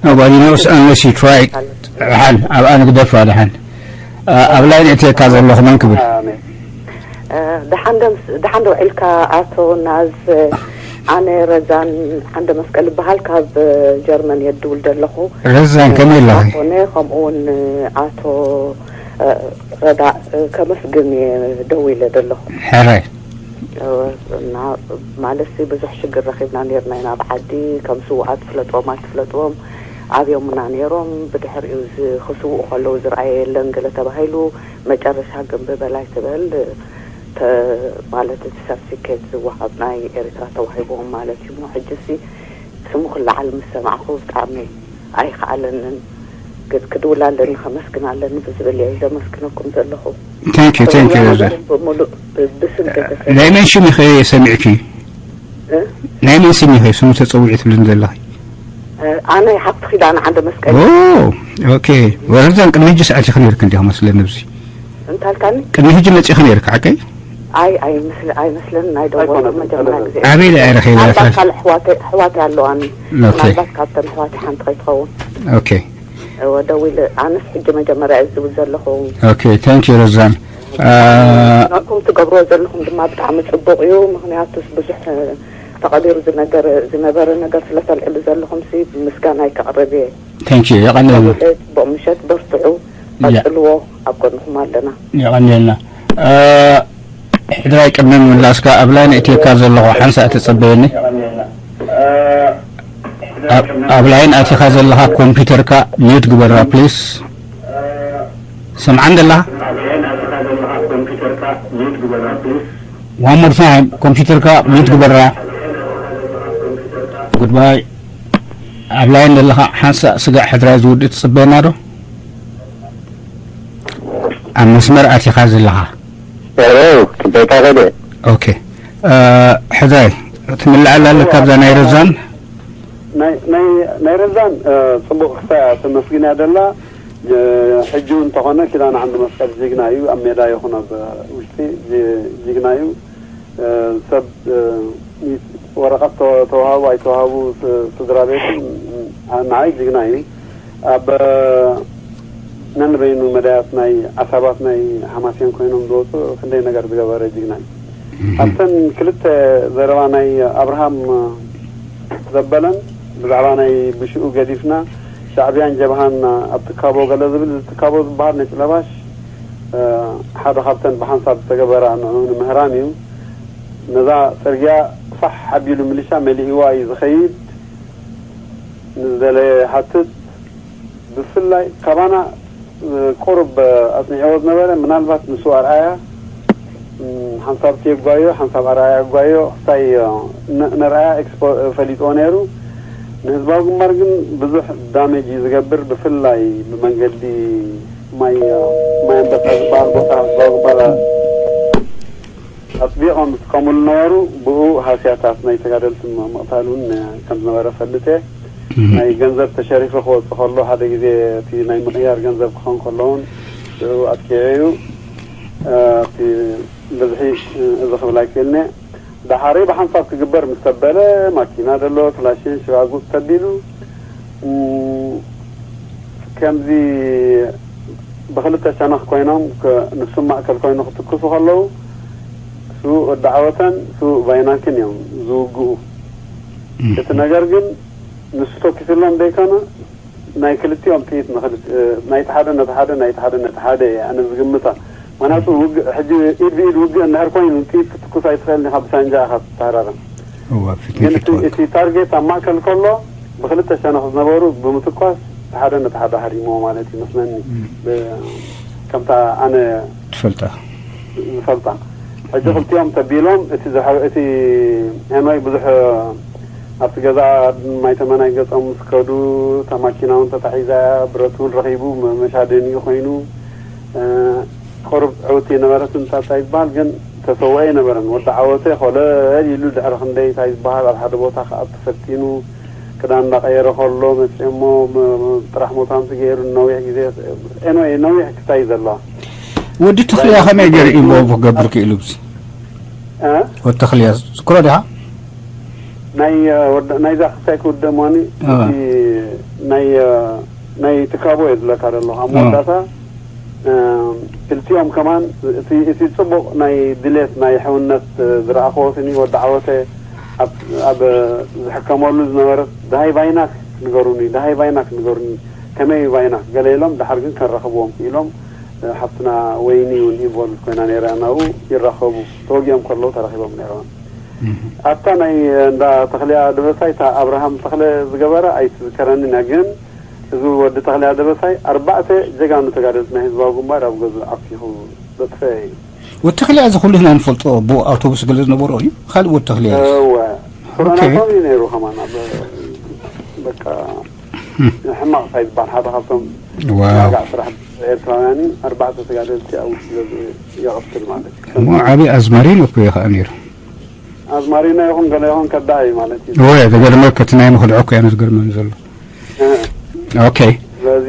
Nobody knows unless you try. ደሓን ኣብኣ ንግደፋ ደሓን ኣብ ላይን እትየካ ዘለኹ መን ክብል ደሓን ደምስ ደሓን ዶ ውዒልካ ኣቶ ናዝ? ኣነ ረዛን ዓንደ መስቀል ይበሃል ካብ ጀርመን እየ ድውል ዘለኹ። ረዛን ከመይ ኣለኺ? ኮነ ከምኡ እውን ኣቶ ረዳእ ከመስግን እየ ደዊለ ዘለኹ። ሕራይ እና ማለት ብዙሕ ሽግር ረኺብና ነርና ኢና ኣብ ዓዲ ከም ስውኣት ትፍለጥዎም ኣይትፍለጥዎም ኣብዮምና ነይሮም። ብድሕሪኡ ክስውኡ ከለዉ ዝረኣየ የለን ገለ ተባሂሉ መጨረሻ ግን ብበላይ ትበል ማለት እቲ ሰርቲፊኬት ዝወሃብ ናይ ኤርትራ ተዋሂብዎም ማለት እዩ። ሕጂ ሲ ስሙ ክለዓል ምስ ሰማዕኹ ብጣዕሚ ኣይከኣለንን። ክድውል ኣለኒ፣ ከመስግን ኣለኒ ብዝብል እየ ዘመስግነኩም ዘለኹ። Thank you, thank you። ብምሉእ ብስም ቤተሰብ ናይ መን ሽም ኢኸ ሰሚዕኪ? እ? ናይ መን ስም ኢኸ ስሙ ተጸዊዑ ትብልን ዘለኺ? ኣነ ሓብቲ ኪዳነ ዓንደ መስቀል። ኦ፣ ኦኬ። ወረዛን ቅድሚ ሕጂ ሰዓት ኢኸ ነርክ እንዲኹ መስለኒ ኣብዚ። እንታልካኒ? ቅድሚ ሕጂ መጺኺ ነርክ ሓቀይ? ኣይ ኣይመስል ኣይመስለኒ ናይ ደወል መጀመርያ ግዜ። ኣበይ ደኣ ረኺብያ? ምናልባት ካልእ ኣሕዋተይ ኣለዋኒ። ኦኬ። ምናልባት ካብተን ኣሕዋተይ ሓንቲ ከይትኸውን። ኦኬ። እወ ደዊለ ኣነስ ሕጂ መጀመርያ እዩ ዝብል ዘለኹ። ኦኬ፣ thank you ረዛን። ናኩም ትገብርዎ ዘለኹም ድማ ብጣዕሚ ጽቡቕ እዩ። ምኽንያቱስ ብዙሕ ተቐቢሩ ዝነገር ዝነበረ ነገር ስለተልዕሉ ዘለኹም ሲ ምስጋና ይከቕርብ እየ። Thank you። የቐንየልና። ጽቡቕ ምሸት፣ በርትዑ፣ ያ። ቀጽልዎ፣ ኣብ ጎንኹም ኣለና። የቐንየልና። ሕድራይ ቅድሚ ምምላስካ ኣብ ላይን እትየካ ዘለኹ ሓንሳእ ተጸበየኒ። ኣብ ላይን ኣቲኻ ዘለኻ ኮምፒውተርካ ሚዩት ግበራ ፕሊስ። ሰምዓን ደላ? One more time ኮምፒውተርካ ሚዩት ግበራ። ጉድባይ። ኣብ ላይን ዘለኻ ሓንሳእ ስጋዕ ሕድራይ ዝውድእ ትጽበየና ዶ? ኣብ መስመር ኣቲኻ ዘለኻ። ሄሎ፣ ጽበይታ ከደ። ኦኬ። ሕድራይ ትምልኣላ ኣለካ ኣብዛ ናይ ረዛን? ናይ ናይ ናይ ረዛን ጽቡቕ ክሳያ ተመስግን እያ ደላ። ሕጂ እውን እንተኾነ ኪዳነ ዓንዲ መስቀል ጅግና እዩ። ኣብ ሜዳ ይኹን ኣብ ውሽጢ ጅግና እዩ። ሰብ ወረቐት ተዋሃቡ ኣይተዋሃቡ ስድራ ቤትን ንዓይ ጅግና እዩ። ኣብ ነንበይኑ መዳያት ናይ ዓሳባት ናይ ሓማሴን ኮይኖም ዝወፁ ክንደይ ነገር ዝገበረ ጅግና እዩ። ኣብተን ክልተ ዘረባ ናይ ኣብርሃም ዘበለን ብዛዕባ ናይ ብሽኡ ገዲፍና ሻዕብያን ጀብሃን ኣብ ትካቦ ገለ ዝብል ትካቦ ዝበሃል ነጭ ለባሽ ሓደ ካብተን ብሓንሳብ ዝተገበራ ንዑ ንምህራም እዩ። ነዛ ጽርግያ ፋሕ ኣቢሉ ምልሻ መሊእዋ እዩ ዝኸይድ። ንዝደለየ ይሓትት። ብፍላይ ካባና ቁሩብ ኣጽኒዕዎ ዝነበረ ምናልባት ንሱ ኣርኣያ ሓንሳብ ቴጓዮ ሓንሳብ ኣርኣያ ጓዮ ክሳይ ነርኣያ ኤክስፖ ፈሊጥዎ ነይሩ። ንህዝባዊ ግንባር ግን ብዙሕ ዳሜጅ እዩ ዝገብር። ብፍላይ ብመንገዲ ማይ ማይ ኣንበሳ ዝበሃል ቦታ ህዝባዊ ግንባር ኣጥቢቖም ዝጥቀምሉ ነበሩ። ብኡ ሃስያታት ናይ ተጋደልቲ ምቕታል እውን ከም ዝነበረ ፈልጥ እየ። ናይ ገንዘብ ተሸሪፈ ክወፅእ ከሎ ሓደ ግዜ እቲ ናይ ምቕያር ገንዘብ ክኸውን ከሎ እውን ብኡ ኣጥቂዑ እዩ። እቲ ብዝሒ እዚ ክብል ኣይክእልን እየ። ዳሓረይ ብሓንሳብ ክግበር ምስ ተበለ ማኪና ደሎ ክላሽን ሽባጉጥ ተቢሉ ከምዚ ብክልተ ሸነኽ ኮይኖም ንሱ ማእከል ኮይኑ ክትክሱ ከለዉ ስውእ ወዲ ዓወተን ስውእ ቫይናክን እዮም ዝውግኡ። እቲ ነገር ግን ንሱ ተኪስሎም ዘይኮነ ናይ ክልቲኦም ጥይት ናይቲ ሓደ ነቲ ሓደ ናይቲ ሓደ ነቲ ሓደ እየ ኣነ ዝግምታ። ምክንያቱ ውግእ ሕጂ ኢድ ብኢድ ውግእ እንድሕር ኮይኑ ጥይት ክትኩስ ኣይትኽእልን ኢኻ ብሳንጃ ኢኻ ትተሃራረም። ግን እቲ ታርጌት ኣብ ማእከል ከሎ ብክልተ ሸነኽ ዝነበሩ ብምትኳስ እቲ ሓደ ነቲ ሓደ ሃሪሞ ማለት እዩ መስለኒ። ከምታ ኣነ ትፈልጣ ዝፈልጣ ሕጂ ክልቲኦም ተቢሎም እቲ እቲ ኤንዋይ ብዙሕ ኣብቲ ገዛ ማይ ተመናይ ገጾም ምስ ከዱ እታ ማኪና እውን ተታሒዛ እያ። ብረት እውን ረኺቡ መሻደኒኡ ኮይኑ ቁሩብ ዕውቲ ነበረት እንታይ ይበሃል ግን ተሰውኦ ኣይነበረን። ወዲ ዓወተ ኮለል ኢሉ ድሕሪ ክንደይ እንታይ ዝበሃል ኣብ ሓደ ቦታ ክኣቱ ፈቲኑ ክዳን እንዳቐየረ ከሎ መፅኦሞ ጥራሕ ሞታንቲ ገይሩ ነዊሕ ግዜ ኤንወይ ነዊሕ ክታይ ዘለዋ ወዲ ተኽልያ ከመይ ገይሩ ኢንቮልቭ ክገብር ክኢሉ ብዚ ወዲ ተኽልያ ዝክሮ ዲኻ ናይ ናይዛ ክታይ ክውደ ሞኒ ናይ ናይ ትካቦ እየ ዝብለካ ዘለኹ ኣብ መወዳእታ ክልቲኦም ከማን እቲ ፅቡቕ ናይ ድሌት ናይ ሕውነት ዝረኣኽዎ ስኒ ወዲ ዓወተ ኣብ ዝሕከመሉ ዝነበረት ደሃይ ቫይናክ ንገሩኒ ደሃይ ቫይናክ ንገሩኒ ከመይ ቫይናክ ገለ ኢሎም ደሓር ግን ከራኽብዎም ክኢሎም ሓፍትና ወይኒ እውን ኢንቮልቭ ኮይና ነይራ ናብኡ ይራኸቡ ተወጊኦም ከለዉ ተረኺቦም ነይሮም ኣብታ ናይ እንዳ ተኽልያ ደበሳይ እታ ኣብርሃም ተኽለ ዝገበረ ኣይትዝከረንን እያ ግን እዚ ወዲ ተኽልያ ደበሳይ ኣርባዕተ ጀጋኑ ተጋደልቲ ናይ ህዝባዊ ግንባር ኣብ ገዝኡ ዓፊኹ ዘጥፈአ እዩ። ወዲ ተኽልያ እዚ ኩሉ ኢና ንፈልጦ ብኡ ኣውቶቡስ ገለ ዝነበሮ እዩ ካልእ ወዲ ተኽልያ እዩ። እወ ፍረናቶም እዩ ነይሩ ከማን ኣብ በቃ ሕማቕ ሳይ ዝበሃል ሓደ ካብቶም ዋው። ዋጋዕ ስራሕ ኤርትራውያን እዩ። ኣርባዕተ ተጋደልቲ ኣብ ውሽጢ ገዝኡ ይቐትል ማለት እዩ። እሞ ዓብዪ ኣዝማሪኖ እኮ እዩ ኸዓ ነይሩ። ኣዝማሪኖ ይኹን ገለ ይኹን ከዳዒ ማለት እዩ። ወይ፣ ዘገርመካ እቲ ናይ ምኽድዖ እኮ እያ ዝገርመኒ ዘሎ። ኦኬ። ስለዚ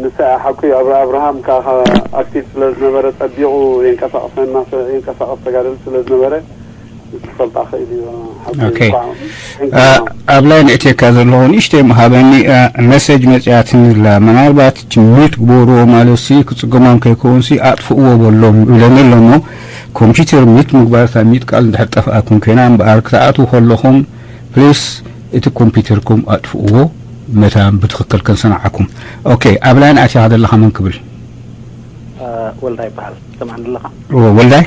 ንሳ ሓቁ እዩ። ኣብራ-፣ ኣብርሃም ከኣ ኣክቲቭ ስለ ዝነበረ ጸቢቑ የንቀሳቕሰና፣ የንቀሳቕስ ተጋደልቲ ስለ ዝነበረ ክትፈልጣ ክእል እዩ። ሓቂ ኦኬ። እኳ አ፣ ኣብ ላይ ንእትየካ ዘለኹ ንእሽተይ ምሃበኒ፣ አ፣ መሰጅ መጽያትኒ ኣላ። ምናልባት ሚት ግበርዎ ማለት ሲ ክጽገሞም ከይከውን ሲ ኣጥፍእዎ በሎም ይብለኒ ኣሎ እሞ ኮምፒውተር ሚት ምግባር እታ ሚት ቃል እንድሕር ጠፍኣኩም ኮይና እምበኣር ክትኣትዉ ከለኹም ፕሊስ እቲ ኮምፒውተርኩም ኣጥፍእዎ መታን ብትኽክል ክንሰምዓኩም። ኦኬ፣ ኣብ ላይን ኣቲኻ ዘለኻ መን ክብል? አ፣ ወልዳይ ይበሃል። ትሰምዓኒ ኣለኻ? ኦ፣ ወልዳይ?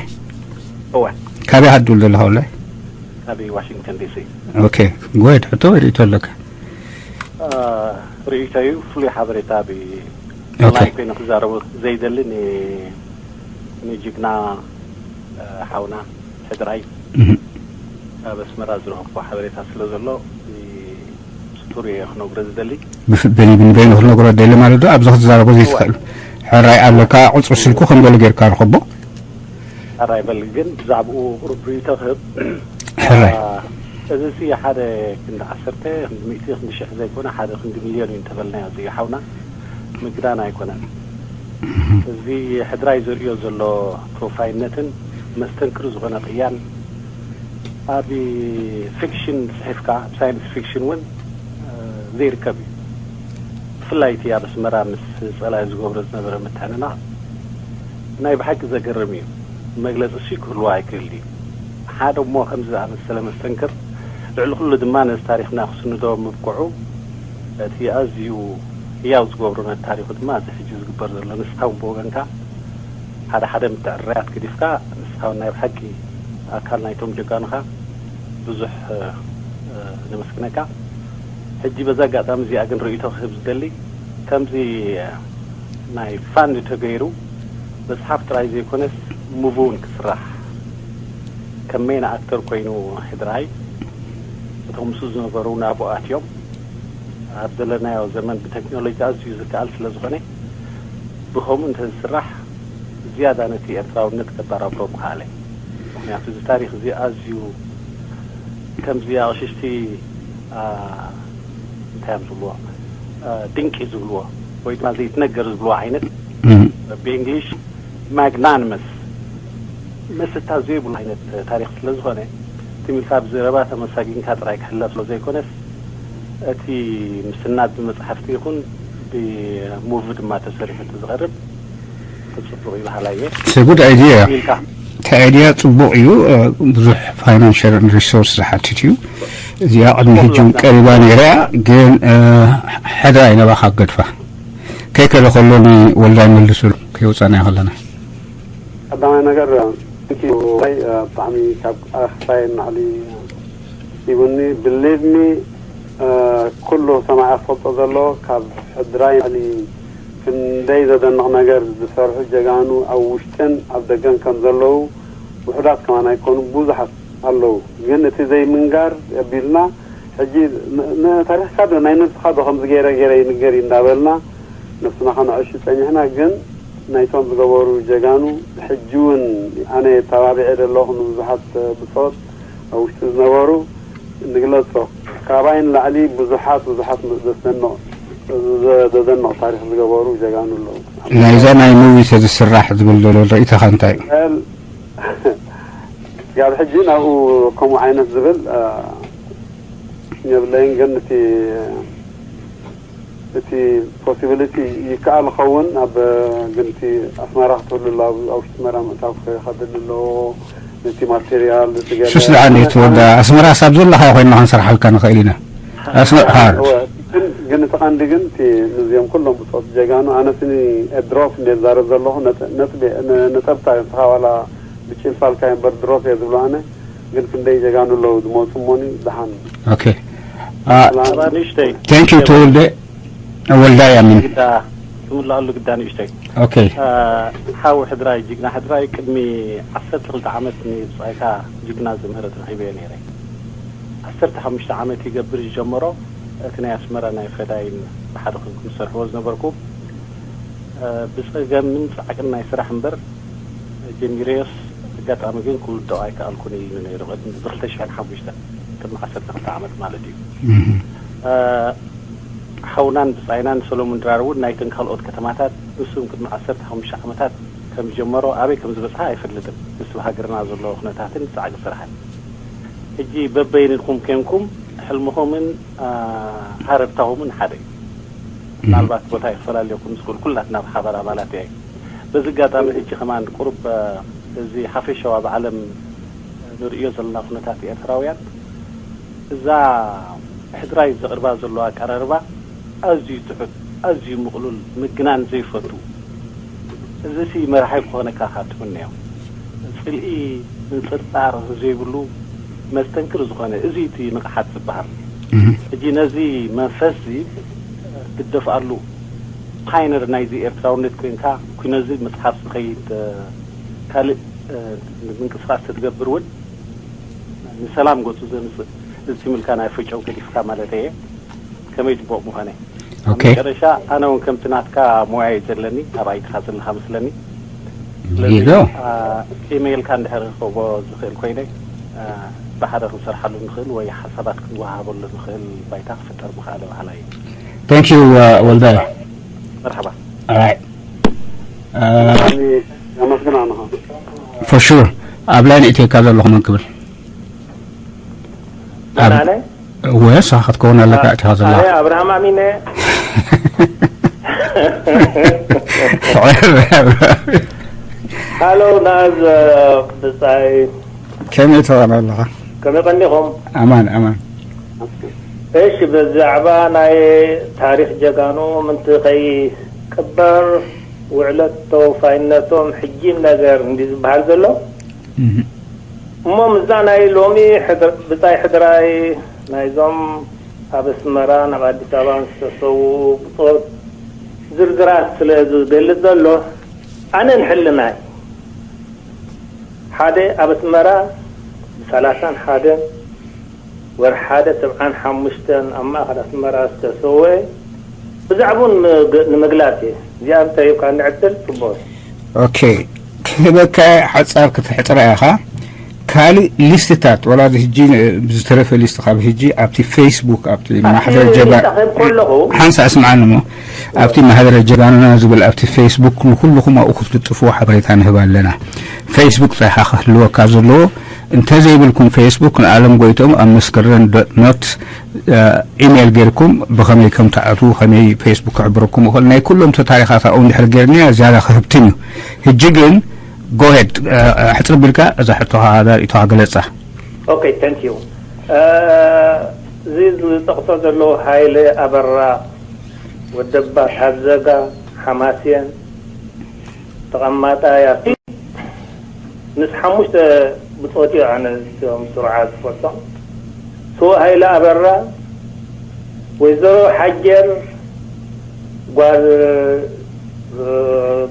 እወ። ካበይ ኢኻ ትድውል ዘለኻ ወልዳይ? ካብ ዋሽንግተን ዲሲ። ኦኬ፣ ጎሄድ ሕቶ ወይ ርእይቶ ኣለካ? አ፣ ርእይቶ እዩ፣ ፍሉይ ሓበሬታ ብ-፣ ኦኬ። ኦንላይን ኮይኑ ክዛረቡ ዘይደሊ ን-፣ ንጅግና፣ አ፣ ሓውና ሕድራይ እህ። ኣብ ኣስመራ ዝረኸብኩ ሓበሬታ ስለ ዘሎ፣ እ፣ ስቱር እየ ክነግሮ ዝደሊ። ብፍ-፣ በኒ-፣ ንበይኑ ክትነግሮ ትደሊ ማለት ዶ? ኣብዚ ክትዛረቦ ዘይትኽእል? ሕራይ ኣለካ፣ ቁጽሪ ስልኩ ከም ገለ ጌርካ ርኸቦ። ሕራይ በል፣ ግን ብዛዕባኡ ቁሩብ ርእይቶ ክህብ። ሕራይ። አ፣ እዚ ሲ ሓደ ክንዲ ዓሰርተ፣ ክንዲ ሚእቲ፣ ክንዲ ሽሕ ዘይኮነ፣ ሓደ ክንዲ ሚልዮን እዩ እንተበልናዮ፣ እዚ ሓውና ምግዳን ኣይኮነን። እዚ ሕድራይ ዘርእዮ ዘሎ ተወፋይነትን መስተንክር ዝኾነ ቅያን ኣብ ፊክሽን ጽሒፍካ፣ ኣብ ሳይንስ ፊክሽን እውን፣ እ፣ ዘይርከብ እዩ። ብፍላይ እቲ ኣብ ኣስመራ ምስ ጸላኢ ዝገብሮ ዝነበረ ምትሕንናቕ ናይ ብሓቂ ዘገርም እዩ። መግለጺ ሲ ክህልዎ ኣይክእል እዩ። ሓደ እሞ ከምዚ ዝኣመሰለ መስተንክር፣ ልዕሊ ኩሉ ድማ ነዚ ታሪኽና ክስንዶ ምብቅዑ፣ እቲ ኣዝዩ ህያው ዝገብሮ ነቲ ታሪኹ ድማ፣ እዚ ሕጂ ዝግበር ዘሎ፣ ንስኻ እውን ብወገንካ ሓደ ሓደ ምትዕርራያት ገዲፍካ፣ ንስኻ እውን ናይ ብሓቂ ኣካል ናይቶም ጀጋኑኻ፣ ብዙሕ፣ እ፣ እ፣ ነመስግነካ። ሕጂ በዛ ኣጋጣሚ እዚኣ ግን ርእይቶ ክህብ ዝደሊ፣ ከምዚ፣ እ፣ ናይ ፋንድ ተገይሩ መጽሓፍ ጥራይ ዘይኮነስ ሙቪ እውን ክስራሕ፣ ከም ሜን ኣክተር ኮይኑ ሕድራይ፣ እቶም ምስኡ ዝነበሩ ናብኡ ኣትዮም፣ ኣብ ዘለናዮ ዘመን ብቴክኖሎጂ ኣዝዩ ዝከኣል ስለ ዝኾነ፣ ብኸምኡ እንተዝስራሕ ዝያዳ ነቲ ኤርትራውነት ከባራብሮ ምኸኣለ። ምኽንያቱ እዚ ታሪኽ እዚ ኣዝዩ ከምዚ ኣቕሽሽቲ፣ አ፣ እንታይ እዮም ዝብልዎ? አ፣ ድንቂ ዝብልዎ ወይ ድማ ዘይትነገር ዝብልዎ ዓይነት፣ እም። ብእንግሊሽ ማግናንመስ መስታ ዘይብሉ ዓይነት ታሪኽ ስለ ዝኾነ፣ ትም ኢልካ ብዘረባ ተመሳጊንካ ጥራይ ክሕለፍ ስለ ዘይኮነስ፣ እቲ ምስናድ ብመጻሕፍቲ ይኹን ብሙቪ ድማ ተሰሪሑ እንተዝቐርብ ጽቡቕ እዩ በሃላይ እየ። It's a good idea። ኢልካ እቲ ኣይድያ ጽቡቕ እዩ። እ፣ ብዙሕ ፋይናንሽል ሪሶርስ ዝሓትት እዩ። እዚኣ ቅድሚ ሕጂ እውን ቀሪባ ነይራ እያ፣ ግን፣ እ፣ ሕድራ እዩ ናባኻ ክገድፋ። ከይከደ ከሎ ንወልዳይ መልስሉ፣ ከይወጻናዮ ከለና። ቀዳማይ ነገር፣ እ፣ ብጣዕሚ ካብ ኣኽሳይ ናዕሊ ሂቡኒ። ብሊቭ ሚ፣ እ፣ ኩሉ ሰማዒ ክፈልጦ ዘሎ፣ ካብ ሕድራይ ናዕሊ ክንደይ ዘደንቕ ነገር ዝሰርሑ ጀጋኑ ኣብ ውሽጥን ኣብ ደገን ከም ዘለዉ ውሑዳት ከማን ኣይኮኑ፣ ብዙሓት ኣለዉ። ግን እቲ ዘይምንጋር የቢልና። ሕጂ ን-፣ ንታሪኽካ ዶ ናይ ነብስኻ ዶ ከምዚ ገይረ ገይረ ይንገር እዩ እንዳበልና ነብስና ከነዕሹ ጸኒሕና። ግን ናይቶም ዝገበሩ ጀጋኑ ሕጂ እውን ኣነ ተባቢዐ ዘለኹ ንብዙሓት ብጾት ኣብ ውሽጢ ዝነበሩ ንግለጾ። ካባይ ንላዕሊ ብዙሓት፣ ብዙሓት ዘስደንቕ፣ ዘ-፣ ዘደንቕ ታሪኽ ዝገበሩ ጀጋኑ ኣለዉ። ናይዛ ናይ ሙቪ ተዝስራሕ ዝብል ዘሎ ርእይቶኻ እንታይ እዩ? በል፣ ስጋብ ሕጂ ናብኡ ከምኡ ዓይነት ዝብል፣ አ፣ የብለይን፣ ግን እቲ፣ እቲ ፖሲቢሊቲ ይከኣል ይኸውን። ኣብ፣ ግን እቲ ኣስመራ ክትህሉ ኣሎ፣ ኣብ፣ ኣብ ውሽጢ ኣስመራ ምእታው ክኸድል ኣለዎ። ነቲ ማቴሪያል፣ እቲ ገለ ሱስ ደኣ እንዴት ወዳ ኣስመራ ሳብ ዘለኻዮ ኮይንና ክንሰርሓልካ ንኽእል ኢና። ኣስመራ ሃርድ። እወ፣ ግን፣ ግን እቲ ቀንዲ ግን እቲ ነዚኦም ኩሎም ብጾት ጀጋኑ፣ ኣነስኒ ድሮፕ እንደ ዝዛረብ ዘለኹ ነጥ-፣ ነጥቢ፣ ነ-፣ ነጠብታ እዮም። ንስኻ ዋላ ብጭልፋልካ እምበር ድሮፕ እየ ዝብሎ ኣነ። ግን ክንደይ ጀጋኑ ኣለዉ ዝመጹ እሞኒ ደሓን። ኦኬ። አ፣ ሰላም። ኣባ ንእሽተይ። Thank you ተወልደ። ወልዳይ ኣሚን። ግዳ ትምላኣሉ ግዳ ንእሽተይ። ኦኬ። አ፣ ሓው ሕድራይ፣ ጅግና ሕድራይ፣ ቅድሚ ዓሰርተ ክልተ ዓመት ንብጻይካ ጅግና ዝምህረት ረኺበዮ ነይረ። ዓሰርተ ሓሙሽተ ዓመት ይገብር ዝጀመሮ እቲ ናይ ኣስመራ ናይ ፈዳይን ብሓደ ኮንኩም ትሰርሕዎ ዝነበርኩም፣ እ፣ ብጸገምን ጻዕቅን ናይ ስራሕ እምበር፣ ጀሚረዮስ ኣጋጣሚ ግን ክውድኦ ኣይከኣልኩን ኢሉ ነይሩ፣ ቅድሚ ብኽልተ ሽሕን ሓሙሽተን፣ ቅድሚ ዓሰርተ ክልተ ዓመት ማለት እዩ። እህ። እ፣ ሓውናን ብጻይናን ሰሎሙን ድራር እውን ናይተን ካልኦት ከተማታት፣ ንሱም ቅድሚ ዓሰርተ ሓሙሽተ ዓመታት ከም ዝጀመሮ፣ ኣበይ ከም ዝበጽሓ ኣይፈልጥን። ምስ ሃገርና ዘሎ ኩነታትን ጻዕቂ ስራሕን። ሕጂ በበይንኹም ኬንኩም፣ ሕልምኹምን፣ እ፣ ሃረርታኹምን ሓደ እዩ። ምናልባት ቦታ ይፈላለየኩም ዝኽእል፣ ኩላትና ብሓባር ኣባላት እያ። በዚ ኣጋጣሚ ሕጂ ከማን ቁሩብ፣ እ፣ እዚ ሓፈሻዊ ኣብ ዓለም ንርእዮ ዘለና ኩነታት ኤርትራውያን፣ እዛ ሕድራይ ዘቕርባ ዘሎ ኣቀራርባ ኣዝዩ ትሑት፣ ኣዝዩ ምቕሉል፣ ምግናን ዘይፈቱ፣ እዚ ሲ መራሒ ክኾነካ ካብ ትምነዮ፣ ጽልኢ ምንጽርጻር ዘይብሉ መስተንክር ዝኾነ፣ እዚ እቲ ንቕሓት ዝበሃል። እህ። ሕጂ ነዚ መንፈስ እዚ ትደፍኣሉ፣ ፓይነር ናይዚ ኤርትራውነት ኮይንካ፣ ኩነዚ መጽሓፍ ዝኸይድ፣ እ፣ ካልእ፣ እ፣ ምንቅስቃስ ተትገብር እውን ንሰላም ገጹ ዘምጽእ፣ እዚ ትምልካ ናይ ፈጨው ገዲፍካ ማለት እየ። ከመይ ጽቡቕ ምኾነ። ኣብ ኦኬ። መጨረሻ ኣነ እውን ከምቲ ናትካ ሞያ እዩ ዘለኒ፣ ኣብ ኣይትኻ ዘለኻ መስለኒ። ስለዚ፣ ይዶ። አ፣ ኢሜይልካ እንድሕር ክህቦ ዝኽእል ኮይነ፣ አ፣ ብሓደ ክንሰርሓሉ ንኽእል ወይ ሓሳባት ክንወሃሃበሉ ንኽእል ባይታ ክፍጠር ምኽኣለ በሃላይ። Thank you, uh, ወልዳይ። መርሓባ። Alright. Uh, ኣመስግን ኣነኻ። For sure. ኣብ ላይን እትየካ ዘለኹ መን ክብል? ኣብ-፣ ኣነ? እወ፣ ንስኻ ክትከውን ኣለካ፣ ኣቲኻ ዘለኻ። ኣነ ኣብርሃም ኣሚነ። ሃሎ፣ ናዝ፣ ብጻይ። ከመይ ትኾን ኣለኻ? ከመይ ቀኒኹም? ኣማን፣ ኣማን። እሺ፣ ብዛዕባ ናይ ታሪኽ ጀጋኑ ምንቲ ከይቅበር ውዕለት ተወፋይነቶም ሕጂም ነገር እንዲ ዝበሃል ዘሎ። እህ። እሞ ምስዛ ናይ ሎሚ ሕድር-፣ ብጻይ ሕድራይ ናይዞም ኣብ ኣስመራን ኣብ ኣዲስ ኣበባን ዝተሰዉ ብጾት ዝርዝራት ስለ ዝገልጽ ዘሎ፣ ኣነ ንሕልናይ ሓደ ኣብ ኣስመራ ብሰላሳን ሓደን ወርሒ ሓደ ሰብዓን ሓሙሽተን ኣብ ማእከል ኣስመራ ዝተሰወ ብዛዕባኡ ንምግ-፣ ንምግላጽ እየ። እዚኣ እንተሂብካኒ ዕድል ጽቡቕ እዩ። ኦኬ፣ ክህበካ ሓጻር ክትሕጽራ ኢኻ። ካልእ ሊስትታት፣ ወላ እዚ ሕጂ ዝተረፈ ሊስት ካብ ሕጂ ኣብቲ ፌስቡክ፣ ኣብቲ ኣብቲ ማሕደር ጀጋ-፣ ሊስት ክህብ ከለኹ ሓንሳእ ስምዓኒ እሞ፣ ኣብቲ ማሕደር ጀጋኑና ዝብል ኣብቲ ፌስቡክ ንኩልኹም ኣብኡ ክትልጥፍዎ ሓበሬታ ንህብ ኣለና። ፌስቡክ ጥራሕ ክህልወካ ዘለዎ፣ እንተዘይብልኩም ፌስቡክ ንኣለም ጎይቶም ኣብ መስከረም ዶት ኖት፣ እ፣ ኢሜይል ጌርኩም ብኸመይ ከም ትኣትዉ፣ ከመይ ፌስቡክ ክሕብረኩም ይኽእል፣ ናይ ኩሎም እቲ ታሪኻት ኣብኡ እንድሕር ጌርናዮ ዝያዳ ክህብትም እዩ። ሕጂ ግን፣ ጎሄድ፣ እ፣ ሕጽር ቢልካ እዛ ሕቶኻ፣ እዛ ርእይቶኻ ገለጻ። ኦኬ፣ ታንክ ዩ። እ፣ እዚ ዝጠቕሶ ዘለዉ ሃይለ ኣበራ፣ ወደባ ታዘጋ፣ ሓማስየን፣ ተቐማጣይ ኣብቲ ምስ ሓሙሽተ ብጾት እዩ ኣነ እቶም ስሩዓት ዝፈልጦም። ስዉእ ሃይለ ኣበራ፣ ወይዘሮ ሓጀር ጓል፣ እ፣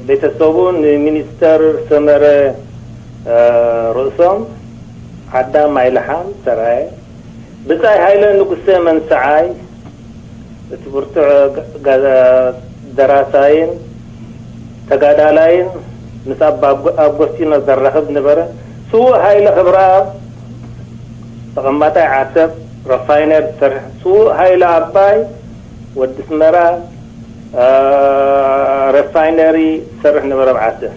ቤተሰቡ ንሚኒስተር ሰመረ፣ እ፣ ርእሶም፣ ዓዳ ማይልሓም ሰራየ፣ ብጻይ ሃይለ ንጉሰ መንሰዓይ፣ እቲ ብርቱዕ ጋ-፣ ጋ-፣ ደራሳይን ተጋዳላይን ምስ ኣባ ኣጎ-፣ ኣጎስቲኖ ዘራኽብ ነበረ። ስዉእ ሃይለ ክብረኣብ ተቐማጣይ ዓሰብ ረፋይነር ዝሰርሕ፣ ስዉእ ሃይለ ኣባይ ወዲ ኣስመራ፣ አ፣ ረፋይነሪ ዝሰርሕ ነበረ ኣብ ዓሰብ።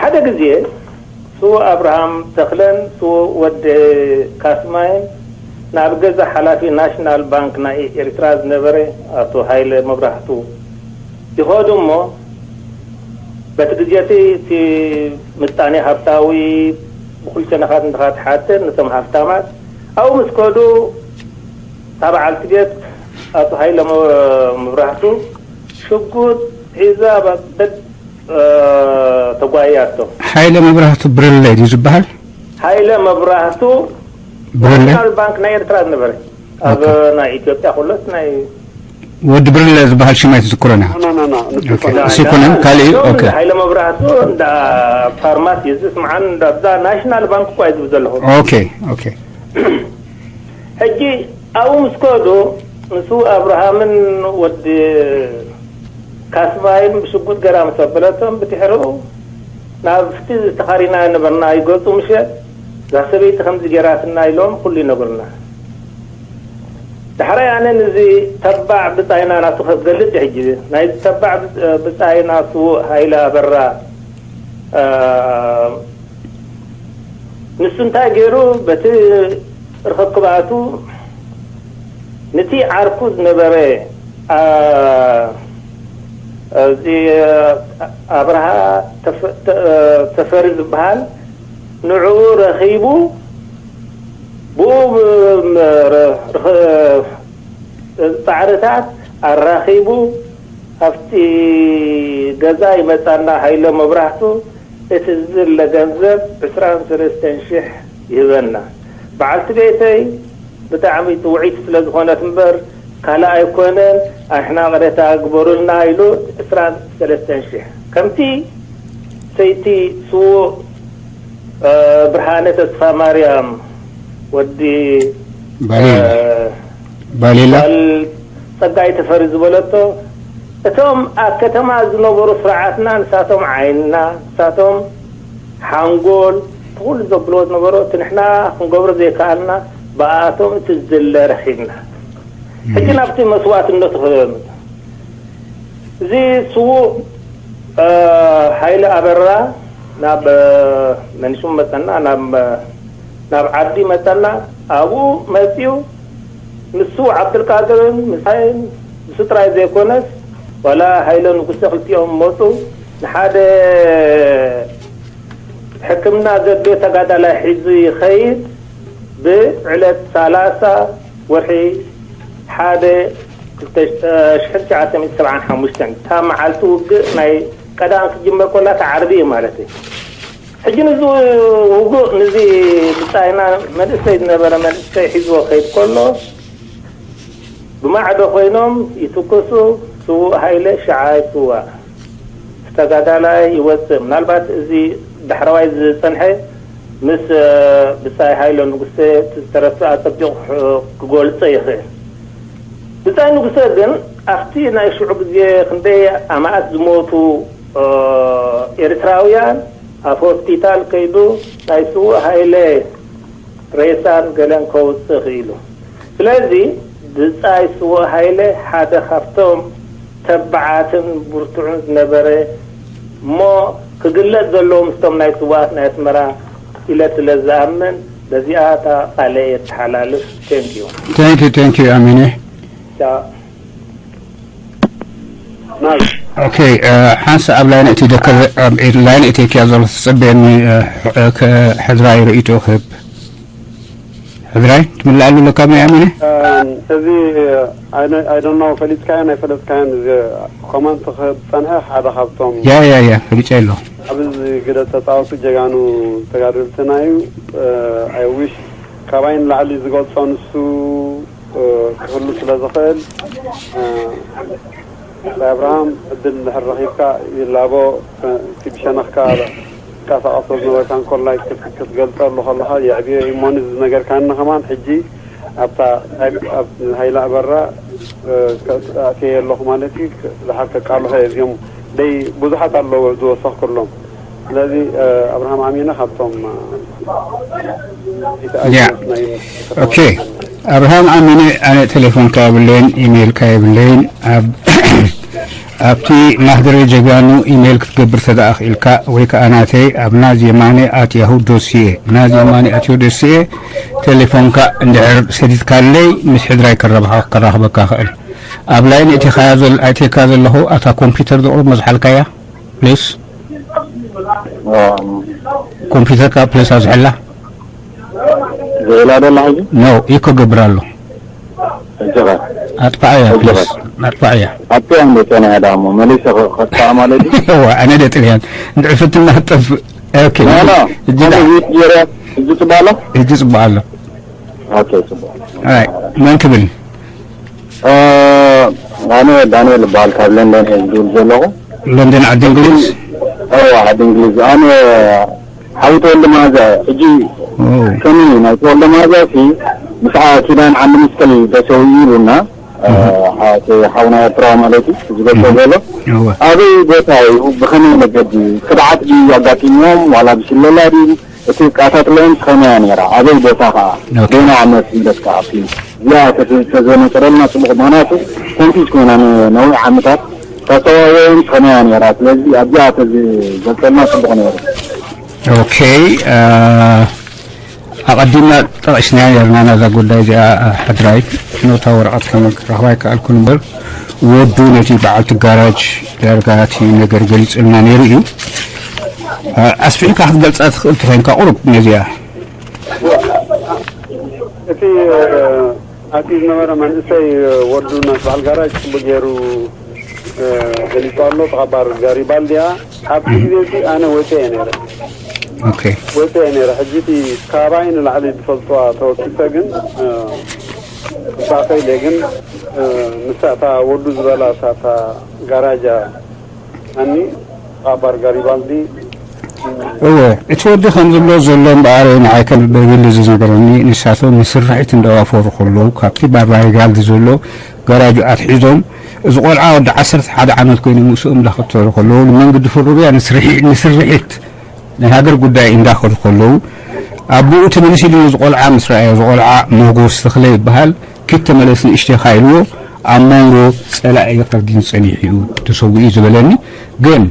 ሓደ ግዜ ስዉእ ኣብርሃም ተኽለን ስዉእ ወዲ ካስማይን ናብ ገዛ ሓላፊ ናሽናል ባንክ ናይ ኤርትራ ዝነበረ ኣቶ ሃይለ መብራህቱ ይኸዱ እሞ፣ በቲ ግዜ እቲ፣ እቲ ምጣኔ ሃብታዊ ብኹሉ ሸነኻት እንድኻ ትሓትት፣ ነቶም ሃፍታማት ኣብኡ ምስ ከዱ፣ እታ በዓልቲ ቤት ኣቶ ሃይለ መ-፣ መብራህቱ ሽጉጥ ሒዛ በ-፣ በ-፣ እ፣ ተጓይያቶ። ሃይለ መብራህቱ ብርለ ድዩ ዝበሃል? ሃይለ መብራህቱ ብርለ? ናሽናል ባንክ ናይ ኤርትራ ዝነበረ። ኣብ ኦኬ። ናይ ኢትዮጵያ ኩሎስ ናይ ወዲ ብርለ ዝበሃል ሽም ኣይትዝክሮን ኢኻ? ኖ፣ ኖ፣ ኖ፣ ንሱ ኦኬ። ኣይኮነን። ንሱ ኣይኮነን፣ ካልእ እዩ። እዞም ኦኬ። ሃይለ መብራህቱ እንዳ ፋርማሲ ዝስምዓን እንዳ ብዛ ናሽናል ባንክ እኳ እዩ ዝብል ዘለኹ። ኦኬ፣ ኦኬ። ሕጂ ኣብኡ ምስ ከዱ ምስ ኣብርሃምን ወዲ ካስማይን ብሽጉጥ ገራ ምስ ኣበለቶም፣ ብድሕሪኡ ናብቲ ዝተኻሪና ነበርና ይገጹ ምሸት፣ እዛ ሰበይቲ ከምዚ ገራትና ኢሎም ኩሉ ይነግሩና። ዳሕራይ ኣነ ንዚ ተባዕ ብጻይና ናቱ ከገልጽ ሕጂ፣ ናይ ተባዕ ብጻይና ስዉእ ሃይለ ኣበራ፣ እ፣ ንሱ እንታይ ገይሩ፣ በቲ ርኽክባቱ ነቲ ዓርኩ ዝነበረ፣ ኣ-፣ እዚ ኣብርሃ ተፈ-፣ ተ-፣ ተፈሪ ዝበሃል ንዕኡ ረኺቡ፣ ብኡ ብ-፣ ም-፣ ር-፣ ርኽ-፣ ጻዕርታት ኣራኺቡ፣ ኣብቲ ገዛ ይመጻና ሃይለ መብራህቱ፣ እቲ ዝድለ ገንዘብ ዕስራን ሰለስተን ሽሕ ይህበና። በዓልቲ ቤተይ ብጣዕሚ ጥውዒት ስለ ዝኾነት እምበር ካልእ ኣይኮነን፣ ኣሕና ቅሬታ ግበሩልና ኢሉ ዕስራን ሰለስተን ሽሕ። ከምቲ ሰይቲ ስዉእ፣ እ፣ ብርሃነ ተስፋ ማርያም ወዲ፣ ባሌላ። እ፣ ባሌላ። ጓል ጸጋይ ተፈሪ ዝበለቶ፣ እቶም ኣብ ከተማ ዝነበሩ ስርዓትና ንሳቶም ዓይንና፣ ንሳቶም ሓንጎል፣ እቲ ኩሉ ዘብልዎ ዝነበሩ፣ እቲ ንሕና ክንገብሮ ዘይከኣልና ብኣቶም እቲ ዝድለ ረኺብና። ሕጂ ናብቲ መስዋእትነቱ ክመጽእ። እዚ ስዉእ፣ እ፣ ሃይለ ኣበራ ናብ፣ እ፣ መን ሽሙ መጸና፣ ናብ፣ ናብ ዓዲ መጸና። ኣብኡ መጺኡ ምስ ስዉእ ዓብዱልቃድርን ምሳይን፣ ምስ ጥራይ ዘይኮነስ፣ ዋላ ሃይለ ንጉሰ ክልቲኦም መጹ። ንሓደ ሕክምና ዘድልዮ ተጋዳላይ ሒዙ ይኸይድ። ብዕለት ሰላሳ ወርሒ ሓደ ክልተ ሽሕን ትሽዓተ ሚእትን ሰብዓን ሓሙሽተን፣ እታ መዓልቲ ውግእ ናይ ቀዳም ክትጅመር ከላ፣ እታ ዓርቢ እዩ ማለት እዩ። ሕጂ ንዚ ውግእ፣ ንዚ ብጻይና መንእሰይ ዝነበረ መንእሰይ ሒዝዎ ከይድ ከሎ፣ ብማዕዶ ኮይኖም ይትኩሱ። ስዉእ ሃይለ ሽዓ ይስዋእ። ተጋዳላይ ይወጽእ። ምናልባት እዚ ዳሕረዋይ ዝጸንሐ ምስ፣ እ፣ ብጻይ ሃይለ ንጉሰ ዝተረፈ ኣጸቢቑ ክገልጾ ይኽእል። ብጻይ ንጉሰ ግን ኣብቲ ናይ ሽዑ ግዜ ክንደይ ኣማእት ዝሞቱ፣ እ፣ ኤርትራውያን ኣብ ሆስፒታል ከይዱ ናይ ስዉእ ሃይለ ሬሳን ገለን ከውጽእ ክኢሉ። ስለዚ ብጻይ ስዉእ ሃይለ ሓደ ካብቶም ተባዓትን ብርቱዕን ዝነበረ እሞ ክግለጽ ዘለዎ ምስቶም ናይ ስዉኣት ናይ ኣስመራ ኢለ ስለ ዝኣምን በዚኣ እታ ቃለይ የተሓላልፍ። Thank you። Thank you፣ thank you ኣሚነ። ቻው። ኦኬ፣ እ፣ ሓንሳእ ኣብ ላይን እቲ ደከ-፣ ኣብ ላይን እቲ ኪያ ዘሎ ትጸበየኒ፣ እ፣ እ፣ ከ-፣ ሕድራይ ርእይቶ ክህብ። ሕድራይ ትምልኣሉ ኣለካ፣ ኣሚነ? እ፣ እዚ፣ ኣይ ዶ-፣ ኣይ ዶንት ኖው፣ ፈሊጥካዮን ኣይፈለጥካዮን፣ እዚ ኮመንት ክህብ ጸንሐ ሓደ ካብቶም ያ፣ ያ፣ ያ፣ ፈሊጠ ኣሎ። ኣብዚ ግደ ተጻወቱ ጀጋኑ ተጋደልትና እዩ። እ፣ ኣይ ዊሽ ካባይ ንላዕሊ ዝገልጾ ንሱ፣ እ፣ ክህሉ ስለ ዝኽእል፣ እ፣ ብጻይ ኣብርሃም ዕድል እንድሕር ረኺብካ ይላቦ፣ እ፣ እቲ ብሸነኽካ ትንቀሳቐሶ ዝነበርካ እንኮላይ ክት-፣ ክትገልጸሉ ከለኻ የዕብዮ እዩ እሞ፣ ንዝነገርካኒ ከማን ሕጂ ኣብታ ኣብ ሃይለ ኣበራ፣ እ፣ ከ-፣ ኣትየ ኣለኹ ማለት እዩ። ክ-፣ ድሓር ከቃልሖ እየ። እዚኦም ደይ ብዙሓት ኣለዉ ዝወሰኽኩሎም። ስለዚ፣ እ፣ ኣብርሃም ኣሚነ ካብቶም፣ እ፣ ያ። ኦኬ። ኣብርሃም ኣሚነ፣ ኣነ ቴሌፎንካ የብለይን፣ ኢሜይልካ የብለይን። ኣብ፣ ኣብቲ ማህደረ ጀጋኑ ኢሜይል ክትገብር ተደኣ ክኢልካ፣ ወይ ከኣ ናተይ ኣብ ናዝ የማነ ኣት ያሁ ዶት ሲኤ፣ ናዝ የማነ ኣት ያሁ ዶት ሲኤ፣ ቴሌፎንካ እንድሕር ሰዲድካለይ፣ ምስ ሕድራይ ከረባኻ-፣ ከራኽበካ ክእል። ኣብ ላይን ኣእቲኻያ ዘል-፣ ኣእቲካ ዘለኹ፣ ኣታ ኮምፒውተር ዶ መዝሓልካያ? ፕሊስ። እም። ኮምፒውተርካ ፕሊስ ኣዝሕላ። ዘይላ ዶ ኣላ ሕጂ? ኖ፣ ኢኮ ገብር ኣሎ። ሕጂ ኸ? ኣጥፋኣያ፣ ሕጂ ፕሊስ። ኸ? ኣጥፋኣያ። ኣጥፍያ እንደ ጸኒሐ ዳሞ፣ መሊሰ ኸ-፣ ከጥፋኣ ማለት እዩ? እዋ፣ ኣነ ደ ጥልያን። እንድዕፍትና ጠፍ-፣ ኦኬ። ኖ፣ ኖ። ሕጂ ዳ-፣ ኣነ ዊት ጌረ፣ ሕጂ ጽቡቕ ኣሎ? ሕጂ ጽቡቕ ኣሎ። ኦኬ፣ ጽቡቕ። ኣይ፣ መን ክብል? እ፣ ኣነ ዳንኤል እበሃል፣ ካብ ለንደን እየ ዝድውል ዘለኹ። ለንደን ዓዲ እንግሊዝ? እዋ፣ ዓዲ እንግሊዝ። ኣነ ሓው ተወልደ መኣዛ፣ ሕጂ ኦ። ከመይ እዩ ናይ ተወልደ መኣዛ ሲ፣ ምስዓ ኪዳን ዓንዲ መስቀል ተሰዊኡ ኢሉና፣ እቲ ሓውና ኤርትራዊ ማለት እዩ ዝገልጾ ዘሎ። ኣበይ ቦታ እዩ? ብኸመይ መገዲ? ክድዓት ድዩ ኣጋጢምዎም? ዋላ ብስለላ ድዩ? እቲ ዝቃታትለኦም ከመያ ነይራ? ኣበይ ቦታ ከኣ? ኦኬ። ዜና ዓመት እንደስካ ኣብቲ እዚኣ ተዘነጸረልና ጽቡቕ፣ ምኽንያቱ ኮንፊዝ ኮይና ንነዊሕ ዓመታት ታስተዋወዮም ከመያ ነይራ። ስለዚ ኣብዚኣ ተዝገልጸልና ጽቡቕ ነይሩ። ኦኬ። ኣቐዲምና ጠቒስናያ ነርና ነዛ ጉዳይ እዚኣ። ሕድራይ፣ ነታ ወረቐት ከመክረኽባ ኣይከኣልኩን እምበር፣ ወዱ ነቲ በዓልቲ ጋራጅ ዳርጋ እቲ ነገር ገሊጽልና ነይሩ እዩ። ኣስፊሕካ ክትገልጻ ትኽእል ተኾይንካ ቁሩብ ነዚኣ። እቲ ኣቲ ዝነበረ መንእሰይ ወዱ ናት በዓል ጋራጅ ጽቡቅ ገይሩ ገሊጹ ኣሎ። ተቐባር ጋሪባልዲ እያ። ኣብቲ ግዜ እቲ ኣነ ወፂአ እየ ነይረ። ኦኬ። ወፂአ እየ ነይረ። ሕጂ እቲ ካባይ ንላዕሊ ዝፈልጥዋ ተወኪሰ ግን እዛ ከይደ ግን ንሳ እታ ወዱ ዝበላ እታ ጋራጃ ኣኒ ተቐባር ጋሪባልዲ እወ እቲ ወዲ ከም ዝብሎ ዘሎ እምበኣር ንዓይ ከም በግሊ ዝነገረኒ ንሳቶም ንስርሒት እንዳዋፈሩ ከለዉ ካብቲ ባባይ ጋልዲ ዘሎ ጋራጁ ኣትሒዞም እዚ ቆልዓ ወዲ ዓሰርተ ሓደ ዓመት ኮይኑ ምስኦም እንዳኸተሉ ከለዉ ንመንግዲ ፈሮርያ ንስርሒት ናይ ሃገር ጉዳይ እንዳኸዱ ከለዉ ኣቦኡ ተመሊሱ ኢሉ እዚ ቆልዓ ምስ ረኣዮ እዚ ቆልዓ ሞጎስ ተኽለ ይበሃል ኪድ ተመለስ ንእሽተኻ ኢልዎ ኣብ መንጎ ጸላኢ ይቕርዲን ጸኒሑ እዩ ተሰዊኡ ዝበለኒ ግን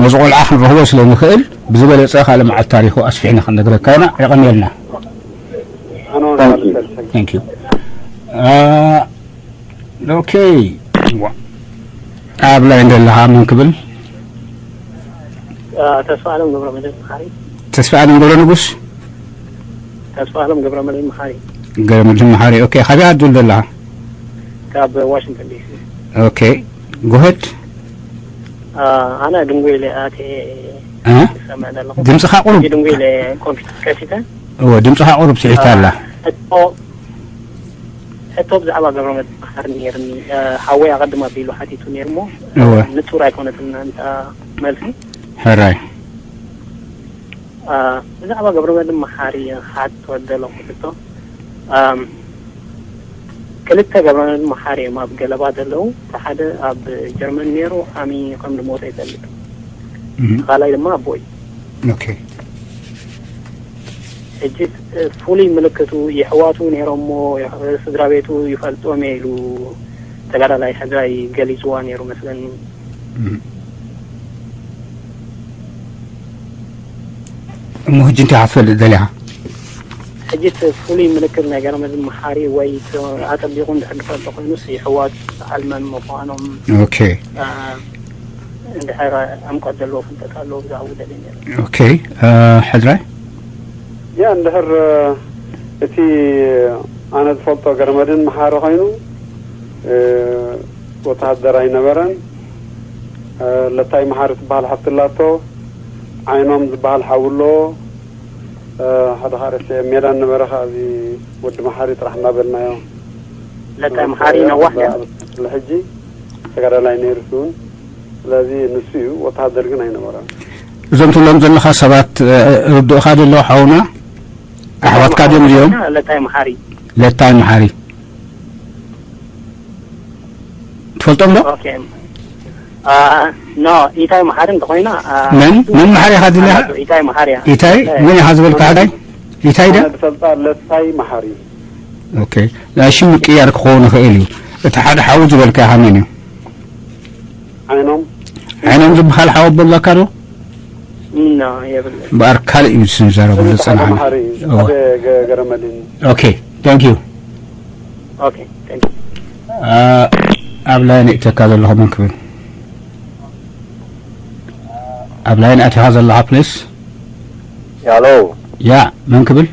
ነዚ ቆልዓ ክንረኽቦ ስለ ንኽእል ብዝበለጸ ካልእ መዓልቲ ታሪኹ ኣስፊሕና ክንነግረካ ኢና የቐንየልና ኣነ እውን Thank you. Thank you. Uh, okay. ኣብ ላይን ዘለኻ መን ክብል? ተስፋ ኣለም ገብረ መድህን መሓሪ ተስፋ ኣለም ገብረ ንጉስ ተስፋ ኣለም ገብረ መድህን መሓሪ ገብረ መድህን መሓሪ okay ካበይ ዓዲ ዘለኻ ካብ ዋሽንግተን ዲሲ okay go ahead ኣነ ድንጉ ኢለ ኣትየ እ? ዝሰምዕ ዘለኹ ድምፅኻ ቁሩብ ድንጉ ኢለ ኮምፒውተር ከፊተ እወ ድምፅኻ ቁሩብ ስሒታ ኣላ ሕቶ ሕቶ ብዛዕባ ገብረ መድህን መሓሪ ነይርኒ ሓወይ ኣቐድም ኣቢሉ ሓቲቱ ነይሩ እሞ እወ ንጹር ኣይኮነትን እንታ መልሲ ሕራይ ብዛዕባ ገብረመድህን መሓሪ ክሓቶ ዝደለኹ ሕቶ ክልተ ገብረመድህን መሓሪ እዮም ኣብ ገለባ ዘለዉ። እቲ ሓደ ኣብ ጀርመን ነይሩ ዓሚ ከም ዝሞተ ይፈልጥ። እቲ ካልኣይ ድማ ኣቦይ። ኦኬ ሕጂ ፍሉይ ምልክቱ የሕዋቱ ነይሮሞ ስድራ ቤቱ ይፈልጦም እየ ኢሉ ተጋዳላይ ሕድራይ ገሊፅዋ ነይሩ መስለኒ። እሞ ሕጂ እንታይ ክትፈልጥ ደሊኻ? ሕጂ እቲ ፍሉይ ምልክት ናይ ገረመድን መሓሪ ወይ ኣጠቢቑ እንድሕር ዝፈልጦ ኮይኑስ የሕዋት ዓልመን ምዃኖም ኦኬ እንድሕር ዕምቆት ዘለዎ ፍልጠት ኣለዎ ብዛዕባኡ ደልየ ነይረ። ኦኬ ሕድራይ ያ እንድሕር እቲ ኣነ ዝፈልጦ ገረመድን መሓሪ ኮይኑ ወተሃደር ኣይነበረን። ለታይ መሓሪ ትበሃል ሓፍቲ ኣላቶ። ዓይኖም ዝበሃል ሓው ኣለዎ። ሓደ ሓደ ሜዳ ነበረ ካብ ወዲ መሓሪ ጥራሕ እናበልናዮ ለታይ መሓሪ ነዋሕ ድያ? ሕጂ ተጋዳላይ ነይሩ እውን ስለዚ ንሱ እዩ ወተሃደር ግን ኣይነበረን። እዞም ትብሎም ዘለኻ ሰባት ርድእኻ ደለዉ ሓውና ኣሕዋትካ ድዮም እዚኦም? ለታይ መሓሪ ለታይ መሓሪ ትፈልጦም ዶ? ኦኬ ኖ ኢታይ መሓሪ እንተኮይና መን መን መሓሪ ኢኻ ድልኻ? ኢታይ መሓሪ እያ። ኢታይ መን ኢኻ ዝበልካ ሓዳይ? ኢታይ ዳ? ዝፈልጣ ለታይ መሓሪ ኦኬ ናይ ሽም ምቅያር ክኸውን ይኽእል እዩ። እቲ ሓደ ሓው ዝበልካ ኢኻ መን እዩ? ዓይኖም ዓይኖም ዝበሃል ሓው ኣቦ ኣለካ ዶ? ኖ የብለይ። እምበኣር ካልእ እዩ ዝዛረቡ ዝጸንሓና። መሓሪ እወ። ሓደ ገ- ገረመድህን ኦኬ ታንክ ዩ። ኦኬ ታንክ ዩ። ኣብ ላይን እተካ ዘለኹ መን ክብል ኣብ ላይን ኣቲኻ ዘለኻ ፕሊስ ያሎ ያ መን ክብል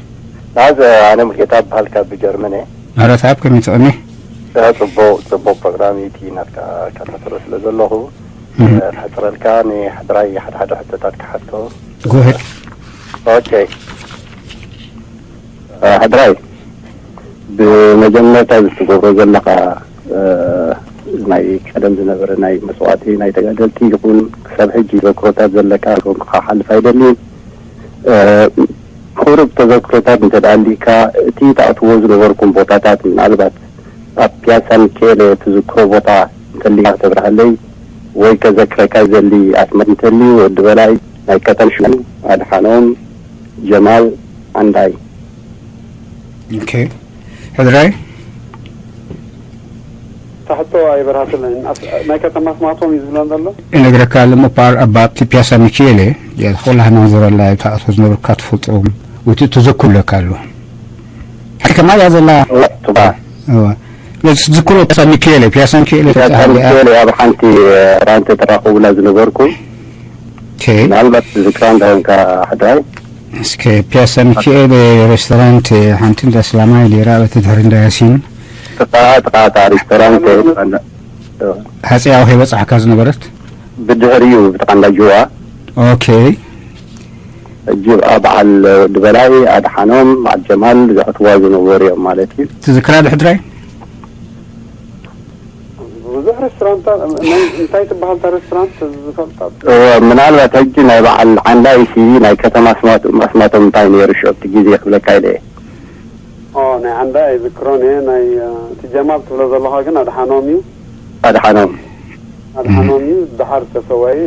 ናዝ ኣነ ሙልጌታ በሃል ካብ ጀርመን እየ ምህረተኣብ ከመይ ትቕኒ ጽቡቅ ጽቡቅ ፕሮግራም እዩ እቲ ናትካ እከታተሎ ስለ ዘለኹ ከሕጽረልካ ንሕድራይ ሓደ ሓደ ሕቶታት ክሓቶ ጎሄድ ኦኬ ሕድራይ ብመጀመርታ እዚ ትገብሮ ዘለኻ ናይ ቀደም ዝነበረ ናይ መስዋእቲ ናይ ተጋደልቲ ይኹን ክሳብ ሕጂ ዘክሮታት ዘለካ ክሓልፍ ኣይደልን። ቁሩብ ተዘክሮታት እንተ ኣሊካ እቲ ትኣትዎ ዝነበርኩም ቦታታት ምናልባት ኣብ ፒያሳ ሚካኤል ትዝክሮ ቦታ እንተሊካ ክተብርሃለይ ወይ ከዘክረካ ዘሊ ኣስመት እንተሊ ወዲ በላይ ናይ ከተም ሽሙ ኣድሓኖም ጀማል ዓንዳይ። ኦኬ ሕድራይ ታሕቶ ኣይበርሃትለይን ናይ ከተማ ኣስማቶም እዩ ዝብለን ዘሎ። እነግረካ ኣለሞ ፓር ኣባቲ ፒያሳ ሚካኤል እየ። ኩላህና ንዘበላ ተኣቶ ዝነብርካ ትፈልጦም ወይ ትዘክሩ ለካ ኣሎ። ከማያ ዘላ ቱባ ዝክሮ ፒያሳ ሚካኤል ፒያሳ ሚካኤል ፒያሳ ሚካኤል ኣብ ሓንቲ ራንተ ተራኸቡላ ዝነበርኩ ኦኬ ምናልባት ዝክራ እንዳሆንካ ሕዳይ እስከ ፒያሳ ሚካኤል ሬስቶራንት ሓንቲ እንዳ ስላማይ ሌራ በቲ ድሕሪ እንዳ ያሲን ጥቃ ጥቃ እታ ሬስቶራንት ሃፀያዊ ከይበፃሕካ ዝነበረት ብድሕሪኡ ብጥቃ እንዳ ጅዋ ኦኬ እጅ በዓል ወዲ በላይ ኣድሓኖም በዓል ጀማል ዘእትዋ ዝነበሩ እዮም ማለት እዩ። ትዝክራ ድሕድራይ ብዙሕ ሬስቶራንት እንታይ ትበሃል እታ ሬስቶራንት ዝፈልጣ እወ፣ ምናልባት ሕጂ ናይ በዓል ዓንዳይ ሲ ናይ ከተማ ኣስማት- ኣስማቶም እንታይ ነይሩ ሽዑ እቲ ግዜ ክብለካ ኢለ እየ። ኦ ናይ ዓንዳ ኣይዝክሮን እየ ናይ እ፣ እቲ ጀማል ትብሎ ዘለኻ ግን ኣድሓኖም እዩ ኣድሓኖም ኣድሓኖም እዩ ደሓር ተሰዋኢ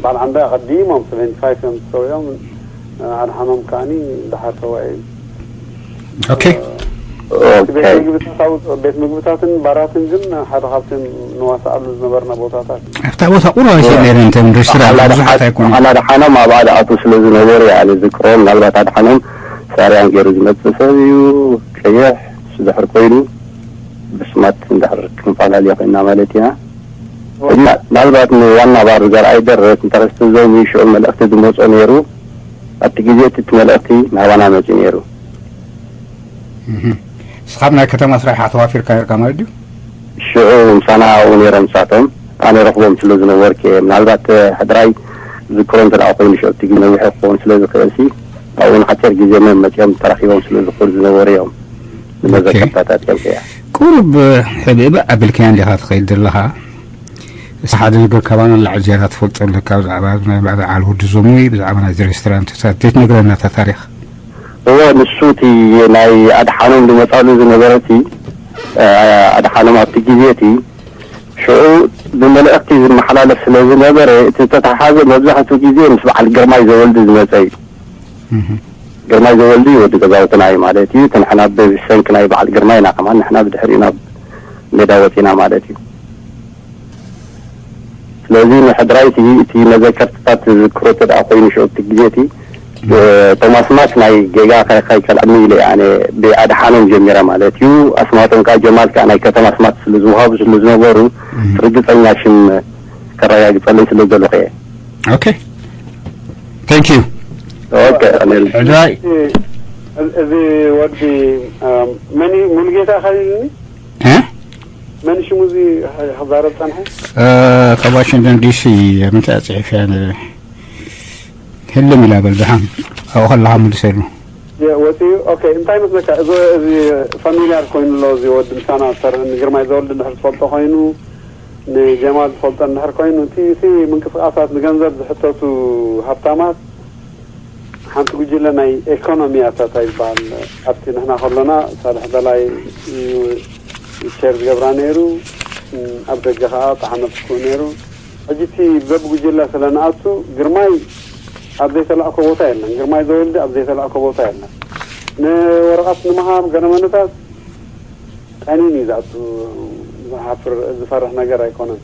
በዓል ዓንዳ ቀዲሞም ሰቨንቲ ፋይቭ እዮም ተሰዊኦም እ፣ ኣድሓኖም ከዓኒ ደሓር ሰዋኢ እዩ ኦኬ እቲ ቤት ኦኬ። ምግብታት ኣብ- ቤት ምግብታትን ባራትን ግን ሓደ ካብቶም ንዋሳኣሉ ዝነበርና ቦታታት ኣብታ ቦታ ቁሩብ ኣይሰ ነይረ እንተ ሬስቶራንት ብዙሓት ኣይኮነ ኣላድሓኖም ኣብ ኣድኣቱ ስለ ዝነበሩ እየ ኣነ ዝክሮ። ምናልባት ኣድሓኖም ሳርያን ገይሩ ዝመፅእ ሰብ እዩ። ቀይሕ ዝድሕር ኮይኑ ብስማት እንድሕር ክንፈላለዮ ኮይና ማለት ኢና። እና ምናልባት ንዋና ባር ዘርኣይ ደረስ እንተረስተዞም እዩ ሽዑ መልእኽቲ ዝመፆ ነይሩ። ኣብቲ ግዜ እቲ እቲ መልእኽቲ ናባና መፂኡ ነይሩ። እስኻብ ናይ ከተማ ስራሕኻ ተዋፊርካ ነርካ ማለት ድዩ? ሽዑ ምሳና ኣብኡ ነይሮም ንሳቶም። ኣነ ረኽቦም ስለ ዝነበርኩ እየ። ምናልባት ሕድራይ ዝክሮ እንተ ደኣ ኮይኑ ሽዑ እቲ ነዊሕ ክኸውን ስለ ዝኽእል ሲ ኣብኡ ንሓፂር ግዜ መ መፂኦም ተራኺቦም ስለ ዝኽእሉ ዝነበሩ እዮም። ንመዘከርታታት እዮም እያ። ቁሩብ ሕብእብእ ኣቢልካያ እንዲኻ ትኸይድ ዘለኻ። እስኻ ሓደ ነገር ካባና ንላዕሊ ዝያዳ ትፈልጦ ኣለካ ብዛዕባ ናይ በዓል ወዲ ዞም ወይ ብዛዕባ ናይዚ ሬስቶራንትታት ዘይትነግረና እታ ታሪኽ? እወ፣ ንሱ እቲ ናይ ኣድሓኖም ዝመጻሉ ዝነበረ እቲ ኣድሓኖም ኣብቲ ግዜ እቲ ሽዑ ብመልእኽቲ ዝመሓላለፍ ስለ ዝነበረ እቲ ዝተተሓሓዘ መብዛሕትኡ ግዜ ምስ በዓል ግርማይ ዘወልዲ ዝመጸ እዩ። ግርማይ ዘወልዲ ወዲ ገዛውትና እዩ ማለት እዩ። እቲ ንሕና ብሰንኪ ናይ በዓል ግርማይ ኢና ከማን ንሕና ብድሕሪኡ ናብ ሜዳ ወጺና ማለት እዩ። ስለዚ ንሕድራይ እቲ እቲ መዘከርትታት ዝክሮ ተደኣ ኮይኑ ሽዑ እቲ ግዜ እቲ እቶም ኣስማት ናይ ጌጋ ካይካልዓኒ ኢለ ኣነ ብኣድሓኖም ጀሚረ ማለት እዩ። ኣስማቶም ከዓ ጀማል ከዓ ናይ ከተማ ኣስማት ስለ ዝውሃቡ ስለ ዝነበሩ ርግፀኛ ሽም ከረጋግፀለይ ስለ ዘለኹ እየ። ኦኬ thank you ኦኬ ኣሜን። ሕድራይ እዚ ወዲ መን እዩ? ሙሉጌታ ኢኻ ኢልኒ? እ? መን ሽሙ እዚ ክዛረብ ጸንሐ? እ፣ ካብ ዋሽንግተን ዲሲ ምንታይ ጽሒፍ እያ ነ- ህልም ኢላ በል ደሓን ኣብኡ ከለኻ ምልሰሉ ወፂኡ። ኦኬ፣ እንታይ መስለካ? እዚ እዚ ፋሚሊያር ኮይኑ ኣሎ። እዚ ወዲ ምሳና ዝሰርሕ ንግርማይ ዘወልድ እንድሕር ዝፈልጦ ኮይኑ፣ ንጀማል ዝፈልጦ እንድሕር ኮይኑ፣ እቲ እቲ ምንቅስቃሳት ንገንዘብ ዝሕተቱ ሃብታማት ሓንቲ ጉጅለ ናይ ኤኮኖሚ ኣታታ ይበሃል። ኣብቲ ንሕና ከሎና ሳልሕ በላይ እዩ ዊልቸር ዝገብራ ነይሩ። ኣብ ደገ ከዓ ጣዕመ ትኩእ ነይሩ። ሕጂ እቲ በብጉጅለ ስለ ንኣቱ ግርማይ ኣብ ዘይተላእኮ ቦታ የለን። ግርማይ ዘወልዲ ኣብ ዘይተላእኮ ቦታ የለን። ንወረቐት ንምሃብ ገለመለታት ቀኒን እዩ ዝኣቱ። ዝሓፍር ዝፈርሕ ነገር ኣይኮነን።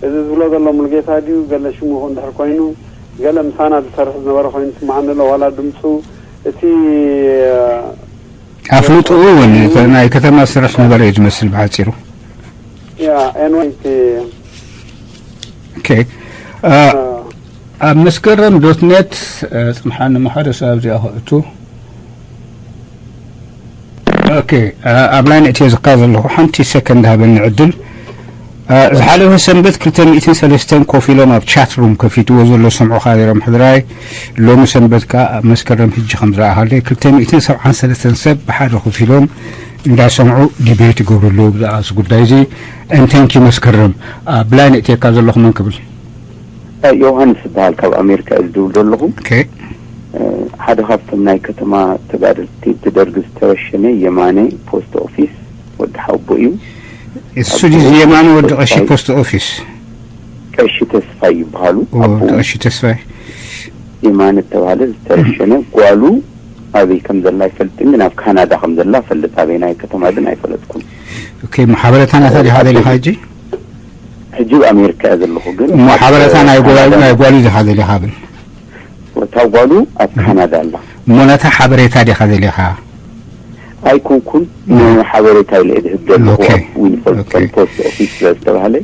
እዚ ዝብሎ ዘሎ ሙሉጌታ ድዩ ገለ ሽሙ እንድሕር ኮይኑ ገለ ምሳና ዝሰርሕ ዝነበረ ኮይኑ ትስማዓኒ ኣሎ ዋላ ድምፁ እቲ ኣፍልጥኡ እውን ናይ ከተማ ስራሕ ነበረ እዩ ዝመስል ብሓፂሩ ያ ኤንወይ እቲ ኦኬ ኣብ መስከረም ዶት ኔት ፅንሓኒ ማሕበረሰብ ኣብዚኣ ክእቱ ኦኬ ኣብ ላይን እትየ ዝካ ዘለኹ ሓንቲ ሰከንድ ሃበኒ ዕድል ዝሓለፈ ሰንበት ክልተ ሚእትን ሰለስተን ኮፍ ኢሎም ኣብ ቻት ሩም ከፊትዎ ዘሎ ሰምዑኻ ነይሮም ሕድራይ ሎሚ ሰንበት ከኣ ኣብ መስከረም ሕጂ ከም ዝረኣኻለይ ክልተ ሚእትን ሰብዓን ሰለስተን ሰብ ብሓደ ኮፍ ኢሎም እንዳሰምዑ ዲቤት ይገብሩ ኣለዉ ብዛዕባ እዚ ጉዳይ እዚ እንተንኪ መስከረም ኣብ ላይን እትየካ ዘለኹ መን ክብል ዮሃንስ ዝበሃል ካብ ኣሜሪካ እዩ ዝድውል ዘለኹ። ኦኬ ሓደ ካብቶም ናይ ከተማ ተጋደልቲ ብደርጊ ዝተረሸነ የማነ ፖስት ኦፊስ ወዲ ሓቦ እዩ። እሱ ድዩ የማነ ወዲ ቀሺ ፖስት ኦፊስ? ቀሺ ተስፋይ ይበሃሉ። ወዲ ቀሺ ተስፋይ የማነ ተባለ ዝተረሸነ ጓሉ ኣበይ ከም ዘላ ኣይፈልጥን፣ ግን ኣብ ካናዳ ከም ዘላ ፈልጥ። ኣበይ ናይ ከተማ ግን ኣይፈለጥኩን። ኦኬ፣ ሓበሬታ ናታ ዲኻ ደሊኻ ሕጂ? ሕጂ ኣብ ኣሜሪካ እየ ዘለኹ። ግን እሞ ሓበሬታ ናይ ጓሉ ናይ ጓሉ ዲኻ ደሊኻ ብል? ወታ ጓሉ ኣብ ካናዳ ኣላ። እሞ ነታ ሓበሬታ ዲኻ ደሊኻ? ኣይኮንኩን፣ ሓበሬታ ኢለ ዝህብ ዘለኹ። ኣብ ዊንፈልተን ፖስት ኦፊስ ስለ ዝተባህለ።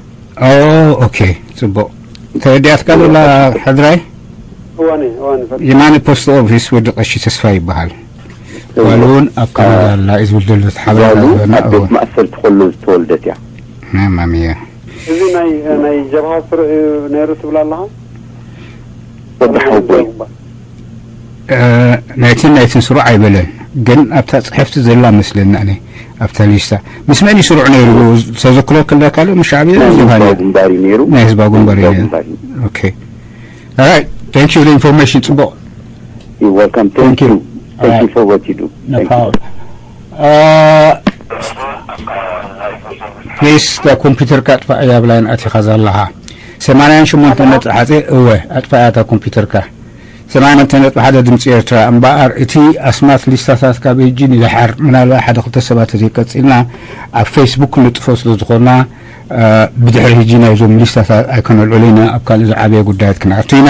ኦኬ፣ ጽቡቕ። ተረዲኣትካ ዶላ ሕድራይ? እዋኒ እዋኒ ፈል የማነ ፖስት ኦፊስ ወዲ ቀሺ ተስፋ ይበሃል። ጓሉ እውን ኣብ ካናዳ ኣላ እዩ ዝብል ዘሎ እቲ ሓበሬታ ጓሉ ዝበና ኣብ ቤት ማእሰርቲ ከሎ ዝተወልደት እያ። ማሚያ እዚ ናይ ናይ ጀብሃ ስሩዕ እዩ ነይሩ ትብል ኣለኻ? ወዲ ሓወቦይ ናይትን ናይትን ስሩዕ ኣይበለን፣ ግን ኣብታ ጽሕፍቲ ዘላ መስለኒ ኣነ ኣብታ ሊስታ። ምስ መን እዩ ስሩዕ ነይሩ? ተዘክሮ ክለካ ኣሎ? ምስ ሻዕብያ ናይ ጀብሃ ህዝባዊ ነይሩ? ግንባር እዩ ነይሩ። ናይ ህዝባዊ ግንባር እዩ ህዝባዊ ነይሩ። ግንባር እዩ። ኦኬ፣ ራይት፣ thank you for the information ጽቡቕ። You're welcome. Thank Thank you. you. Thank you Alright. for what you do. No Thank you. problem. Uh, please, the computer ካ ኣጥፋእ እያ ብላይን ኣቲኻ ዘለኻ። ሰማንያን ሸሞንተ ነጥቢ ሓደ እወ ኣጥፋእ እያ እታ ኮምፒውተርካ። ሰማንያን ነጥቢ ሓደ ድምፂ ኤርትራ እምበኣር እቲ ኣስማት ሊስታታት ካብ ሕጂ ንድሓር ምናልባት ሓደ ክልተ ሰባት ተዘይቀፂልና ኣብ ፌስቡክ ክንልጥፎ ስለ ዝኾንና ብድሕሪ ሕጂ ናይዞም ሊስታታት ኣይከነልዕሉ ኢና። ኣብ ካልእ ዝዓበየ ጉዳያት ክንኣቱ ኢና።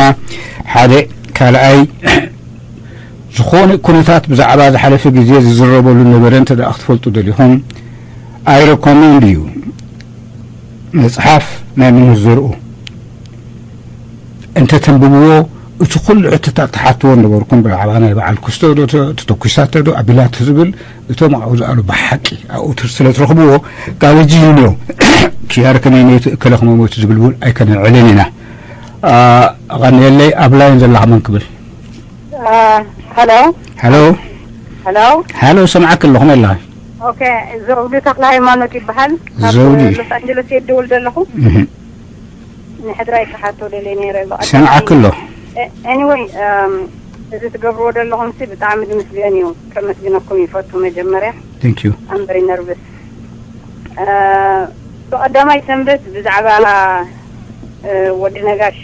ሓደ ካልኣይ ዝኾነ ኩነታት ብዛዕባ ዝሓለፈ ግዜ ዝዝረበሉ ነበረ እንተ ደኣ ክትፈልጡ ደሊኹም I recommend you መጽሓፍ ናይ ምንዝርኡ እንተ ተንብብዎ እቲ ኩሉ ሕቶታት ትሓትዎ ነበርኩም ብዛዕባ ናይ በዓል ክስቶ ዶ ተተኩሳቶ ዶ ኣቢላቶ ዝብል እቶም ኣብኡ ዝኣሉ ብሓቂ ኣብኡ ስለ ትረኽብዎ ካብ ሕጂ ጅምሮ ኪያር ከመይ ሞይቱ እከለ ከመይ ሞይቱ ዝብል እውን ኣይከነልዕልን ኢና። ኣቐንየለይ ኣብ ላይን ዘለኻ መን ክብል ሄሎ ሄሎ ሄሎ ሄሎ ሰምዓክ ኣለኹ መላ ኦኬ። ዘውዱ ተክለ ሃይማኖት ይበሃል። ካብ ዘውዱ። ሎስ ኣንጀለስ እየ ዝደውል ዘለኹ። ንሕድራይ ክሓቶ ደልየ ነይረ። ብኣጋጣሚ- ሰምዓክ ኣሎ። ኤ- ኤኒወይ እም፣ እዚ ትገብርዎ ዘለኹም ሲ ብጣዕሚ ዝምስገን እዩ። ከመስግነኩም ይፈቱ መጀመርያ Thank you ኣምበሪ ነርቭስ እ፣ ብቐዳማይ ሰንበት ብዛዕባ እ፣ ወዲ ነጋሽ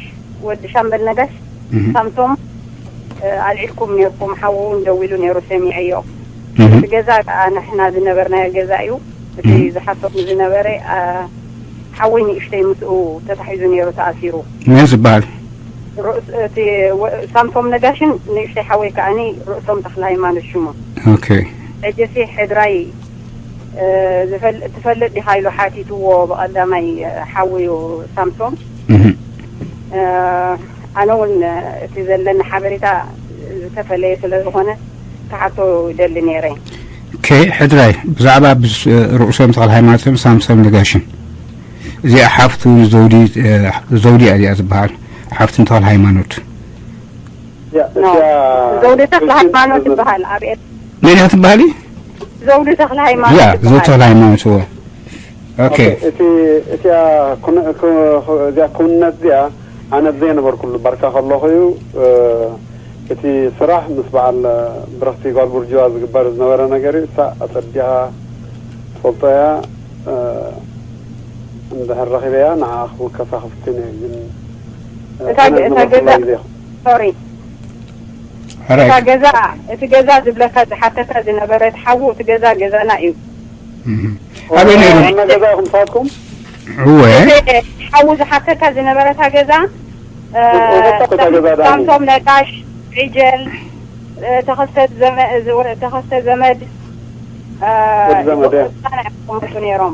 ወዲ ሻምበል ነጋሽ Mhm. ሳምሶም እ፣ ኣልዒልኩም ነርኩም። ሓዉ እውን ደዊሉ ነይሩ ሰሚዐዮ። Mhm. እቲ ገዛ ከዓ ንሕና ዝነበርናዮ ገዛ እዩ። እቲ Mhm. ዝሓቶም ዝነበረ እ፣ ሓወይ ንእሽተይ ምስኡ ተታሒዙ ነይሩ ተኣሲሩ። መን ዝበሃል? ርእስ- እቲ ወ- ሳምሶም ነጋሽን ንእሽተይ ሓወይ ከዓኒ ርእሶም ተክለ ሃይማኖት ሽሙ። Okay ሕጂ ሲ ሕድራይ እ፣ ዝፈል- ትፈልጥ ዲኻ ኢሉ ሓቲትዎ ብቐዳማይ እ፣ ሓወዩ ሳምሶም። Mhm. እ፣ ኣነ እውን እ፣ እቲ ዘለኒ ሓበሬታ ዝተፈለየ ስለ ዝኾነ ክሓቶ ይደሊ ነይረ። Okay ሕድራይ ብዛዕባ ብስ- ርእሶም ተክለ ሃይማኖትን ሳምሶም ነጋሽን እዚኣ ሓፍቱ ዘውዲ እ፣ ዘውዲ እያ እዚኣ ዝበሃል ሓፍቱ ተክለ ሃይማኖት ያ ኖ እዚኣ ዘውዲ ተክለ ሃይማኖት ይበሃል። ኣብ ኤር- መን እያ ትበሃል? ዘውዲ ተክለ ሃይማኖት ያ ይበሃል። ዘውዲ ተክለ ሃይማኖት እወ። Okay እቲ እቲኣ ኩነ- ኩ- እዚኣ ክውንነት እዚኣ ኣነ ዘይነበርኩሉ ባርካ ከለኹ እዩ። እ፣ እቲ ስራሕ ምስ በዓል ብረኽቲ ጓል ቡርጅዋ ዝግበር ዝነበረ ነገር እዩ። እሳ ኣጸዲቓ ትፈልጦ እያ። እ፣ እንድሕር ረኺበያ ንዓ ክውከሳ ክፍትን እየ። ግን እ፣ እታ ኣነ እታ ዝነበርኩላ ገዛ- ግዜ ሶሪ እታ Alright ገዛ እቲ ገዛ ዝብለካ ዝሓተካ ዝነበረ እቲ ሓዉ እቲ ገዛ ገዛና እዩ። Mhm. ኣበይ ነይሩ? ዋና ገዛ ኢኹም ንስኻትኩም? እወ እቲ ሓዉ ዝሓተካ ዝነበረ እታ ገዛ እ፣ እታ ገዛ ዳኒ። ሳምሶም ነጋሽ ዒጀል እ፣ ተኸስተ ዘመ- ዝወ- ተኸስተ ዘመድ እ፣ ወዲ ዘመድ፣ እ። ይቕመጡ ነይሮም።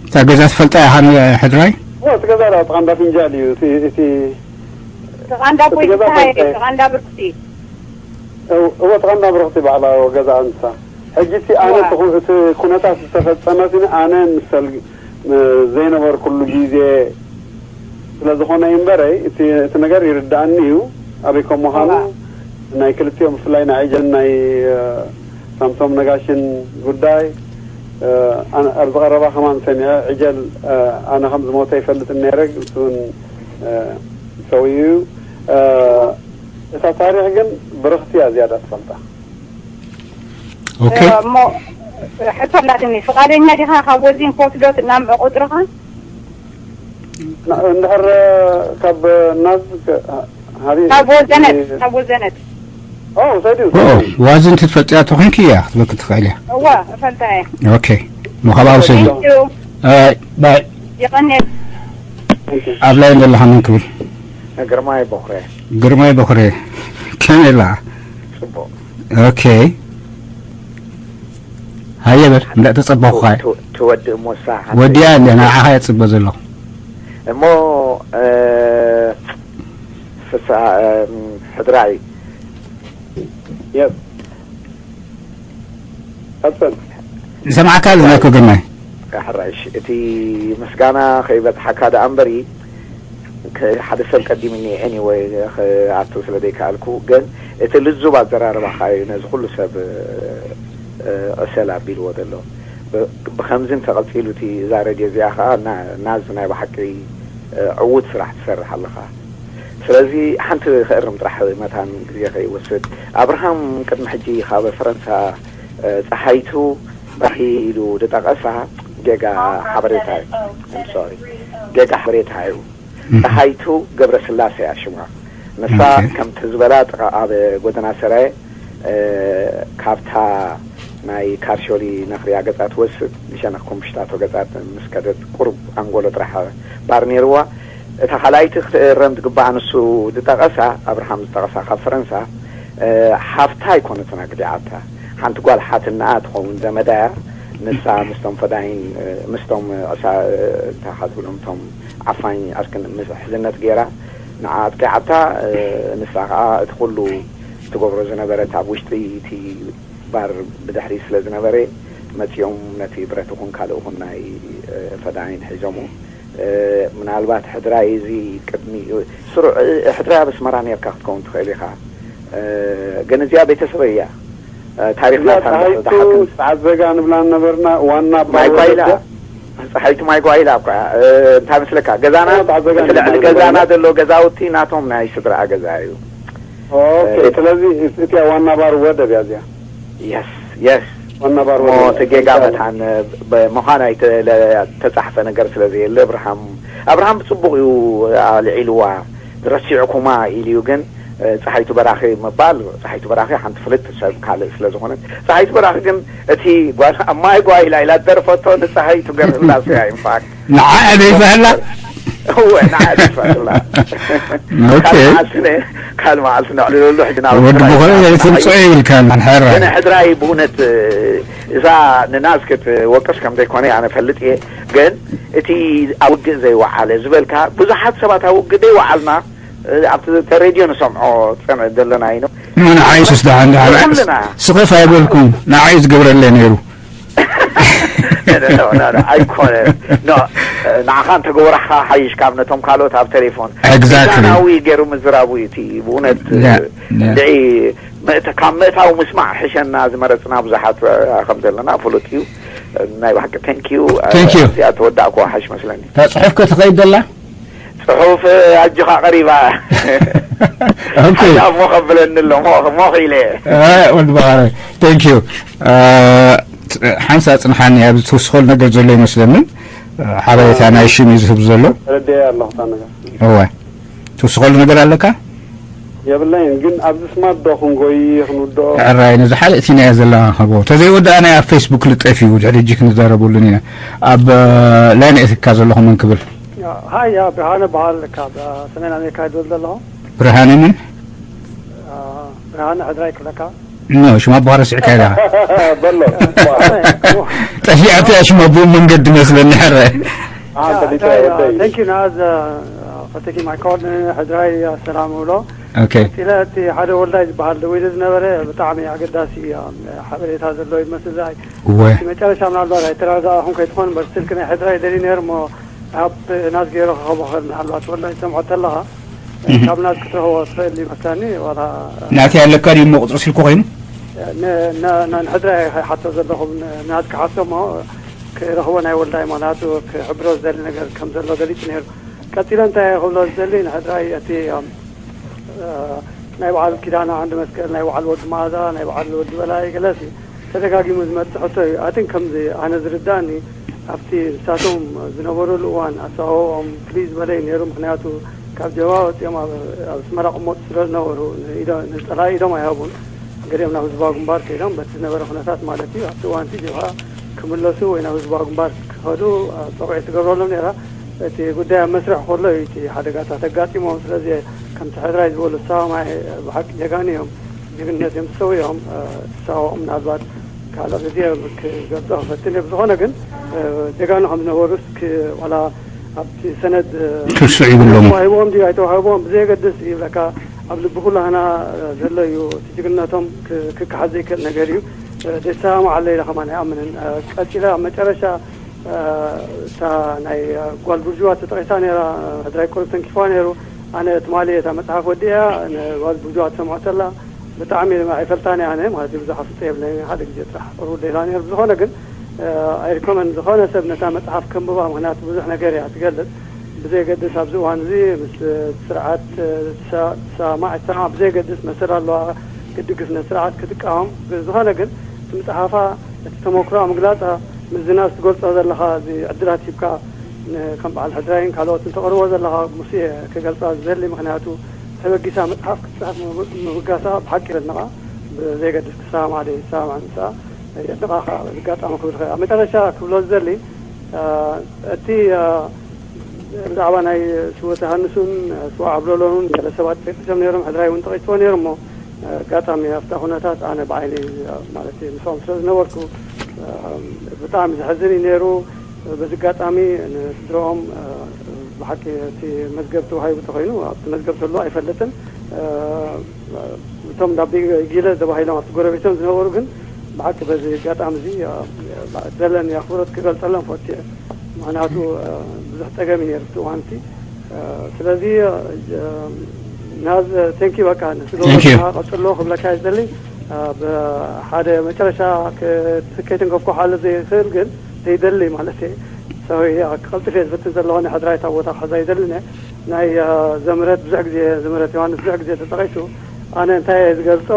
እታ ገዛ ትፈልጣ ኢኻ ሕድራይ? ዎ፣ እቲ ገዛ ዳ ጥቓ እንዳ ፍንጃል እዩ። እቲ እቲ ጥቓ እንዳ እቲ ቦይ ገዛ ፍትሃ ፈልጠ። ጥቓ እንዳ ብርክቲ እው- እዎ፣ ጥቓ እንዳ ብርኽቲ ባዕላ ገዛ እንሳ። ሕጂ እቲ ኣነ ዋ። እቲ ኩ- እቲ ኩነታት ዝተፈጸመ ግን ኣነ ምሰል ም- ዘይነበርኩሉ ግዜ ስለ ዝኾነ እዩ እምበረይ እቲ እቲ ነገር ይርዳእኒ እዩ። ኣበይ ከም ምዃኑ ዋ። ናይ ክልቲኦም ብፍላይ ናይ ዒጀን ናይ እ፣ ሳምሶም ነጋሽን ጉዳይ እ፣ ኣነ- ኣብ ዝቐረባ ከማን ሰሚዐ ዒጀል እ፣ ኣነ ከም ዝሞተ ይፈልጥ ነይረ። እሱ እውን እ፣ ሰውዩ እዩ። እ፣ እታ ታሪኽ ግን ብርኽቲ እያ ዝያዳ ትፈልጣ። Okay እሞ ሕቶ ኣላትኒ። ፍቓደኛ ዲኻ ካብ ወዚን ክትወስዶ ናብ ቁጽርኻ? እንድሕር ካብ ናዝ ሃበይ ካብ ወዘነት ካብ ወዘነት ኦ ሰይዱ ኦ ዋዝን ትትፈልጥያ ተኾንኪ እያ ክትበክ ትኽእል እያ። እወ እፈልጣ እየ። ኦኬ፣ ምኻባዊ ሰይዱ። Thank you። ኣይ ባይ ይቐንየ። ኣብ ላይ ዘለኻ መን ክብል? ግርማይ ቦኽረ። ግርማይ ቦኽረ። ከመይ ኣለኻ? ጽቡቕ። ኦኬ፣ ሃየ በል እንዳ ተጸበኹኻ። ትወድእ ሞሳ ሓንቲ ወዲያ እንደ ንዓኻ እየ ጽበ ዘለኹ። እሞ እ፣ ፍስሃ እ፣ ሕድራይ የስ ቀጽል ንሰማዕካ ኣለና እኮ ግርማይ። ሕራሽ እቲ ምስጋና ከይበጽሓካ ደኣ እምበሪ ከ- ሓደ ሰብ ቀዲምኒ ኤኒወይ ክኣቱ ስለ ዘይከኣልኩ ግን እቲ ልዙብ ኣዘራርባኻ እዩ ነዚ ኩሉ ሰብ እ፣ ዕሰል ኣቢልዎ ዘሎ ብ- ብኸምዚ እንተቐጺሉ እቲ እዛ ረድዮ እዚኣ ከዓ ና- ናዝ ናይ ብሓቂ እ፣ ዕዉት ስራሕ ትሰርሕ ኣለኻ ስለዚ ሓንቲ ክእርም ጥራሕ መታን ግዜ ከይወስድ ኣብርሃም ቅድሚ ሕጂ ካብ ፈረንሳ እ፣ ፀሓይቱ ባሂ ኢሉ ዝጠቐሳ ጌጋ ሓበሬታ እዩ I'm sorry ጌጋ ሓበሬታ እዩ ፀሓይቱ ገብረስላሴ እያ ሽማ ንሳ Okay. ከምቲ ዝበላ ጥቓ ኣብ ጎደና ሰራየ እ፣ ካብታ ናይ ካርሾሊ ነኽርያ ገጻ ትወስድ ንሸነኽ ኮምሽታቶ ገጻ ምስ ከደት ቁሩብ ኣንጎሎ ጥራሕ ባር ነይርዋ እታ ካልኣይቲ ክትእረም ትግባኣ ንሱ ዝጠቐሳ ኣብርሃም ዝጠቐሳ ካብ ፈረንሳ እ፣ ሓፍታ ኣይኮነትን ኣግዲዓታ ሓንቲ ጓል ሓትናኣ ትኸውን ዘመዳ እያ ንሳ ምስቶም ፈዳይን እ፣ ምስቶም ዕሳ እ፣ እንታይ ሓትብሎም እቶም ዓፋኝ ኣርክን ምስ ሕዝነት ገይራ ንዓ ኣጥቂዓታ እ፣ ንሳ ከዓ እቲ ኩሉ ትገብሮ ዝነበረት ኣብ ውሽጢ እቲ ባር ብድሕሪ ስለ ዝነበረ መፂኦም ነቲ ብረት ይኹን ካልእ ይኹን ናይ እ፣ ፈዳይን ሒዞሙ እ፣ ምናልባት ሕድራይ እዚ ቅድሚ ስሩዕ እ፣ ሕድራይ ኣብ ኣስመራ ነርካ ክትከውን ትኽእል ኢኻ እ፣ ግን እዚኣ ቤተሰበይ እያ እ፣ ታሪኽና እዛ እታ ፀሃይቱ ዝሓትን ፀዓት ዘጋ ንብላ ነበርና ዋና ማይ ጓይላ ባወረደ ፀሓይቱ ማይ ጓይላ እኳ እ፣ እንታይ መስለካ ገዛና ኦ፣ ጣዕዘጋ እቲ ልዕሊ ንማይ ገዛና ጓይላ። ዘሎ ገዛውቲ ናቶም ናይ ስድራ ገዛ እዩ ኦኬ እ፣ ስለዚ እቲያ ዋና ባር ወደብ እያ እዚያ የስ የስ ዋና ባር እሞ ወደብ እቲ ጌጋ መታን ብምዃን ኣይተፃሕፈ ነገር ስለ ዘየለ ኣብርሃም ኣብርሃም ብፅቡቅ እዩ ኣልዒልዋ ረሲዕኩማ ኢሉ እዩ ግን እ፣ ፀሓይቱ በራኺ ምባል ፀሓይቱ በራኺ ሓንቲ ፍልጥ ሰብ ካልእ ስለ ዝኾነት ፀሓይቱ በራኺ ግን እቲ ጓል ኣብ ማይ ጓይላ ኢላ ደርፈቶ ንፀሓይቱ ገርህላስ እያ ኢንፋክት ንዓ ኣበይ ባህላ እወ ንዓ ደርፈትላ ኦኬ። ካልእ መዓልቲ ነ- ካልእ መዓልቲ ነዕልለሉ ሕጂ ናብ ወዲ ሕድራይ ብኾነ ኢና ዘይትምፅኦ ይብልካ ንሓራ ግን ሕድራይ ብእውነት እዛ ንናዝ ክትወቅስ ከም ዘይኮነ ኣነ ፈልጥ እየ ግን እቲ ኣብ ውግእ ዘይወዓለ ዝበልካ ብዙሓት ሰባት ኣብ ውግእ ዘይወዓልና ኣብቲ ሬድዮ ንሰምዖ ፀንዕ ዘለና ኢና ንዓይስ ደሓን ደሓን ኩልና ስኸፍ ኣይበልኩም ንዓይ ዝገብረለ ነይሩ ኣይኮነ ንዓኻ እንተገበራኻ ሓይሽ ካብ ነቶም ካልኦት ኣብ ቴሌፎን Exactly. ሚዛናዊ ገይሩ ምዝራቡ እዩ እቲ ብእውነት Yeah, yeah. እንድዒ ምእት- ካብ ምእታው ምስማዕ ሕሸና ዝመረፅና ብዙሓት እ፣ ከም ዘለና ፍሉጥ እዩ ናይ ብሓቂ thank you Thank you. እዚኣ ተወዳእኩዋ ሓሽ መስለኒ እታ ፅሑፍ ከ ትኸይድ ዘላ ፅሑፍ ኣጆኻ ቀሪባ ኦኬ እሞ ከብለኒ ኣሎ ሞኽ ኢለ ወዲ ባህረ thank you ሓንሳ ፅንሓኒ ኣብዚ ትውስኸሉ ነገር ዘሎ ይመስለኒ ሓበሬታ ናይ ሽም እዩ ዝህብ ዘሎ ተረዲአ ኣለኹ እታ ነገር እወ ትውስኸሉ ነገር ኣለካ የብለይን ግን ኣብዚ ስማት ዶ ክንጎይ ክንውድኦ ሕራይ ነዚ ሓደ እቲናዮ ዘለና ንኸቦ ተዘይወዳእናዮ ኣብ ፌስቡክ ልጠፍ እዩ ድሕሪ እጂ ክንዛረበሉን ኢና ኣብ ላይን ኤትካ ዘለኹም እንክብል ሃያ ብርሃነ በሃል ካብ ሰሜን ኣሜሪካ ይደውል ዘለኹ ብርሃነ ምን ብርሃነ ሕድራይ ክብለካ ኖ ሽማ ኣቦኻ ረሲዕካ ኢኻ በሎ ጠፊኣት እያ ሽማ ብኡ መንገዲ መስለኒ ሕረ አንተ ሊታ ወደይ thank you ናዝ for taking my call ሕድራይ ሰላም እብሎ okay ኢለ እቲ ሓደ ወልዳይ ዝበሃል ደዊሉ ዝነበረ ብጣዕሚ ኣገዳሲ እዩ ሓበሬታ ዘለዎ ይመስል ወ እቲ መጨረሻ ምናልባት ኣይተረዳእኹም ከይትኾን እምበር ስልኪ ናይ ሕድራይ ደሊ ነይሩ እሞ ኣብ ናዝ ገይሩ ክኸቦ ክእል ምናልባት ወልዳይ ዝሰምዖ ተለኻ ካብ ናዝ ክትረኽቦ ትኽእል ይመስለኒ ዋላ ናተይ ኣለካ ድዩ እሞ ቁፅሪ ስልኩ ኮይኑ ን- ን- ን- ንሕድራይ ሓቶ ዘለኹም ን- ናዝ ክሓቶ እሞ ክረኽቦ ናይ ወልዳይ ምኽንያቱ ክሕብሮ ዝደሊ ነገር ከም ዘሎ ገሊጹ ነይሩ ቀፂለ እንታይ ክብሎ ዝደሊ ንሕድራይ እቲ እ፣ ናይ በዓል ኪዳነ ዓንዲ መስቀል ናይ በዓል ወዲ መኣዛ ናይ በዓል ወዲ በላይ ገለሲ ተደጋጊሙ ዝመጽእ ሕቶ እዩ። ኣትን ከምዚ ኣነ ዝርዳእኒ ኣብቲ ንሳቶም ዝነበሩሉ እዋን ኣሰዋውኦም ፍልይ ዝበለ እዩ ነይሩ። ምኽንያቱ ካብ ጀባ ወፂኦም ኣብ ኣብ ኣስመራ ቅሞጡ ስለ ዝነበሩ ንኢዶ- ንፀላኢ ኢዶም ኣይሃቡን። ገሊኦም ናብ ህዝባዊ ግንባር ከይዶም በቲ ዝነበረ ኩነታት ማለት እዩ። ኣብቲ እዋን እቲ ጀብሃ ክምለሱ ወይ ናብ ህዝባዊ ግንባር ክኸዱ ጸውዒ ትገብረሎም ነይራ። እቲ ጉዳይ ኣብ መስርሕ ከሎ እዩ እቲ ሓደጋታት ኣጋጢሞም። ስለዚ ከምቲ ሕድራይ ዝበሉ ተሰማማዒ ብሓቂ ጀጋኑ እዮም። ጅግንነት እዮም ተሰዊኦም። ተሰዋኦም ምናልባት ካልእ ግዜ ክገልጾ ክፈትን እየ። ብዝኾነ ግን ጀጋኑ ከም ዝነበሩስ ክ- ዋላ ኣብቲ ሰነድ ትስዕ ይብሎም። ተዋሂብዎም ድዩ ኣይተዋሂብዎም ብዘየገድስ ይብለካ ኣብ ልቢ ኩላህና ዘሎ እዩ። እቲ ጅግንነቶም ክ- ክከሓዝ ዘይክእል ነገር እዩ። ዘይተሰማማዓለ ኢለ ከማን ኣይኣምንን። ቀጺለ ኣብ መጨረሻ እታ ናይ ጓል ቡርጅዋ ተጠቒሳ ነይራ። ሕድራይ ቁሩብ ተንኪፍዋ ነይሩ። ኣነ ትማሊ እታ መጽሓፍ ወዲኣ ንጓል ቡርጅዋ ትሰምዖ ተላ ብጣዕሚ ኣይፈልጣን እየ ኣነ ማለት እዩ። ብዙሕ ኣፍልጦ የብለኒ። ሓደ ግዜ ጥራሕ ቅርቡ ደላ ነይሩ። ብዝኾነ ግን ኣይሪኮመን ዝኾነ ሰብ ነታ መጽሓፍ ከንብባ፣ ምኽንያቱ ብዙሕ ነገር እያ ትገልጽ። ብዘየገድስ ኣብዚ እዋን እዚ ምስ ስርዓት ተሰማዕ ኣይተሰማዕ ብዘየገድስ መሰል ኣለዋ ክትድግፍ ነቲ ስርዓት ክትቃወም። ብዝኾነ ግን እቲ ምጽሓፋ እቲ ተመክሮኣ ምግላጻ ምስዚ ናብዚ ትገልጾ ዘለኻ እዚ ዕድላት ሂብካ ን- ከም በዓል ሕድራይን ካልኦትን ተቕርቦ ዘለኻ ምስኡ እየ ክገልጻ ዝደሊ። ምኽንያቱ ተበጊሳ መጽሓፍ ክትጽሕፍ ምብ- ምብጋሳ ብሓቂ የደንቓ። ብዘየገድስ ክሰማማዕ ደይሰማማዕ ምስኣ የድንቓ። ኣብ ኣጋጣሚ ክብል ይኽእል። ኣብ መጨረሻ ክብሎ ዝደሊ እቲ ብዛዕባ ናይ ስወተ ሃንሱን ስዋ ዓብሎሎኑን ገለ ሰባት ጠቂሶም ነይሮም። ሕድራይ እውን ጠቂስዎ ነይሩ እሞ ኣጋጣሚ ኣብታ ኩነታት ኣነ ብዓይኒ ማለት ምስኦም ስለ ዝነበርኩ ብጣዕሚ ዘሕዝን እዩ ነይሩ። በዚ ኣጋጣሚ ንስድረኦም ብሓቂ እቲ መዝገብ ተዋሂቡ ተኮይኑ ኣብቲ መዝገብ ተሎ ኣይፈልጥን። እቶም ናብ ጊለ ተባሂሎም ኣብቲ ጎረቤቶም ዝነበሩ ግን ብሓቂ በዚ ኣጋጣሚ እዚ ዘለኒ ኣኽብሮት ክገልጸሎም ፈትየ። ምኽንያቱ ብዙሕ ጸገም እዩ ነይሩ እቲ እዋን እቲ። ስለዚ ናዝ ቴንኪ በቃ ንስገ Thank you. ቀጽሎ ክብለካ ይደሊ። ብሓደ መጨረሻ ከይተንከፍኮ ሓለ ዘይኽእል ግን ዘይደሊ ማለት እየ። ሰው ክቐልጥፍ እየ ዝፍትን ዘለኹ። ናይ ሕድራይታ ቦታ ክሕዛ ይደልን እየ። ናይ ዘምረት ብዙሕ ግዜ ዘምረት ዮሃንስ ብዙሕ ግዜ ተጠቒሱ። ኣነ እንታይ እየ ዝገልጾ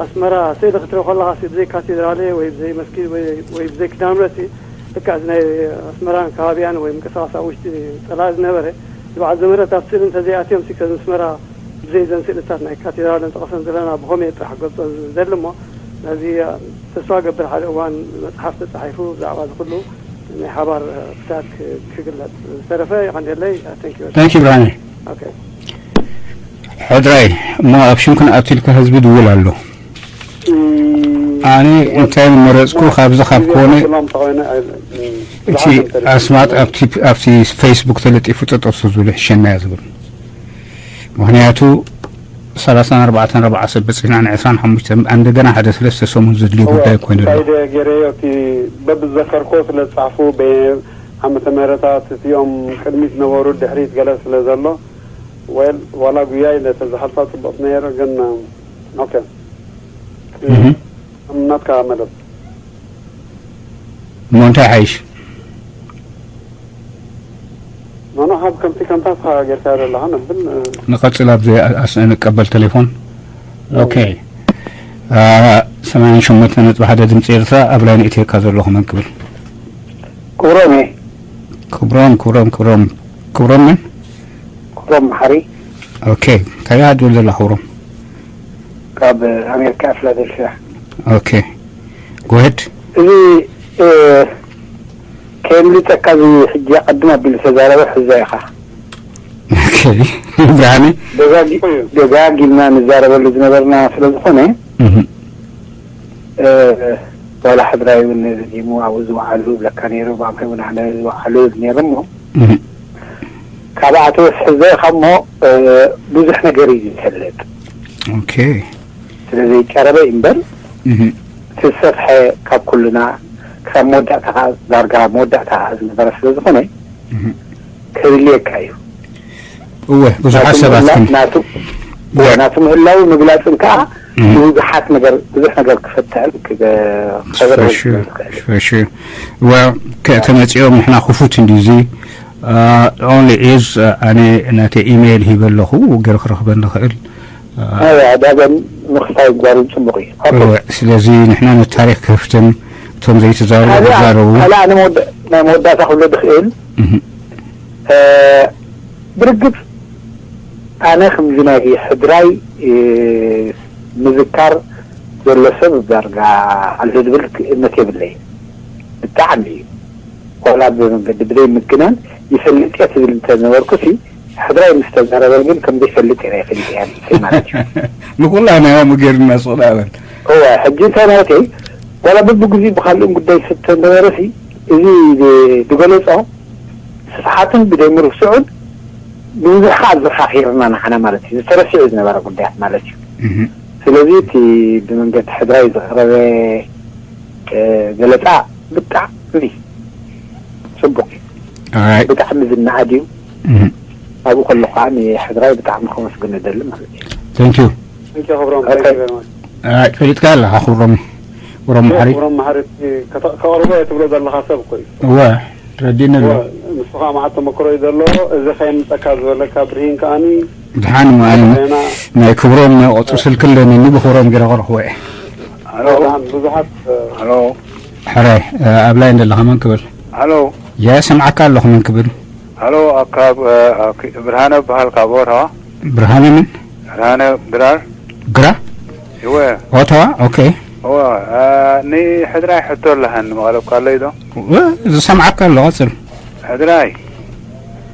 ኣስመራ ስእሊ ክትርኢ ከለኻ ብዘይ ካቴድራለ ወይ ብዘይ መስጊድ ወይ ብዘይ ኪዳነ ምሕረት ልክዕ እዚ ናይ ኣስመራን ከባቢያን ወይ ምንቅስቃስ ኣብ ውሽጢ ጸላኢ ዝነበረ ዝበዓል ዘመረት ኣብ ስእሊ እንተዘይኣትዮም ሲ ከዚ ኣስመራ ብዘይ ዘን ስእልታት ናይ ካቴድራልን ጠቐሰን ዘለና ብኸመይ ጥራሕ ክገልጾ ዝደሊ እሞ ነዚ ተስፋ ገብር ሓደ እዋን መጽሓፍ ተጻሒፉ ብዛዕባ እዚ ኩሉ ናይ ሓባር ክታያት ክግለጽ ዝተረፈ ይቐንደለይ። Thank you ብርሃነ። Okay. ሕድራይ እሞ ኣብ ሽምክን ኣብቲ ኢልካ ህዝቢ ድውል ኣሎ። ኣነ እንታይ መረጽኩ ካብዚ ካብ ኮነ እቲ ኣስማት ኣብቲ ኣብቲ ፌስቡክ ተለጢፉ ጠጠሱ ዝብሉ ሕሸና እያ ዝብል። ምክንያቱ ሰላሳን ኣርባዕተን ረብዓ ሰብ በጺሕና ን ዕስራን ሓሙሽተን እንደገና ሓደ ሰለስተ ሰሙን ዘድልዮ ጉዳይ ኮይኑ ኣሎ። እንታይ ገይረዮ እቲ በብዘከርኮ ስለ ዝጻሕፉ ዓመተ ምህረታት እቲኦም ቅድሚት ነበሩ ድሕሪት ገለ ስለ ዘሎ ወል ዋላ ጉያ ኢለ ተዝሓልፋ ጽቡቕ ነይሩ ግን ኦኬ እህ ናትካ መደብ እሞ እንታይ ሓይሽ ኖኖ ካብ ከምቲ ከምታ ጌርካ ዘለኻ ነብል ንቐጽል ኣብ ኣስ- ንቀበል ቴሌፎን ኦኬ ሰማንያን ሸሞንተ ነጥቢ ሓደ ድምፂ ኤርትራ ኣብ ላይ ንእትየካ ዘለኹ መን ክብል ክብሮም እየ። ክብሮም ክብሮም ክብሮም ክብሮም መን? ክብሮም መሓሪ። ኦኬ እንታይ ኢኻ ትብል ዘላ ክብሮም? ካብ ኣሜሪካ ፊላደልፊያ። ኦኬ ጎሄድ። እዚ እ፣ ከየምልጠካ እዚ ሕጂ ኣቐድም ኣቢሉ ተዛረበ ሕዛ ኢኻ። ኦኬ ብርሃነ። ደጋጊ- ደጋጊምና ንዛረበሉ ዝነበርና ስለ ዝኾነ እህ። ዋላ ሕድራይ እውን ዚሙ ኣብኡ ዝወዓሉ ይብለካ ነይሩ ብኣምሐ እውን ኣነ ዝወዓሉ ይብል ነይሩ እሞ ካብ ኣቶ ወስሒ ዘይ ካብ እሞ ብዙሕ ነገር እዩ ዝፈልጥ ኦኬ ስለ ዘይቀረበ እዩ እምበር እቲ ዝሰፍሐ ካብ ኩልና ክሳብ መወዳእታ ከዓ ዳርጋ መወዳእታ ዝነበረ ስለ ዝኾነ ክህልየካ እዩ እወ ብዙሓት ሰባት ግን ናቱ እወ ናቱ ምህላው ምግላፅን ከዓ ብዙሓት ነገር ብዙሕ ነገር ክፈትሕን ክገበረ ዝኽእል እወ ከተመፂኦም ንሕና ክፉት እንዲ እዚ only is ኣነ ናተ ኢሜይል ሂበ ኣለኹ ገር ክረኽበ ንኽእል ዳገን ምኽፋይ ጓርን ጽቡቕ እዩ። ኦኬ። እወ፣ ስለዚ ንሕና ነቲ ታሪኽ ክህፍትም፣ እቶም ዘይተዛረቡ ካብኣ ክዛረቡ። ካልኣ ናይ መወዳ- ናይ መወዳእታ ክብሎ ድኽእል እህ፣ እ፣ ብርግጽ ኣነ ከምዚ ናይ ሕድራይ እ፣ ምዝካር ዘሎ ሰብ ዳርጋ ኣሎ ዝብል እምነት የብለይ። ብጣዕሚ እዩ። ዋላ ብመንገዲ ብዘይ ምግናን ይፈልጥ እየ ትብል እንተነበርኩ ሲ ሕድራይ ምስ ተዛረበ ግን ከም ዘይፈልጥ እየ ፈሊጠ እያ ማለት እዩ። ንኩላና እዮም ገይሩና ስቕ ዳበል። እወ፣ ሕጂ እንታይ ማለት እዩ? ዋላ በብግዚኡ ብካልእን ጉዳይ ዝፍተ ነበረ ሲ እዚ ዝገለጾ ስፍሓትን ብደይ ምርስዑን ብብዙሕ ከዓ ዝርሓቕ ሂርና ንዓና ማለት እዩ። ዝተረሲዑ ዝነበረ ጉዳያት ማለት እዩ። እህ፣ ስለዚ እቲ ብመንገዲ ሕድራይ ዝቐረበ እ፣ ገለጻ ብጣዕሚ ጽቡቕ እዩ። ኦራይት። ብጣዕሚ ዝነኣድ እዩ። እህ፣ ኣብኡ ከሎ ከዓ ንሕድራይ ብጣዕሚ ከመስግን እደሊ ማለት እዩ። ታንክ ዩ። Thank you ክብሮም። ኦኬ። Thank you very much። ኦራይት፣ ፈሊጥካ ኣለኻ ክብሮም። ክብሮም መሓሪ። ክብሮም መሓሪ እቲ ከተ- ከቕርቦ እየ ትብሎ ዘለኻ ሰብ እኮ እዩ። እወ፣ ረዲእኒ ኣሎ። እወ፣ ንሱ ከዓ መዓት ተመክሮ እዩ ዘለዎ። እዚ ከየምፀካ ዝበለካ ብርሂን ከዓኒ ድሓን እሞ ኣነ ናይ ክብሮም ናይ ቆፅሪ ስልኪ ኣለኒ፣ ብክብሮም ገይረ ከረኽቦ እየ። ሄሎ ብርሃን ብዙሓት ሄሎ ሕራይ፣ ኣብ ላይ እንደለኻ መን ክብል? ሄሎ የሰምዓካ ኣለኹ፣ መን ክብል? ሄሎ ኣካብ ብርሃነ በሃል ካብ ኦታዋ። ብርሃነ ምን? ብርሃነ ድራር ግራ? ይወ ኦታዋ? ኦኬ። እወ ንሕድራይ ሕቶ ኣለሃኒ መቐለብካ ኣለይ ዶ? ዝሰምዓካ ኣሎ፣ ቀፅል። ሕድራይ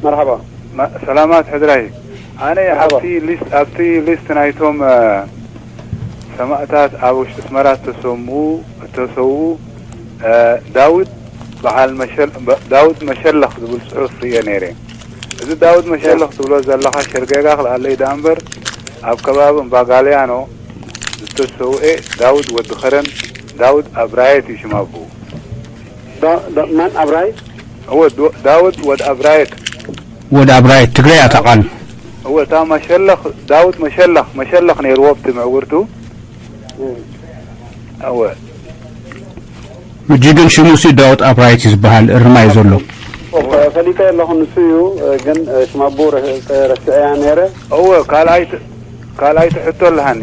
መርሓባ። ሰላማት ሕድራይ። ኣነ ኣብቲ ሊስት ኣብቲ ሊስት ናይቶም ሰማእታት ኣብ ውሽጢ ኣስመራ ዝተሰምኡ እተሰውኡ ዳዊት በዓል መሸል ዳዊት መሸለኽ ዝብል ጽሑፍ ርእየ ነይረ። እዚ ዳዊት መሸለኽ ትብሎ ዘለኻ ሸርጌጋ ክልኣለይ ደኣ እምበር ኣብ ከባቢ እምባጋልያኖ ዝተሰውኤ ዳዊት ወዲ ኸረን ዳዊት ኣብራየት እዩ ሽም ኣቦኡ። መን ኣብራይ? እወ ዳዊት ወድ ኣብራየት። ወድ ኣብራየት ትግረ እያ እታ ቃል። እወ እታ መሸለኽ ዳዊት መሸለኽ መሸለኽ ነይርዎ ኣብቲ ምዕውርቱ። እወ ሕጂ ግን ሽሙ ሲ ዳዊት ኣብራየት እዩ ዝበሃል፣ እርማይ ዘሎ። ፈሊጠ ኣለኹ፣ ንሱ እዩ ግን ሽም ኣቦኡ ረስዐያ ነይረ። እወ ካልኣይ ካልኣይቲ ሕቶ ኣለሃኒ።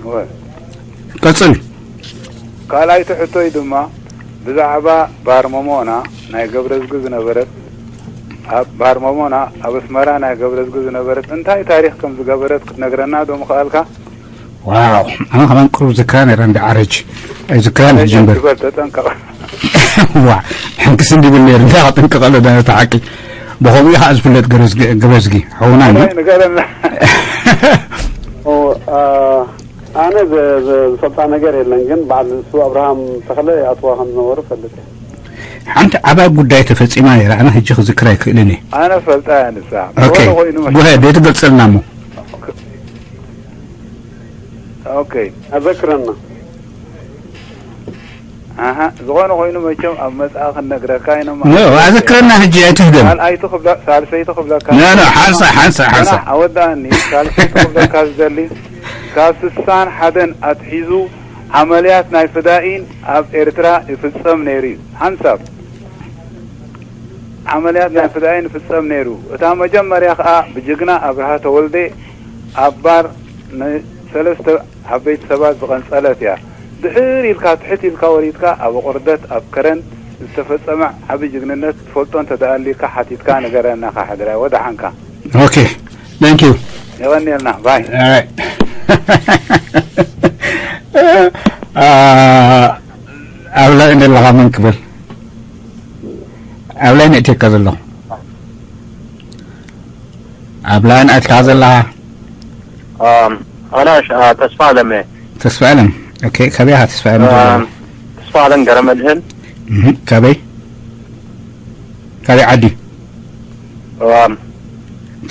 እወ ቀጽል። ካልኣይቲ ሕቶይ ድማ ብዛዕባ ባር መሞና ናይ ገብረዝጊ ዝነበረት ኣብ ባር መሞና ኣብ ኣስመራ ናይ ገብረዝጊ ዝነበረት እንታይ ታሪኽ ከም ዝገበረት ክትነግረና ዶ ምኽኣልካ? ዋው፣ ኣነ ከማን ቅሩብ ዝክራ ነይረ እንዲ ዓረጅ ኣይዝክራን ሕጂ እምበር። ግበር ተጠንቀቕ። ዋ፣ ሕንክስ እንዲብል ነይሩ እንታይ ከጥንቅቐሉ ዳ ነታ ሓቂ። ብኸምኡ እዩ ከዓ ዝፍለጥ ገበዝጊ ሓውና እዩ። ንገረና። ኣነ ዝፈልጣ ነገር የለን፣ ግን በዓል ንሱ ኣብርሃም ተኽለ ይኣትዋ ከም ዝነበሩ ፈልጥ። ሓንቲ ዓባይ ጉዳይ ተፈጺማ ነይራ፣ ኣነ ሕጂ ክዝክር ኣይክእልን እየ። ኣነ ፈልጣ እያ ንሳ። ኦኬ፣ ዝኾነ ኮይኑ መሽ- ጉሄ ደይ ትገልጸልና እሞ። ኦኬ። ኣዘክረና። ኣሃ፣ ዝኾነ ኮይኑ መቸም ኣብ መጽኣ ክንነግረካ ኢና። ኖ፣ ኣዘክረና ሕጂ ኣይትህደም። ካልኣይቲ ክብላ ሳልሰይቲ ክብለካ። ኖ፣ ኖ፣ ሓንሳ፣ ሓንሳ፣ ሓንሳ። ኣወዳእኒ ሳልሰይቲ ክብለካ ዝደሊ ካብ ስሳን ሓደን ኣትሒዙ ዓመልያት ናይ ፍዳኢን ኣብ ኤርትራ ይፍጸም ነይሩ እዩ። ሓንሳብ ዓመልያት ናይ ፍዳኢን ይፍጸም ነይሩ። እታ መጀመርያ ከኣ ብጅግና ኣብርሃ ተወልደ ኣብ ባር ንሰለስተ ዓበይቲ ሰባት ዝቐንጸለት እያ። ድሕር ኢልካ ትሕት ኢልካ ወሪድካ ኣብ ኣቑርደት ኣብ ከረን ዝተፈጸመ ዓቢ ጅግንነት ትፈልጦ እንተ ደኣ ኣሊካ ሓቲትካ ንገረና። ካሕድራይ ወደሓንካ። ኦኬ፣ thank you። የቐንየልና ባይ። ኣብ ላይ እንደለኻ መን ክብል? ኣብ ላይ ነእትየካ ዘለኹ። ኣብ ላይ ነእትካ ዘለኻ። ኣና ተስፋ ኣለመ። ተስፋ ኣለም። ኦኬ፣ ካበይ ኢኻ ተስፋ ኣለም? ተስፋ ኣለም ገረመድህን። ካበይ? ካበይ ዓዲ?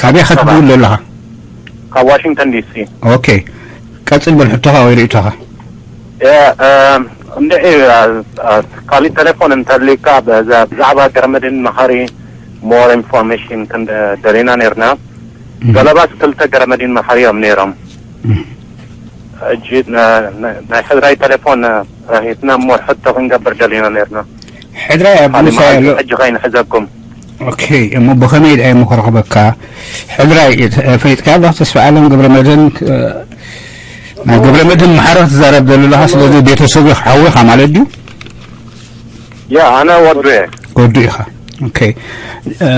ካበይ ኢኻ ትድውል ዘለኻ? ካብ ዋሽንግተን ዲሲ። ኦኬ፣ ቀጽል በል ሕቶኻ ወይ ርእይቶኻ። እንድዒ ካሊእ ቴሌፎን እንተልካ ብዛዕባ ገረመድህን መሓሪ more information ደሊና ነርና። ገለባት ክልተ ገረመድህን መሓሪ እዮም ነይሮም። ሕጂ ናይ ሕድራይ ቴሌፎን ራሂትና እሞ ሕቶ ክንገብር ደሊና ነርና። ሕድራይ ኣብ ምሳይ ኣሎ። ሕጂ ከይንሕዘኩም። ኦኬ፣ እሞ ብኸመይ ደኣ እሞ ክረኽበካ? ሕድራይ፣ እ፣ ፈሊጥካ ኣለኻ? ተስፋ ኣለም ገብረ መድህን፣ እ፣ ናይ ገብረ መድህን ማሕረ ክትዛረብ ዘሎ ኣለኻ። ስለዚ ቤተሰቡ ሓዊ ኢኻ ማለት ድዩ? ያ፣ ኣነ ወዱ እየ። ወዱ ኢኻ። ኦኬ። እ፣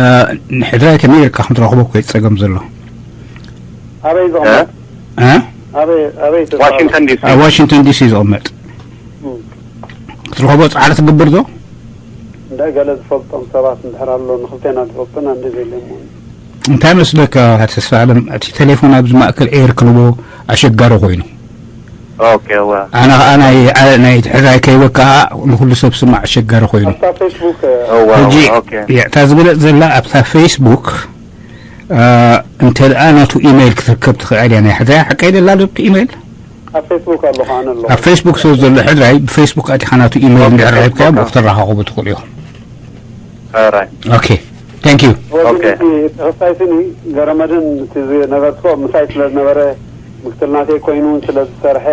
ንሕድራይ ከመይ ኢልካ ከም ትረኽቦ እኮ እዩ ጸገም ዘሎ። ኣበይ እ? ዝቕመጥ? እ? ኣበይ ኣበይ ትፈልጦ? ዋሽንግተን ዲሲ። ኣብ ዋሽንግተን ዲሲ ዝቕመጥ። እም። ክትረኽቦ ጻዕሪ ትገብር ዶ? እንደ ገለ ዝፈልጦም ሰባት እንድሕር ኣሎ ንኽልቴና ዝፈልጡና እንደ ዘይለሞ። እንታይ መስለካ ተስፋ ኣለም፣ እቲ ቴሌፎን ኣብዚ ማእከል ኤር ክልቦ ኣሸጋሪ ኮይኑ። ኦኬ፣ ዋ። ኣነ ኸኣ ናይ፣ ናይ ሕራይ ከይበካ ንኹሉ ሰብ ስማዕ ኣሸጋሪ ኮይኑ። ኣብታ ፌስቡክ ኦ፣ ዋ፣ ሕጂ ኦኬ። እታ ዝበለጽ ዘላ ኣብታ ፌስቡክ፣ እ፣ እንተ ደኣ ናቱ ኢሜይል ክትርከብ ትኽእል እያ። ናይ ሕራይ ሓቀይ ደላ ዶ ኣብቲ ኢሜይል? ኣብ ፌስቡክ ኣለኹ ኣነ ኣለኹ። ኣብ ፌስቡክ ስለ ዘሎ ሕራይ ብፌስቡክ ኣቲኻ ናቱ ኢሜይል እንድሕር ረኺብካዮ ብኡ ክትረኻኸቡ ትኽእሉ ኢኹም። ኦራይት። ኦኬ። Thank you። ወዲ ኦኬ። እቲ ተኸሳይስኒ ገረመድን እቲ ዝነበርትኮ ምሳይ ስለ ዝነበረ ምክትል ናተይ ኮይኑ እውን ስለ ዝሰርሐ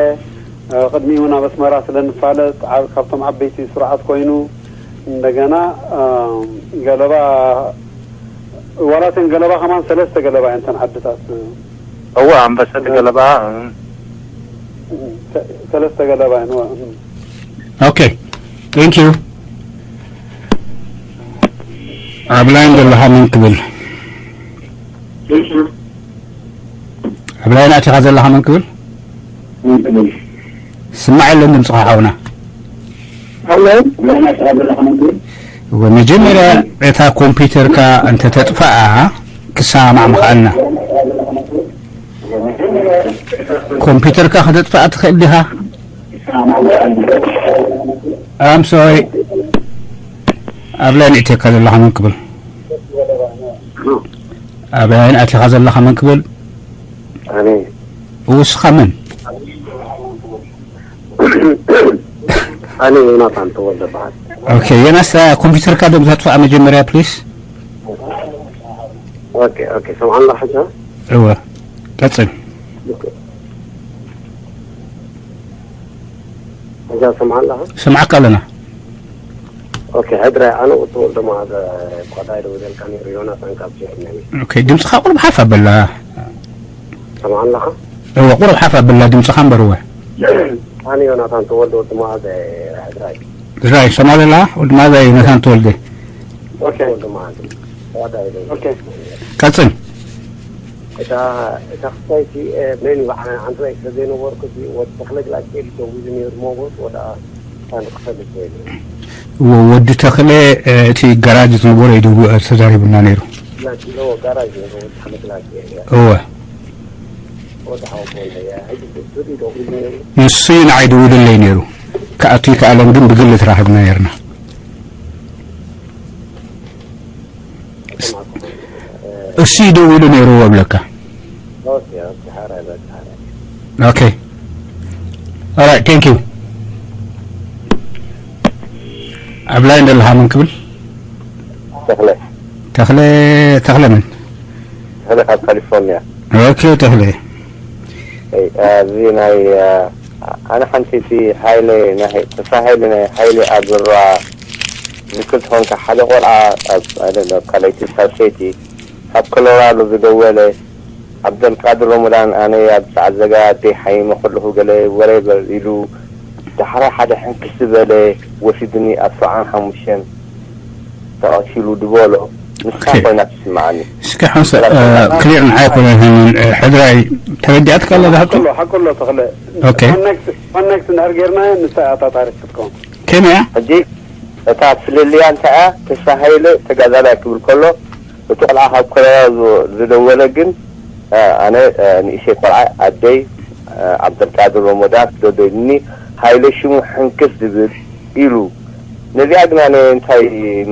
እ፣ ቅድሚኡ ናብ ኣስመራ ስለ ንፋለጥ ዓ- ካብቶም ዓበይቲ ስሩዓት ኮይኑ እንደገና እ፣ ገለባ ዋላተን ገለባ ከማን ሰለስተ ገለባ እየን እተን ዓድታት። እወ፣ ኣንበሳ ገለባ። ሰ- ሰለስተ ገለባ እየን። እወ። ኦኬ። Thank you። ኣብ ላይን ዘለኻ መን ክብል? ኣብ ላይን ኣቲኻ ዘለኻ መን ክብል? ስማዕ የለን ድምፅኻ ሓውና። ኣሎ። እወ፣ መጀመርያ እታ ኮምፒውተርካ እንተ ተጥፋኣ ክሰማማዕ ምኽኣልና። ኮምፒውተርካ ከተጥፋኣ ትኽእል ዲኻ? I'm sorry። ኣብ ላይን ኣቲኻ ዘለኻ መን ክብል? ኣብ ላይን ኣቲኻ ዘለኻ መን ክብል? ኣነ ውስኻ መን? ኣነ ዮናታን ተወልደ በሃል። ኦኬ፣ ዮናስ፣ ኮምፒውተርካ ዶ ተጥፋኣ መጀመርያ ፕሊስ? ኦኬ፣ ኦኬ፣ ሰምዓና ሕጂ? እወ፣ ቀጽል። ሕጂ ሰምዓና? ሰምዓካ ኣለና። ኦኬ፣ ሕድረ ኣነ ተወልደ መዓዘ ኳዳይ ደው ዘልካ ነይሩ፣ ዮናታን ካብ ጀርመን። ኦኬ፣ ድምፅኻ ቁሩብ ሓፍ ኣበላ። ሰምዓና? እወ፣ ቁሩብ ሓፍ ኣበላ ድምፅኻ እምበር እወ። ኣነ ዮናታን ተወልደ ወዲ መዓዘ ሕድራይ። ሕድራይ ሰማለላ ወዲ መዓዘ ዮናታን ተወልደ። ኦኬ። ተወልደ መዓዘ ኳዳይ ደው ኦኬ። ቀጽል። እታ እታ ክሳይቲ መን እዩ በዓል ዓንትራይ ስለ ዘይነበርኩ እቲ ወዲ ተኽለ ግላጭ ኢሉ ደዊሉ ነይሩ ሞጎት ወደ ኣንድ ክፈልጥ ዘይሉ ወ- ወዲ ተኽለ፣ እ፣ እቲ ጋራጅ ዝነበረ እዩ ደው-፣ ተዛሪቡና ነይሩ። ግላጭ ኢሎ ጋራጅ ነይሩ ወዲ ተኽለ ግላጭ ኢሎ እወ፣ ወደ ሓወቦ ወልደያ ሕጂ ስቱዲ ደዊሉ ነይሩ ንሱ እዩ ንዓይ ደውልለይ ነይሩ። ክኣቱ ይከኣለን ግን ብግሊ ተራኺብና ነይርና። እሱ እዩ ደዊሉ ነይሩ እብለካ። ኦኬ ኦኬ ሓራይ በቃ ሓራይ ኦኬ። Alright, thank you። ኣብ ላይን ዘለኻ መን ክብል? ተኽለ ተኽለ። ተኽለ መን? ተኽለ ካብ ካሊፎርኒያ ኦኬ፣ ተኽለ። እዚ ናይ ኣነ ሓንቲ እቲ ሃይለ ናይ ተስፋ ሃይለ ናይ ሃይለ ኣግራ ዝክል ትኾንካ ሓደ ቆልዓ ኣብ ካልኣይቲ ሳልሰይቲ ካብ ኮሎራዶ ዝደወለ ዓብደልቃድር ሮሞዳን ኣነ ኣብ ሰዓት ዘጋ ኣደይ ሓሚመ ከለኹ ገለ ወሬ በል ኢሉ ዳሕራይ ሓደ ሕንክስ ዝበለ ወሲድኒ ኣብ ሰብዓን ሓሙሽተን ተቐቲሉ ዝበሎ ንሳ ኮይና ትስምዓኒ። እስኪ ሓንሳ ክሊር ንዓይ ኮነ ሕድራይ ተረዲኣትካ ኣላ ዝሓቶ። ሓቁሎ ሓቁሎ ተኽለ ኦኬ። ኮኔክት ኮኔክት እንድሕር ጌርና ንሳ እያ እታ ታሪክ ክትከውን። ከመይ እያ? ሕጂ እታ ፍልልያ እንታይ እያ? ተስፋ ሃይለ ተጋዳላይ ክብል ከሎ እቲ ቆልዓ ካብ ኮለራ ዝ- ዝደወለ ግን ኣነ ንእሸ ቆልዓ ኣደይ ዓብደልቃድር ሮሞዳን ክደዶ ኢሉኒ ሃይለ ሽሙ ሕንክስ ዝብል ኢሉ ነዚኣ ግና እንታይ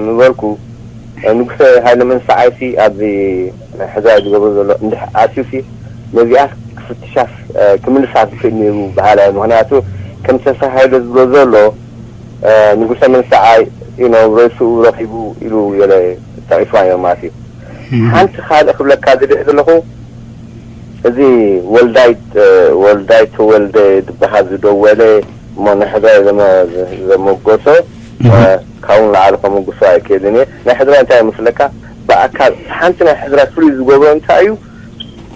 ምበልኩ ንጉሰ ሃይለ መንሰዓይሲ ኣብዚ ሕዛ ዝገብሮ ዘሎ እንድሕ ኣትዩሲ ነዚኣ ክፍትሻስ ክምልሳ ዝኽእል ነይሩ በሃላይ ምክንያቱ ከም ተስፋ ሃይለ ዝብሎ ዘሎ ንጉሰ መንሰዓይ ኢኖ ርእስኡ ረኺቡ ኢሉ ገለ ጠቒስዋ እዮም ማለት እዩ ሓንቲ ካልእ ክብለካ ዝደሊ ዘለኹ እዚ ወልዳይ ወልዳይ ተወልደ ዝበሃል ዝደወለ እሞ ንሕድራይ ዘመ- ዘመጎሶ ካብኡ ንላዕሊ ከመጉሶ ኣይክእልን እየ ናይ ሕድራይ እንታይ ይመስለካ ብኣካል ሓንቲ ናይ ሕድራ ፍሉይ ዝገብሮ እንታይ እዩ?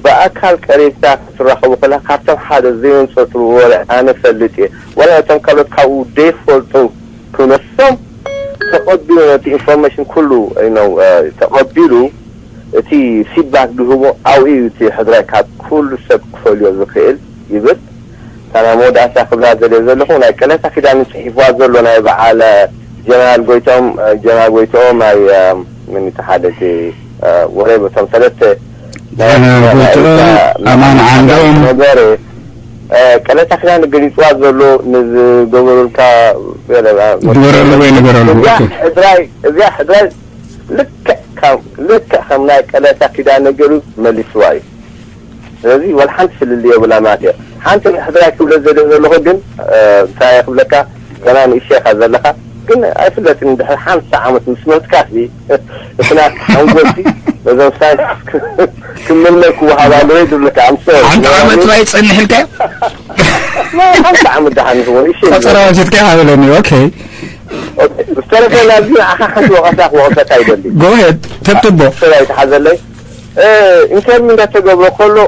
ብኣካል ቀሪብካ ክትራኸቡ ከላ ካብቶም ሓደ ዘየንጸቱ ወረ ኣነ ፈልጥ እየ፣ ወላ እቶም ካልኦት ካብኡ ዘይፈልጡ ክነሶም ተቐቢሉ ነቲ ኢንፎርሜሽን ኩሉ ነው ተቐቢሉ እቲ ፊድባክ ዝህቦ ኣብኡ እዩ። እቲ ሕድራይ ካብ ኩሉ ሰብ ክፈልዮ ዝኽእል ይብል። እታ ናይ መወዳእታ ክብላ ዘለ ዘለኹ ናይ ቀለታ ኪዳን ጽሒፍዋ ዘሎ ናይ በዓል ጀነራል ጎይቶም ጀነራል ጎይቶም ናይ ምን ተሓደ እቲ ወረ በቶም ሰለስተ ጀነራል ጎይቶም ኣማን ዓንዶም ነበረ። ቀለታ ኪዳን ገሊጽዋ ዘሎ ንዝገበሩልካ ዝበረሉ ወይ ንገረሉ እዚኣ ሕድራይ እዚኣ ሕድራይ ልክዕ ከም ልክዕ ከም ናይ ቀለታ ኪዳን ነገሩ መሊስዋ እዩ። ስለዚ ወላ ሓንቲ ፍልልይ የብላ ማለት እየ። ሓንቲ ናይ ሕድራይ ክብለ ዘለ ዘለኹ ግን እንታይ ክብለካ ገና ንእሽተይ ኢኻ ዘለኻ ግን ኣይፍለጥን ድሕሪ ሓምሳ ዓመት ምስ መትካሲ እቲ ናትካ ሓንጎልሲ ነዞም ሳይንቲስት ክምልመል ክወሃብ ኣለዎ እዩ ዝብለካ ኣምሶ ሓንቲ ዓመት ጥራይ ይጸንሕ ኢልካዮ ሓምሳ ዓመት ደሓን ይኸውን እሺ ቆጸራ ወሲድካ ሃበለኒ ኦኬ ዝተረፈ ናብዚ ንዓኻ ሓንቲ ወቐሳ ክወቕሰካ ይደሊ ጎሄድ ተብትቦ ስራ ይተሓዘለይ ኢንተርቪው እንዳተገብረ ከሎ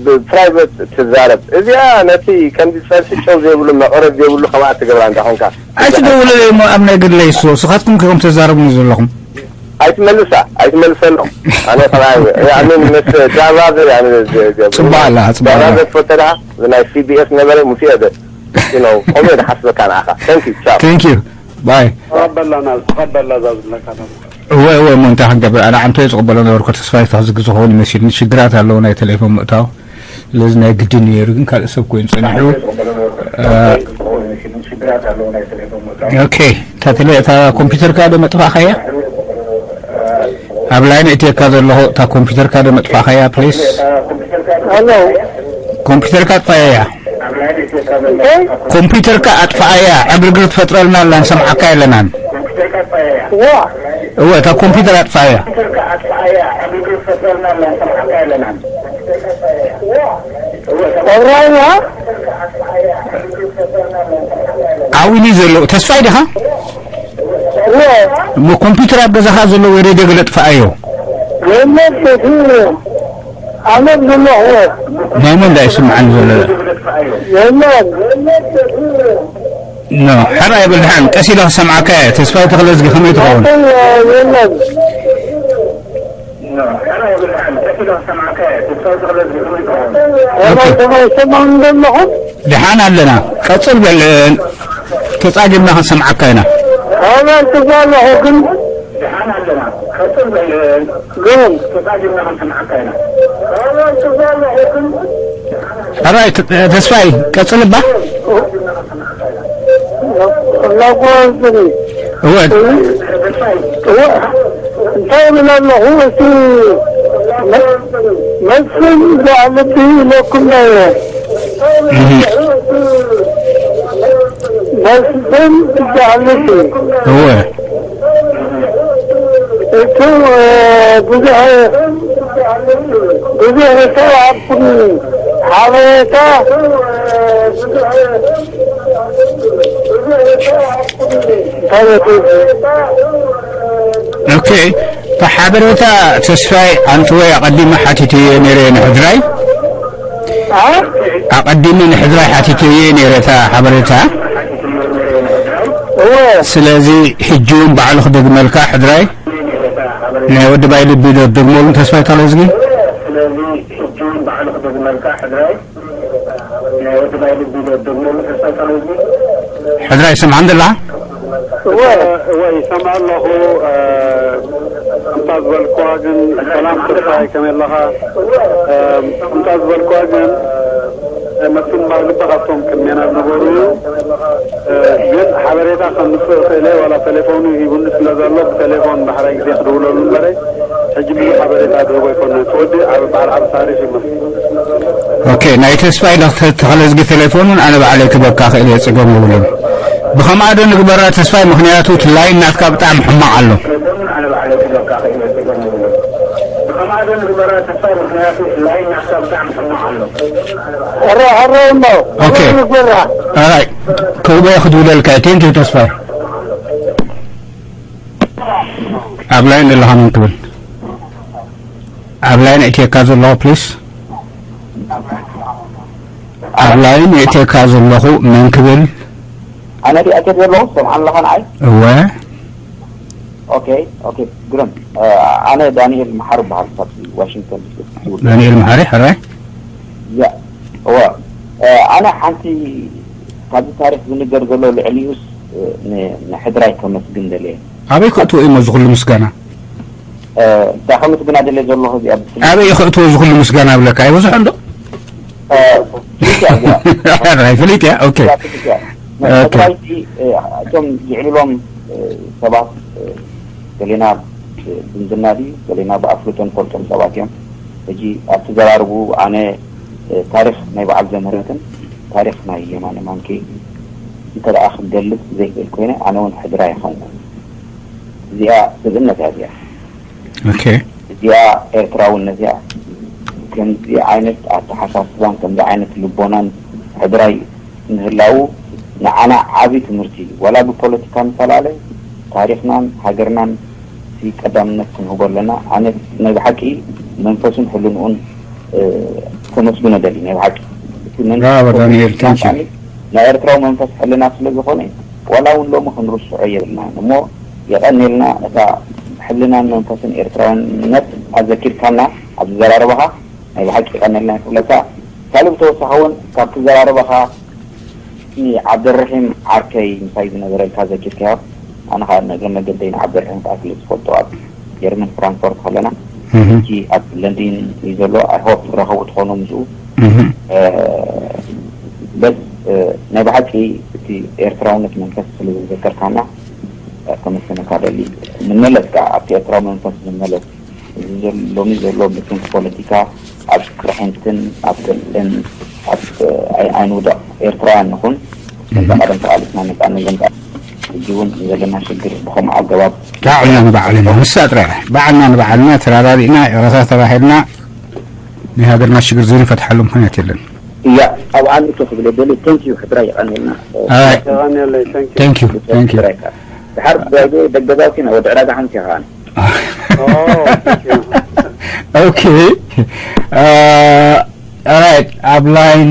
ብፕራይቨት ትዛረብ እዚኣ ነቲ ከምዚ ጸብሒ ጨው ዘይብሉ መቐረት ዘይብሉ ከምኣ ትገብራ እንዳኾንካ ኣይትደውልለይ እሞ ኣብ ናይ ግለይ እሱ ስኻትኩም ከም ተዛረቡኒ ዘለኹም ኣይትመልሳ ኣይትመልሰሎም ኣነ ከኣ ያንን ምስ ዳራዘር ያንን ጽቡቅ ኣላ ጽቡቅ ኣላ ዳራዘር ፈተዳ ናይ ሲቢኤስ ነበረ ሙሴ ደ you know ቆሜ ዝሓስበካ ንዓኻ thank you ቻው thank you bye ተቐበላና ተቐበላ እዛ ዝብለካ እወ እወ እሞ እንታይ ክንገብር ኣነ ዓንቶ ዝቕበሎ ነበርኩ ተስፋ ይታዝግ ዝኸውን መሲልኒ ሽግራት ኣለዎ ናይ ቴሌፎን ምእታው ስለዚ ናይ ግድን ነይሩ ግን ካልእ ሰብ ኮይኑ ጸኒሑ ኦኬ እታ ኮምፒውተርካ ዶ መጥፋእካያ ኣብ ላይን እትየካ ዘለኹ እታ ኮምፒውተርካ ዶ መጥፋእካያ ፕሊስ ኮምፒውተርካ ኣጥፋኣያ ኮምፒውተርካ ኣጥፋኣያ ዕግርግር ትፈጥረልና ኣላ ንሰምዓካ የለናን እወ እታ ኮምፒውተር ኣጥፋኣያ ኣብራያ ዓዊኒ ዘሎ ተስፋይ ዲኻ እሞ ኮምፒውተር ኣብ ገዛኻ ዘሎ ወይ ሬድዮ ገለ ጥፋኣዮ የለን እቲ ኣነ ዘለኹ ናይ መን ዳ ይስምዓኒ ዘሎ የለን ኖ ሕራይ በል ድሓን ቀስ ኢለ ክሰምዓካ እየ ተስፋይ ተኽለዝጊ ከመይ ትኸውን የለን ደሓን ኣለና ቀፅል በል ተፃጊብና ክንሰምዓካ ኢና ኣበይ ትዛለኹ ግን ግን ኣበይ ተስፋይ ቀፅል እባ እናጓዝኒ እወ እወ እንታይ ይብል ኣለኹ እቲ መስፍን ብዓል ልቢ ኢለኩም ነይረ መስፍን ብዓል ልቢ እወ እቲ ብዙሕ ብዙሕ ዝተዋሃብኩም ሓበሬታ ኦኬ፣ እቲ ሓበሬታ ተስፋይ ኣንትወይ ኣቐዲመ ሓቲተዮ ነይረ ንሕድራይ። ኣቐዲመ ንሕድራይ ሓቲተዮ ነይረ እታ ሓበሬታ። ስለዚ ሕጂ እውን ባዕሉ ክደግመልካ ሕድራይ። ናይ ወዲ ባይ ልቢ ዶ ትደግመሉ ተስፋይ ተኽለዝጊ? ሕድራ ይሰምዓኒ ደላ? እወ፣ እወ፣ ይሰምዕ ኣለኹ። እ፣ ከምታ ዝበልክዋ ግን ሰላም ተስፋይ ከመይ ኣለኻ? እ፣ ከምታ ዝበልክዋ ግን እ፣ መስፍን ባልግባ ካብቶም ቅድሜና ዝነበሩ እዩ። እ፣ ግን ሓበሬታ ከምጽእ ክእለ ዋላ ቴሌፎኑ ሂቡኒ ስለ ዘሎ ብቴሌፎን ዳሕራይ ግዜ ክድውለሉ እምበረይ ሕጂ ብዙሕ ሓበሬታ ዝህቦ ኣይኮነን። እቲ ወዲ ዓብ-፣ በዓል ዓቢ ታሪኽ እዩ መስፍን። ኦኬ፣ ናይ ተስፋይ ዶክተር ተኽለዝጊ ቴሌፎን እውን ኣነ ባዕለይ ክበካ ክእል እየ፣ ጸገም የብሉን። ብኸምኣ ዶ ንግበራ ተስፋይ፣ ምኽንያቱ እቲ ላይን ናትካ ብጣዕሚ ሕማቕ ኣሎ። ሕረ ሕረ እሞ ኦኬ። ንግበራ። ኣራይ፣ ከውበያ ክድውለልካ እየ። ቴንኪው ተስፋይ። ኣብ ላይን ዘለኻ መን ክብል? ኣብ ላይን እትየካ ዘለኹ ፕሊስ። ኣብ ላይን እትየካ ዘለኹ መን ክብል? ኣነ ዲኣ እተ ዘለኹ ሰምዓን ኣለኻ ንዓይ? እወ። ኦኬ ኦኬ። ግርም። ኣነ ዳንኤል መሓሪ በሃል ካብ ዋሽንግተን ዲሲ። ዳንኤል መሓሪ። ሕራይ። ያ። እወ። ኣነ ሓንቲ ካብዚ ታሪክ ዝንገር ዘሎ ልዕሊኡስ ንሕድራይ ከመስግን ደልየ። ኣበይ ክእትዎ እዩሞ እዚ ኩሉ ምስጋና? እንታይ ከመስግና ደልየ ዘለኹ እዚኣ ብፍላይ ኣበይ ክእትዎ እዚ ኩሉ ምስጋና ብለካ ኣይበዝሖ እንዶ? ፍሊጥ እያ እዚኣ። ሕራይ። ፍሊጥ እያ። ኦኬ። እዚኣ ፍሊጥ እያ። ሕድራይ እቶም ዝዕልሎም ሰባት ገሌና ብዝምድና ድዩ ገሌና ብኣፍልጦ ንፈልጦም ሰባት እዮም። ሕጂ ኣብቲ ዘራርቡ ኣነ ታሪክ ናይ በዓል ዘምህረትን ታሪክ ናይ የማነ ማንኪ እንተ ደኣ ክንገልጽ ዘይክእል ኮይነ ኣነ እውን ሕድራ ይኸውን። እዚኣ ስብእነት እያ እዚኣ። ኦኬ። እዚኣ ኤርትራውነት እያ። ከምዚ ዓይነት ኣተሓሳስባን ከምዚ ዓይነት ልቦናን ሕድራይ ምህላዉ ንዓና ዓቢ ትምህርቲ እዩ። ዋላ ብፖለቲካ ንፈላለ ታሪኽናን ሃገርናን እቲ ቀዳምነት ክንህቦ ኣለና። ኣነ ናይ ብሓቂ መንፈሱን ሕልንኡን ከመስግኖ ደሊ ናይ ብሓቂ እቲ መንፈስ ብራቮ ዳንኤል፣ thank you። ናይ ኤርትራዊ መንፈስ ሕልና ስለ ዝኾነ ዋላ እውን ሎሚ ክንርስዖ የብልናን እሞ የቐኔልና እታ ሕልናን መንፈስን ኤርትራውነት ኣዘኪርካና ኣብዚ ዘራረባኻ ናይ ብሓቂ የቐኔልና ይኽብለካ። ካልእ ብተወሳኺ እውን ካብቲ ዘራረባኻ እቲ ዓብደረሒም ዓርከይ ምሳይ ዝነበረልካ ዘኪርካዮ ኣነ ከዓ ንእግረ መገደይ ንዓብደረሒም ከዓ ስለ ዝፈልጦ ኣብ ጀርመን ፍራንክፈርት ከለና ሕጂ ኣብ ለንዲን እዩ ዘሎ። I hope ትረኸቡ ትኾኑ ምስኡ። በስ ናይ ብሓቂ እቲ ኤርትራውነት መንፈስ ስለ ዘዘከርካና ከመስግነካ ደሊ። ንመለስ ከዓ ኣብቲ ኤርትራዊ መንፈስ ንመለስ። እዚ ሎሚ ዘሎ ብክንኪ ፖለቲካ ኣብ ቅርሕንትን ኣብ ቅልዕን ኣብ ኣይንውደቕ ኤርትራውያን ንኹን። ከምዛ ቀደም ተቓሊስና መጻእና ዘምጻ ሕጂ እውን ዘለና ሽግር ብኸምኡ ኣገባብ ባዕልና ንባዕልና ንሳ ጥራይ ባዕልና ንባዕልና ተራዳዲእና ይቕረታ ተባሂልና ናይ ሃገርና ሽግር ዘይንፈትሓሉ ምኽንያት የለን። እያ ኣብ ዓንቱ ክብል ደሊ። Thank you ሕድራ ይቐንልና። Thank you, thank you። ድሓር ደገዛውቲ ናብ ወዲ ዕዳጋ ሓንቲ ይኸኣን Okay. Alright. ኣብ ላይን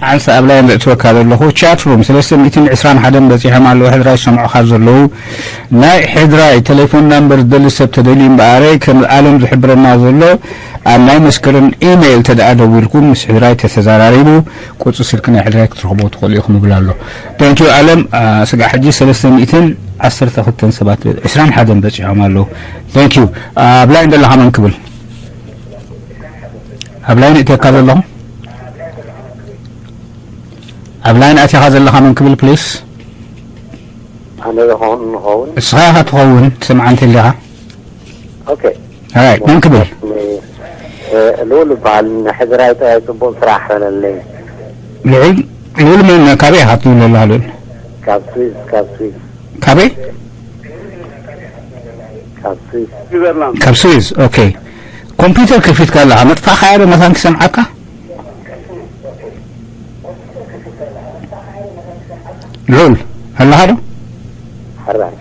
ዓንሳ ኣብ ላይን ዘእትወካ ዘለኹ ቻት ሩም ሰለስተ ሚእትን ዕስራን ሓደን በፂሖም ኣለዉ። ሕድራይ ዝሰምዑኻ ዘለዉ ናይ ሕድራይ ቴሌፎን ናምበር ዝደሊ ሰብ ተደልዩ እምበኣረ ከም ኣለም ዝሕብረና ዘሎ ኣብ ናይ መስከረም ኢሜይል ተደኣ ደዊልኩም ምስ ሕድራይ ተተዘራሪቡ ቁፅሪ ስልኪ ናይ ሕድራይ ክትረኽብዎ ትኽእሉ ኢኹም ይብል ኣሎ። Thank you ኣለም። ስጋዕ ሕጂ ሰለስተ ሚእትን ዓሰርተ ክልተን ሰባት ዕስራን ሓደን በፂሖም ኣለዉ። Thank you። ኣብ ላይን ዘለኻ መን ክብል? ኣብ ላይን እትየካ ዘለኹ ኣብ ላይን ኣትኻ ዘለኻ መን ክብል ፕሊስ? ኣነ ዝኸውን ንኸውን እስኻ ኢኻ ትኸውን ትሰምዓ እንተሊኻ። ኦኬ Alright መን ክብል? ልኡል ይበሃል። ንሕድራይ ጥራይ ጽቡቕ ስራሕ በለለይ። ልዑል ልዑል መን ካበይ ኢኻ ትብል ዘለኻ ልዑል? ካብ ስዊዝ ካብ ስዊዝ ካበይ? ካብ ስዊዝ ካብ ስዊዝ። ኦኬ። ኮምፒውተር ከፊትካ ኣለኻ መጥፋእኻያ ዶ መታን ክሰምዓካ? ልዑል ኣለኻ ዶ? ሕራይ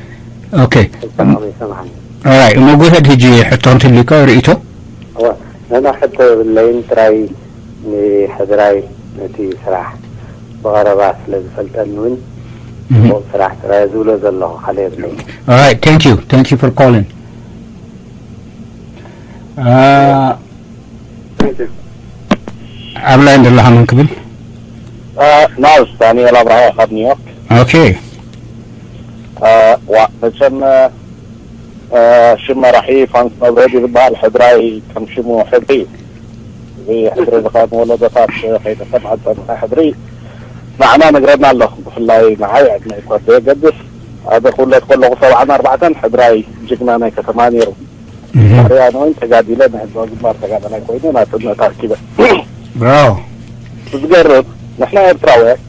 ኦኬ። ሰማዕኒ ሰማዕኒ Alright እሞ ጎሄድ ሕጂ ሕቶ እንትልካ ርእይቶ እወ ነና ሕቶ የብለይን ጥራይ ንሕድራይ ነቲ ስራሕ ብቐረባ ስለ ዝፈልጠኒ እውን ጽቡቕ ስራሕ ጥራይ ዝብሎ ዘለኹ ካልእ የብለይን። Alright thank you thank you for calling። ኣብ ላይን ዘለኻ መን ክብል? ናውስ ዳንኤል ኣብርሃ ካብ ኒውዮርክ። ኦኬ። ዋ መቸም ሽም መራሒ ፋንስ መብረድ ዝበሃል ሕድራይ ከም ሽሙ ሕድሪ እዩ። እዚ ሕድሪ ዝኸን ወለዶታት ከይተሰምዐ ዝፀንሐ ሕድሪ ንዓና ነግረና ኣሎ። ብፍላይ ንዓይ ዕድመ እኳ ዘየገድስ ኣነ ክውለድ ከለኹ ሰብዓን ኣርባዕተን ሕድራይ ጅግና ናይ ከተማ ነይሩ። ባርያን እውን ተጋዲለ ናይ ህዝባዊ ግንባር ተጋዳላይ ኮይኑ ናጽነት ኣርኪበ። ብራቮ። ዝገርም ንሕና ኤርትራውያን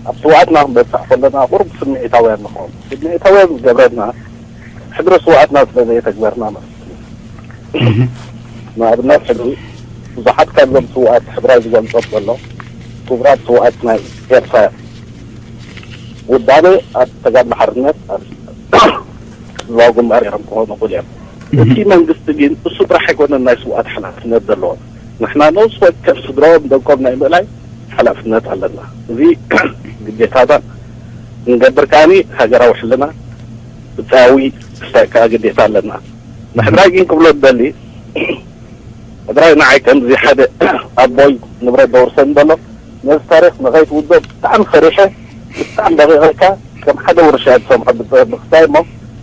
ኣብ ስውኣትና ክንበጽሕ ከለና ቁሩብ ስምዒታውያን ንኸውን። ስምዒታውያን ዝገብረና ሕድሪ ስውኣትና ስለ ዘየተግበርና ማለት እዩ። ንኣብነት ሕድሪ ብዙሓት ካብዞም ስውኣት ሕድራይ ዝገልጾም ዘሎ ክቡራት ስውኣት ናይ ኤርትራ እዮም። ውዳቤ ኣብ ተጋድሎ ሓርነት ኣብ ህዝባዊ ግንባር እዮም ክኾኑ ይኽእሉ እዮም። እቲ መንግስቲ ግን እሱ ጥራሕ ኣይኮነን ናይ ስውኣት ሓላፍነት ዘለዎ። ንሕና ነፍሲ ወከፍ ስድራኦም ደቆም ናይ ምእላይ ሓላፍነት ኣለና። እዚ ግዴታና ክንገብር ከዓኒ ሃገራዊ ሕልና ብጻያዊ ክሳይ ከኣ ግዴታ ኣለና። ንሕድራይ ግን ክብሎ ዝደሊ፣ ሕድራይ ንዓይ ከምዚ ሓደ ኣቦይ ንብረት ዘውርሰኒ ዘሎ፣ ነዚ ታሪኽ ንኸይትውዶ ብጣዕሚ ፈሪሐ፣ ብጣዕሚ ደቂቐካ ከም ሓደ ውርሻ እየ ዝሰምዖ ብክሳይ እሞ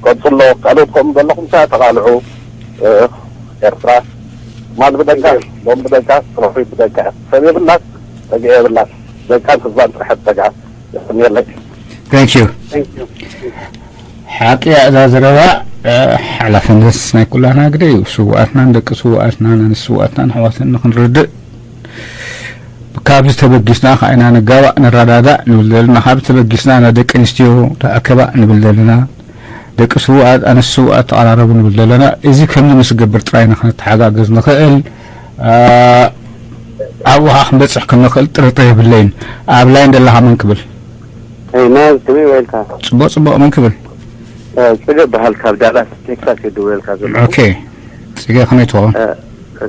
ቀጽሎ። ካልኦት ከምኡ ዘለኹም ከኣ ተቓልዑ። ኤርትራ ማል ብደቃ ሎም ብደቃ ሮፊት ብደቃ ሰብ የብላን፣ ጸግዒ የብላን። ደቃን ህዝባን ጥራሕ ትጸግዓ። የስምየለይ። Thank you። ሓቂ እያ እዛ ዘረባ። ሓላፍነት ናይ ኩላና ግደ እዩ። ስውኣትናን ደቂ ስውኣትናን ኣንስቲ ስውኣትናን ኣሕዋትን ንክንርድእ ካብዚ ተበጊስና ከዓይና ንጋባእ ንረዳዳእ ንብል ዘለና። ካብ ተበጊስና ና ደቂ ኣንስትዮ ተኣከባ ንብል ዘለና። ደቂ ስውኣት ኣንስቲ ስውኣት ተቐራረቡ ንብል ዘለና። እዚ ከምዚ ምስ ገብር ጥራይ ኢና ክንተሓጋገዝ ንኽእል። ኣብኡ ኸዓ ክንበፅሕ ከም ንኽእል ጥርጥር የብለይን። ኣብ ላይን ዘለኻ መን ክብል? ማዝ ከመይ ውዒልካ? ፅቡቕ ፅቡቕ። መን ክብል? ፅገ በሃል ካብ ዳላስ ቴክሳስ እየ ድውለልካ ዘሎ። ኦኬ ፅገ ከመይ ትኸውን?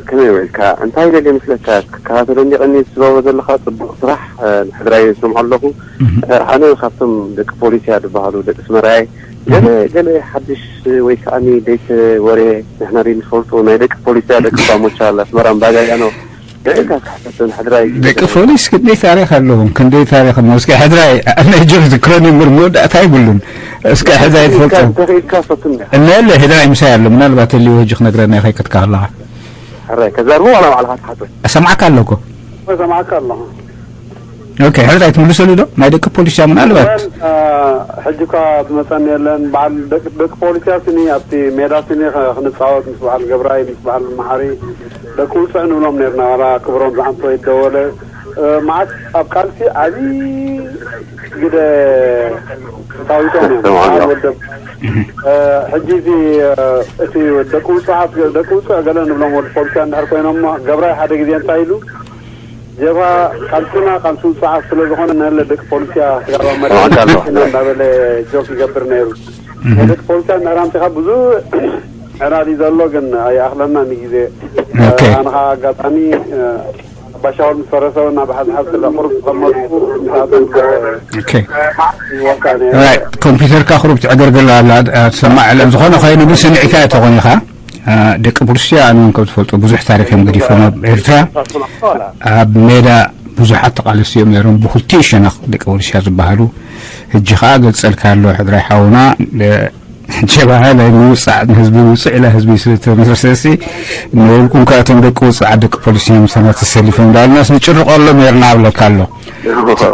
ከመይ ውዒልካ? እንታይ ኢለ ድየ መስለካ ክከታተሎ እንዲ ቀኒ ዝስበቦ ዘለካ ፅቡቕ ስራሕ። ንሕድራይ ዝሰምዖ ኣለኹ። ኣነ ካብቶም ደቂ ፖሊስያ ዝበሃሉ ደቂ ስመራይ ገለ ገለ ሓድሽ ወይ ከዓ ደይተ ወሬ ንሕና ደይ ንፈልጡ ናይ ደቂ ፖሊስያ ደቂ ባሞቻ ኣላ ስመራ እምባጋያኖ ደቂ ፖሊስ ክንደይ ታሪክ ኣለዎም? ክንደይ ታሪክ ኣለዎም? እስኪ ሕድራይ ናይ ጆርጅ ክሮኒንበርግ መወዳእታ ይብሉን። እስኪ ሕድራይ ትፈልጡ? ተኽኢልካ ፈቱና። እነለ ሕድራይ ምሳይ ኣሎ። ምናልባት ህልዩ ሕጂ ክነግረና ይኸይከትካ ከለኻ። ሕራይ ከዛርቡ ዋላ ባዕልኻ ትሓቶ። እሰምዓካ ኣለኩ። እሰምዓካ ኣለኹ። ኦኬ፣ ሕድራይ ትምልሰሉ ዶ? ናይ ደቂ ፖሊስያ ምናልባት። ሕጂ እኳ ዝመፀኒ የለን። በዓል ደቂ ፖሊስያ ስኒ ኣብቲ ሜዳ ስኒ ክንፃወት ምስ በዓል ገብራይ ምስ በዓል መሓሪ ደቂ ውፅዕ ንብሎም ነርና። ዋላ ክብሮም ዝዓንቶ ይደወለ። መዓት ኣብ ቃልሲ ዓብዪ ግደ ተፃዊቶም እዮም። በዓል ወደብ ሕጂ እዚ እቲ ደቂ ውፅዓት ደቂ ውፅዕ ገለ ንብሎም ወዲ ፖሊስያ እንድሕር ኮይኖም ገብራይ ሓደ ግዜ እንታይ ኢሉ ጀብሃ ቃልስና ቃልሲ ውፅዓት ስለ ዝኾነ ንህለ ደቂ ፖሊስያ ስጋባ መሪሕና እንዳበለ ጆክ ይገብር ነይሩ። ናይ ደቂ ፖሊስያ እንድሕር ኣምፂኻ ብዙ ዕላል እዩ ዘሎ ግን ኣይኣኽለና ንግዜ። ኣነ ከዓ ኣጋጣሚ ኣባሻውል ምስ ፈረሰ እውን ናብ ሓዝሓዝ ስለ ቁሩብ ዝቐመጥኩ ምስኣቶም ይወካ ነይረ። ኮምፒተርካ ቁሩብ ትዕገርገላ ኣላ ትሰማዕ ኣለን። ዝኾነ ኮይኑ ግን ሰሚዕካ እየ ተኾኒኻ። ደቂ ቡርስያ ኣነ እውን ከም ትፈልጡ ብዙሕ ታሪክ እዮም ገዲፎም ኣብ ኤርትራ። ኣብ ሜዳ ብዙሓት ተቓለስቲ እዮም ነይሮም ብክልቲኡ ሸነኽ ደቂ ቡርስያ ዝበሃሉ። ሕጂ ከዓ ገልጸልካ ኣሎ ሕድራይ ሓውና ጀባሃ ናይ ምውፃዕ ንህዝቢ ውፅዕ ኢላ ህዝቢ ስለተመሰሰሲ ንውልቁም ከዓ እቶም ደቂ ውፅዓት ደቂ ፖሊስ እዮም ምሳና ተሰሊፎም እንዳልናስ ንጭርቆሎም ነርና ኣብለካ ኣሎ።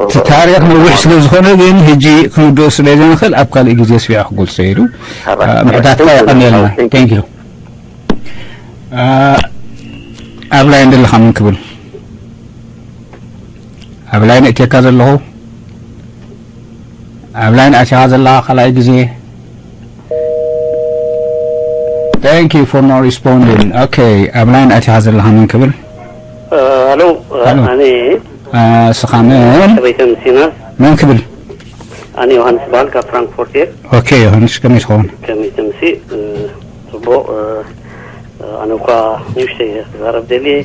እቲ ታሪክ ነዊሕ ስለ ዝኾነ ግን ሕጂ ክንውድኦ ስለ ዘይንኽእል ኣብ ካልእ ግዜ ስቢዐ ክገልፆ ኢሉ ምሕታትካ የቐንየልና። Thank you። ኣብ ላይን ዘለኻ ምን ክብል ኣብ ላይን እትየካ ዘለኹ ኣብ ላይን ኣቲኻ ዘለኻ ካልኣይ ግዜ። Thank you for not responding. Okay ኣብ ላይን ኣቲኻ ዘለኻ ምን ክብል? Hello ኣነ ስኻ መን? ከመይ ተምሲና? መን ክብል? ኣነ ዮሃንስ በሃል ካብ ፍራንክፎርት እየ። Okay ዮሃንስ ከመይ ትኸውን? ከመይ ተምሲ? ጽቡቕ። ኣነ እኳ ንእሽተይ ክዛረብ ደልየ።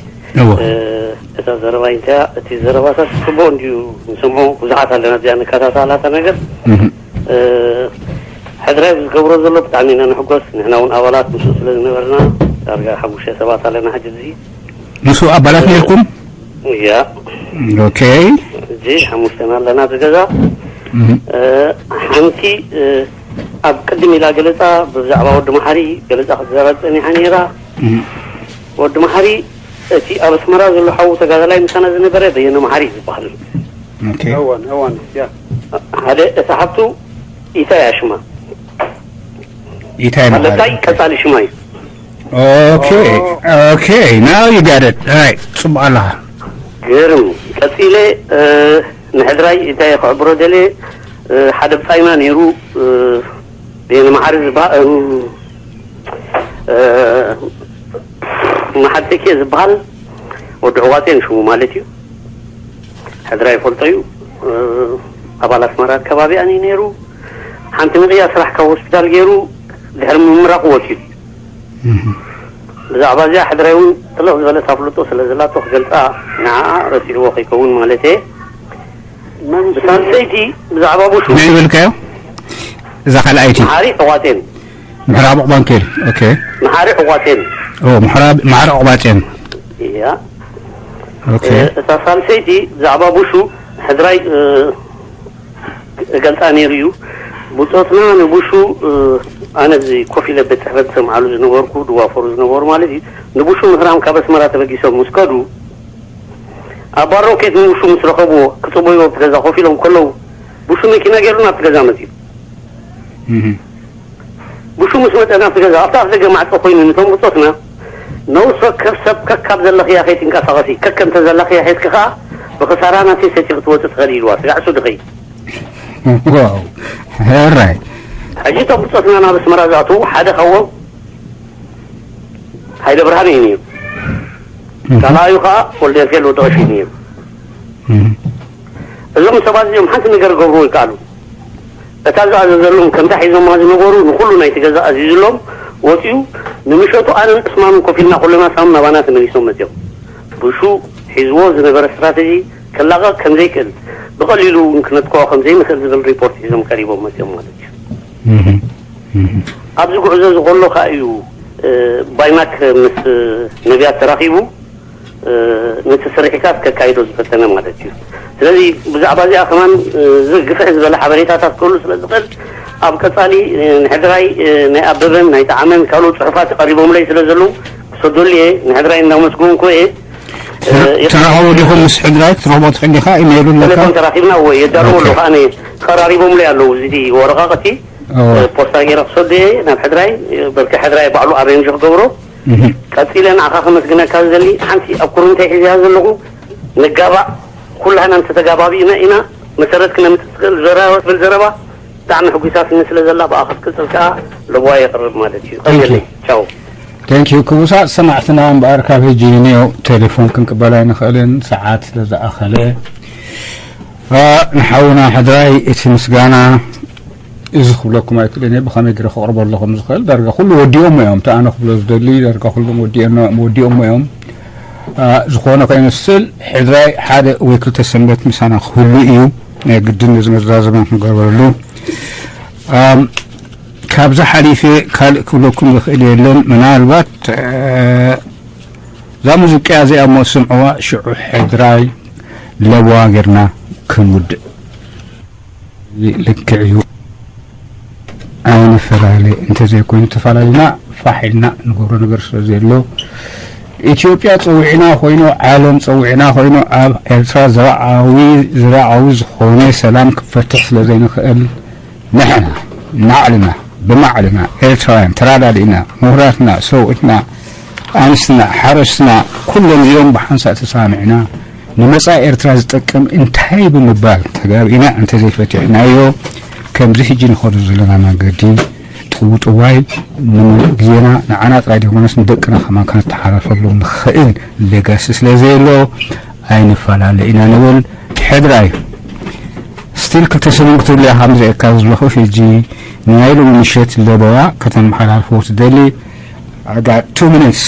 እታ ዘረባይ እንታይ እያ? እቲ ዘረባታት ጽቡቕ እንድዩ ንሰምዖ፣ ብዙሓት ኣለና እዚኣ ንከታተላ እታ ነገር። ሕድራይ ብዝገብሮ ዘሎ ብጣዕሚ ኢና ንሕጎስ፣ ንሕና እውን ኣባላት ምስኡ ስለ ዝነበርና ዳርጋ ሓሙሽተ ሰባት ኣለና ሕጂ እዚ። ምስኡ ኣባላት ነርኩም? እያ። Okay። ሕጂ ሓሙሽተና ኣለና እቲ ገዛ። ሓንቲ ኣብ ቅድም ኢላ ገለጻ ብዛዕባ ወዲ መሓሪ ገለጻ ክትዛረብ ጸኒሓ ነይራ። ወዲ መሓሪ እቲ ኣብ ኣስመራ ዘሎ ሓዉ ተጋዳላይ ምሳና ዝነበረ በየነ መሓሪ ዝበሃል። Okay። እወን እወን ያ ሓደ እታ ሓብቱ ኢታይ እያ ሽማ ኢታይ ማለት ኣለታይ ቀጻሊ ሽማ እዩ። Okay. Okay. Now you got it. All right. ጽቡቕ ኣለኻ። ግርም ቀጺለ ንሕድራይ እንታይ ክሕብሮ ደልየ ሓደ ብጻይና ነይሩ በየነ መሓሪ ዝበሃል መሓተኬ ዝበሃል ወዲ ዕዋቴ ንሽሙ ማለት እዩ። ሕድራ ይፈልጦ እዩ። ኣባል ኣስመራ ከባቢኣን እዩ ነይሩ። ሓንቲ ንቕያ ስራሕ ካብ ሆስፒታል ገይሩ ድሕሪ ምምራቑ ወፂኡ። ብዛዕባ እዚኣ ሕድራይ እውን ጥልቕ ዝበለት ኣፍልጦ ስለ ዘላቶ ክገልጻ ንዓኣ ረሲዕዎ ከይከውን ማለት እየ። ብሳልሰይቲ ብዛዕባ ቡሹ እንታይ በልካዮ? እዛ ካልኣይቲ መሓሪ ዕቋጼን ምሕራብ ዕባንኬል። ኦኬ። መሓሪ ዕቋጼን ኦ ምሕራብ ማዕረ ዕባጼን። እያ። ኦኬ። እታ ሳልሰይቲ ብዛዕባ ቡሹ ሕድራይ እገልጻ ነይሩ እዩ። ብጾትና ንቡሹ ኣነ እዚ ኮፍ ኢለ ቤት ጽሕፈት ዝሰምዓሉ ዝነበርኩ ድዋፈሩ ዝነበሩ ማለት እዩ። ንቡሹ ምህራም ካብ ኣስመራ ተበጊሶም ምስ ከዱ ኣብ ባር ሮኬት ንቡሹ ምስ ረኸብዎ ክጽበይዎ ኣብቲ ገዛ ኮፍ ኢሎም ከለዉ ቡሹ መኪና ገይሩ ናብቲ ገዛ መጺኡ። ቡሹ ምስ መጸ ናብቲ ገዛ ኣብቲ ኣፍ ደገ ማዕጾ ኮይኑ ንቶም ብጾትና ነውስ ወከፍ ሰብ ከካብ ዘለኽያ ከይትንቀሳቐሲ ከከምተ ዘለኽያ ሒዝኪ ከኣ ብኽሳራ ናተይ ሰቲ ክትወጽእ ትኽእሊ ኢልዋ ስጋዕ እሱ ድኸይ ዋው ሕራይ ሕጂ እቶም ብጾትና ናብ ኣስመራ ዝኣትዉ ሓደ ካብዎም ሃይለ ብርሃን እዩ ነይሩ። ካልኣዩ ከዓ ወልደሚካኤል ወዲ ቀሺ እዩ ነይሩ። እዞም ሰባት እዚኦም ሓንቲ ነገር ክገብሩ ይከኣሉ። እታ ዝኣዘዘሎም ከምታ ሒዞማ ዝነበሩ ንኩሉ ናይቲ ገዛ ኣዚዙሎም ወፂኡ። ንምሸቱ ኣነን ዕስማንን ኮፍ ኢልና ኩለና ሳም ናባና ተመሊሶም መፅኦም። ብሹ ሒዝዎ ዝነበረ ስትራተጂ ክላቐቕ ከምዘይክእል ብቐሊሉ እውን ክነጥቅዖ ከምዘይንኽእል ዝብል ሪፖርት ሒዞም ቀሪቦም መፅኦም ማለት እዩ። ኣብዚ ጉዕዞ እዚ ከሎ ከዓ እዩ ባይማክ ምስ ነቢያት ተራኺቡ ነቲ ስርሒታት ከካይዶ ዝፈተነ ማለት እዩ። ስለዚ ብዛዕባ እዚኣ ከማን እዚ ግፍሕ ዝበለ ሓበሬታታት ክህሉ ስለ ዝኽእል ኣብ ቀፃሊ ንሕድራይ ናይ ኣበበን ናይ ጣዕመን ካልኦት ፅሑፋት ቀሪቦምለይ ስለ ዘለዉ ክሰደሉ እየ። ንሕድራይ እንዳመስገንኩ እየ። ትራኸቡ ዲኹም ምስ ሕድራይ ክትረኽቦ ትኽእል ኢኻ? ኢሜይሉ ኣለካ? ቴሌፎን ተራኺብና እወ የዳለዎ ኣለኹ ኣነ ቀራሪቦምለይ ኣለዉ እዚ ወረቓቕቲ ፖስታ ገይረ ክሰዶ እየ ናብ ሕድራይ በርኪ ሕድራይ ባዕሉ ኣሬንጅ ክገብሮ። ቀጺለ ንዓኻ ከመስግነካ ዝደሊ ሓንቲ ኣብ ኩርምተይ ሒዘያ ዘለኹ ንጋባእ ኩላህና እንተተጋባቢእና ኢና መሰረት ክነምጽእ ዝኽእል ዘረባ ትብል ዘረባ ብጣዕሚ ሕጒሳትኒ ስለ ዘላ ብኣኻ ክትቅጽል ከኣ ለበዋ የቕርብ ማለት እዩ። ቀጽለይ። ቻው። Thank you ክቡሳት ሰማዕትና። እምበኣር ካብ ሕጂ ንዮ ቴሌፎን ክንቅበል ኣይንኽእልን፣ ሰዓት ስለ ዝኣኸለ። ንሓውና ሕድራይ እቲ ምስጋና እዚ ክብለኩም ኣይክእልን እየ። ብኸመይ ገይረ ከቕርበሉ ከም ዝኽእል ዳርጋ ኩሉ ወዲኦሞ እዮም። እቲ ኣነ ክብሎ ዝደሊ ዳርጋ ኩሎም ወዲኦሞ እዮም። ዝኾነ ኮይኑ ስል ሕድራይ ሓደ ወይ ክልተ ሰንበት ምሳና ክህሉ እዩ። ናይ ግድን ነዚ መዛዘሚ ክንገብረሉ። ካብዚ ሓሊፈ ካልእ ክብለኩም ዝኽእል የለን። ምናልባት እዛ ሙዚቃ እዚኣ እሞ ስምዕዋ ሽዑ ሕድራይ ለበዋ ጌርና ክንውድእ። ልክዕ እዩ። ኣይንፈላለ እንተዘይኮይኑ ተፈላለና ፋሕ ኢልና ንገብሮ ነገር ስለ ዘሎ ኢትዮጵያ ፀዊዕና ኮይኑ ዓለም ፀዊዕና ኮይኑ ኣብ ኤርትራ ዘላዓዊ ዘላዓዊ ዝኾነ ሰላም ክፈትሕ ስለ ዘይንኽእል ንሕና ናዕልና ብማዕልና ኤርትራውያን ተራዳዲእና ምሁራትና ሰውእትና ኣንስትና ሓረስትና ኩሎም እዚኦም ብሓንሳእ ተሳሚዕና ንመጻኢ ኤርትራ ዝጠቅም እንታይ ብምባል ተጋቢእና እንተዘይፈቲሕናዮ ከምዚ ሕጂ ንኸዶ ዘለና መንገዲ ጥውጥዋይ ግዜና ንዓና ጥራይ ዘይኮነስ ንደቅና ከማን ከነተሓላልፈሎም ንኽእል ሌጋሲ ስለ ዘየሎ ኣይንፈላለ ኢና ንብል። ሕድራይ ስቲል ክልተ ሰሙን ክትብልያ ከም ዘየካ ዘለኹ ሕጂ ናይ ሎሚ ምሸት ለበዋ ከተመሓላልፎ ትደሊ? I got two minutes።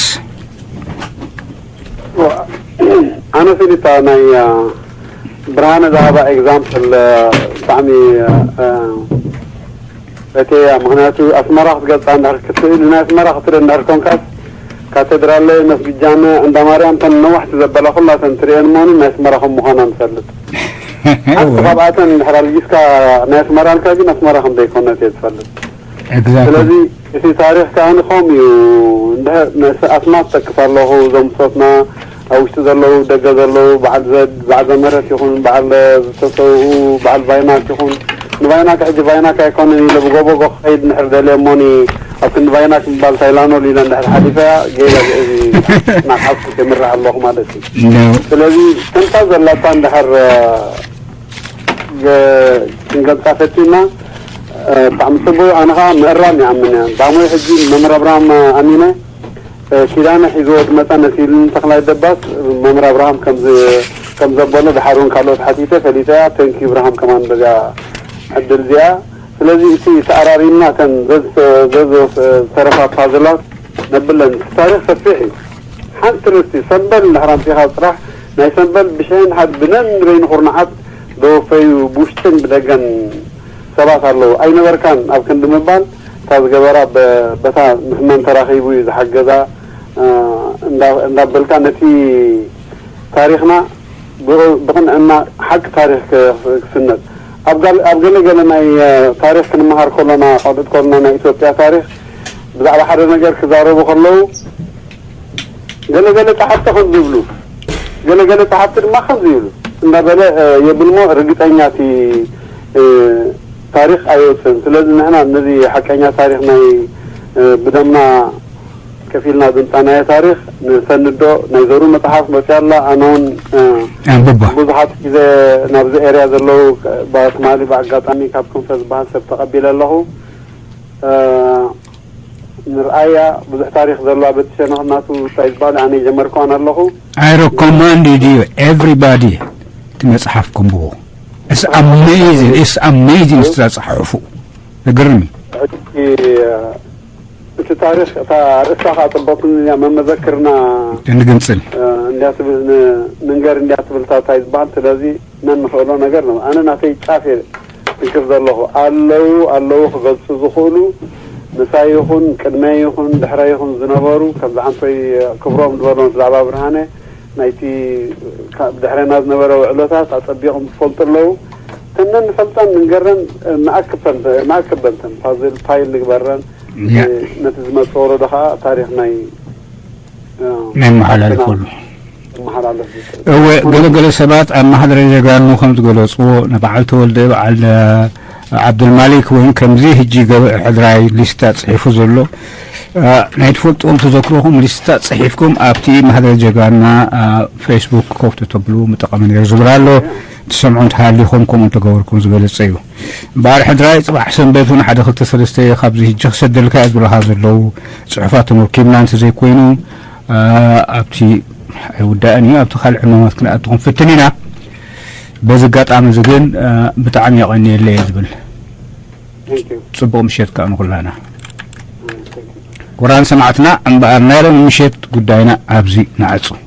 ኣነ ስኢነታ ናይ ብርሃነ ዝሃባ ኤግዛምፕል ብጣዕሚ እቲ ምክንያቱ ኣስመራ ክትገልፃ እንድሕር ክትእል ናይ ኣስመራ ክትርኢ እንድሕር ኮንካስ ካቴድራለ መስግጃነ እንዳ ማርያም ተን ነዋሕቲ ዘበላ ኩላተን ትርእየን መሆኑ ናይ ኣስመራ ከም ምዃና ንፈልጥ። ሓንቲ ካብኣተን እንድሕር ኣልጊስካ ናይ ኣስመራ ኣልካ ግን ኣስመራ ከም ዘይኮነት እየ ዝፈልጥ። ስለዚ እቲ ታሪኽ ከኣ ከምኡ እዩ። እንድሕር ኣስማት ጠቅስ ኣለኹ እዞም ብጾትና ኣብ ውሽጢ ዘለዉ ደገ ዘለዉ በዓል ዘድ በዓል ዘምህረት ይኹን በዓል ዝተሰውኡ በዓል ቫይናክ ይኹን ንቫይናክ ሕጂ ቫይናክ ኣይኮነን ኢለ ብጎቦጎ ክኸይድ እንድሕር ደልየ እሞኒ ኣብ ክንዲ ቫይናክ ምባል ታይላኖል ኢለ እንድሕር ሓሊፈያ ጌጋ ግዕዝ እዩ ናብ ሓቁ የምርሕ ኣለኹ ማለት እዩ። ስለዚ ከምታ ዘላታ እንድሕር ክንገልጻ ፈቲና ብጣዕሚ ጽቡቅ ኣነ ከዓ ምእራም ይኣምን እያ ዳሞይ ሕጂ መምህር ኣብርሃም ኣሚነ ኪዳነ ሒዝዎ ዝመፀ መሲሉኒ ተኽላይ ደባስ መምህር ኣብርሃም ከም ዘበሎ ድሓር እውን ካልኦት ሓቲተ ፈሊጠ እያ ተንኪ ብርሃም ከማን በዚኣ ዕድል እዚኣ ስለዚ እቲ ተኣራሪምና እተን ዘዝተረፋ ፓዝላት ነብለን። እቲ ታሪኽ ሰፊሕ እዩ። ሓንቲ ርእሲ ሰምበል እንድሕር ኣምጺኻ ጽራሕ፣ ናይ ሰምበል ብሽሕን ሓድ ብነን በይኑ ኩርናዓት ዘወፈዩ ብውሽጥን ብደገን ሰባት ኣለዉ። ኣይነበርካን ኣብ ክንዲ ምባል፣ እታ ዝገበራ በ-፣ በታ ምሕመን ተራኺቡ እዩ ዝሓገዛ፣ እ፣ እንዳ-፣ እንዳበልካ ነቲ ታሪኽና ብ-፣ ብቕንዕና ሓቂ ታሪኽ ክ-፣ ክስነድ። ኣብ ጋል-፣ ኣብ ገለ ገለ ናይ፣ እ፣ ታሪኽ ክንመሃር ከሎና፣ ከቕድድ ከሎና ናይ ኢትዮጵያ ታሪኽ ብዛዕባ ሓደ ነገር ክዛረቡ ከለዉ፣ ገለ ገለ ጸሓፍቲ ከምዚ ይብሉ፣ ገለ ገለ ጸሓፍቲ ድማ ከምዚ ይብሉ እንዳበለ፣ እ፣ የብልሞ ርግጸኛ እቲ፣ እ፣ ታሪኽ ኣየውጽእን። ስለዚ ንሕና ነዚ ሓቀኛ ታሪኽ ናይ፣ እ፣ ብደምና ከፊልና ዘምጻናዮ ታሪኽ ንሰንዶ። ናይ ዘሩ መጽሓፍ መጽያ ኣላ። ኣነ እውን፣ እ፣ ኣንብባ። ብዙሓት ግዜ ናብዚ ኤርያ ዘለዉ፣ እ፣ ባ-፣ ትማሊ ብኣጋጣሚ ካብ ክንፈ ዝበሃል ሰብ ተቐቢለ ኣለኹ። እ፣ ንርኣያ ብዙሕ ታሪኽ ዘለዋ በቲ ሸነኽ ናቱ እንታይ ዝበሃል ኣነ ጀመርኳን ኣለኹ። I recommend you everybody እቲ መጽሓፍ ከንብቦ። It's amazing, it's amazing ዝተጻሕፉ። ዘገርም እዩ። ሕጂ፣ እ፣ እቲ ታሪኽ እታ ርእሳ ከኣ ጽብቕቲ እያ፣ መመዘክርና እንግንጽል። እ፣ እንዲያ ትብል፣ ን-፣ ንንገር እንዲያ ትብል እታ እንታይ ዝበሃል። ስለዚ ነንኽእሎ ነገር ነው። ኣነ ናተይ ጫፍ እየ ትንክፍ ዘለኹ። ኣለዉ፣ ኣለዉ ክገልጹ ዝኽእሉ ምሳይ ይኹን ቅድመይ ይኹን ድሕረይ ይኹን ዝነበሩ፣ ከምዚ ዓንቶይ ክብሮም ዝበሎ ብዛዕባ ብርሃነ ናይቲ ካብ ድሕረና ዝነበረ ውዕሎታት ኣጸቢቖም ዝፈልጡ ኣለዉ። እተን ነንፈልጠን ንንገረን ንኣክበን፣ ንኣክበንተን ፓዝል ፓይል ንግበረን። ያ። ነቲ ዝመጽእ ወለዶ ኸኣ ታሪኽ ናይ፣ እ፣ ነመሓላልፈሉ። ነመሓላልፍ። እወ፣ ገለ ገለ ሰባት ኣብ ማሕደረ ጀጋኑ ከም ዝገለጽዎ፣ ንበዓል ተወልደ፣ በዓል፣ እ፣ ዓብደልማሊክ እውን ከምዚ ሕጂ ገብረ ሕድራይ ሊስታ ጽሒፉ ዘሎ፣ እ፣ ናይ ትፈልጥዎም ተዘክሮኹም ሊስታ ጽሒፍኩም ኣብቲ ማሕደረ ጀጋኑና፣ እ፣ ፌስቡክ ኮፍ ተተብሉ ምጠቐመ ነይሩ ዝብል ኣሎ። ትሰምዑ እንተሃሊኹም ከምኡ እንተገበርኩም ዝበለጸ እዩ። እምበኣር ሕድራይ ጽባሕ ሰንበት እውን ሓደ ክልተ ሰለስተ ካብዚ ሕጂ ክሰደልካ እየ ዝብለኻ ዘለዉ ጽሑፋት ተመኪብና እንተዘይኮይኑ፣ እ፣ ኣብቲ ኣይውዳእን እዩ፣ ኣብቲ ካልእ ዕማማት ክንኣቱ ክንፍትን ኢና። በዚ ኣጋጣሚ እዚ ግን፣ እ፣ ብጣዕሚ የቐንየለይ እየ ዝብል። Thank you። ጽቡቕ ምሸት ከኣ ንኹላና። Thank you። ክቡራን ሰማዕትና፣ እምበኣር ናይ ሎሚ ምሸት ጉዳይና ኣብዚ ንዓጹ።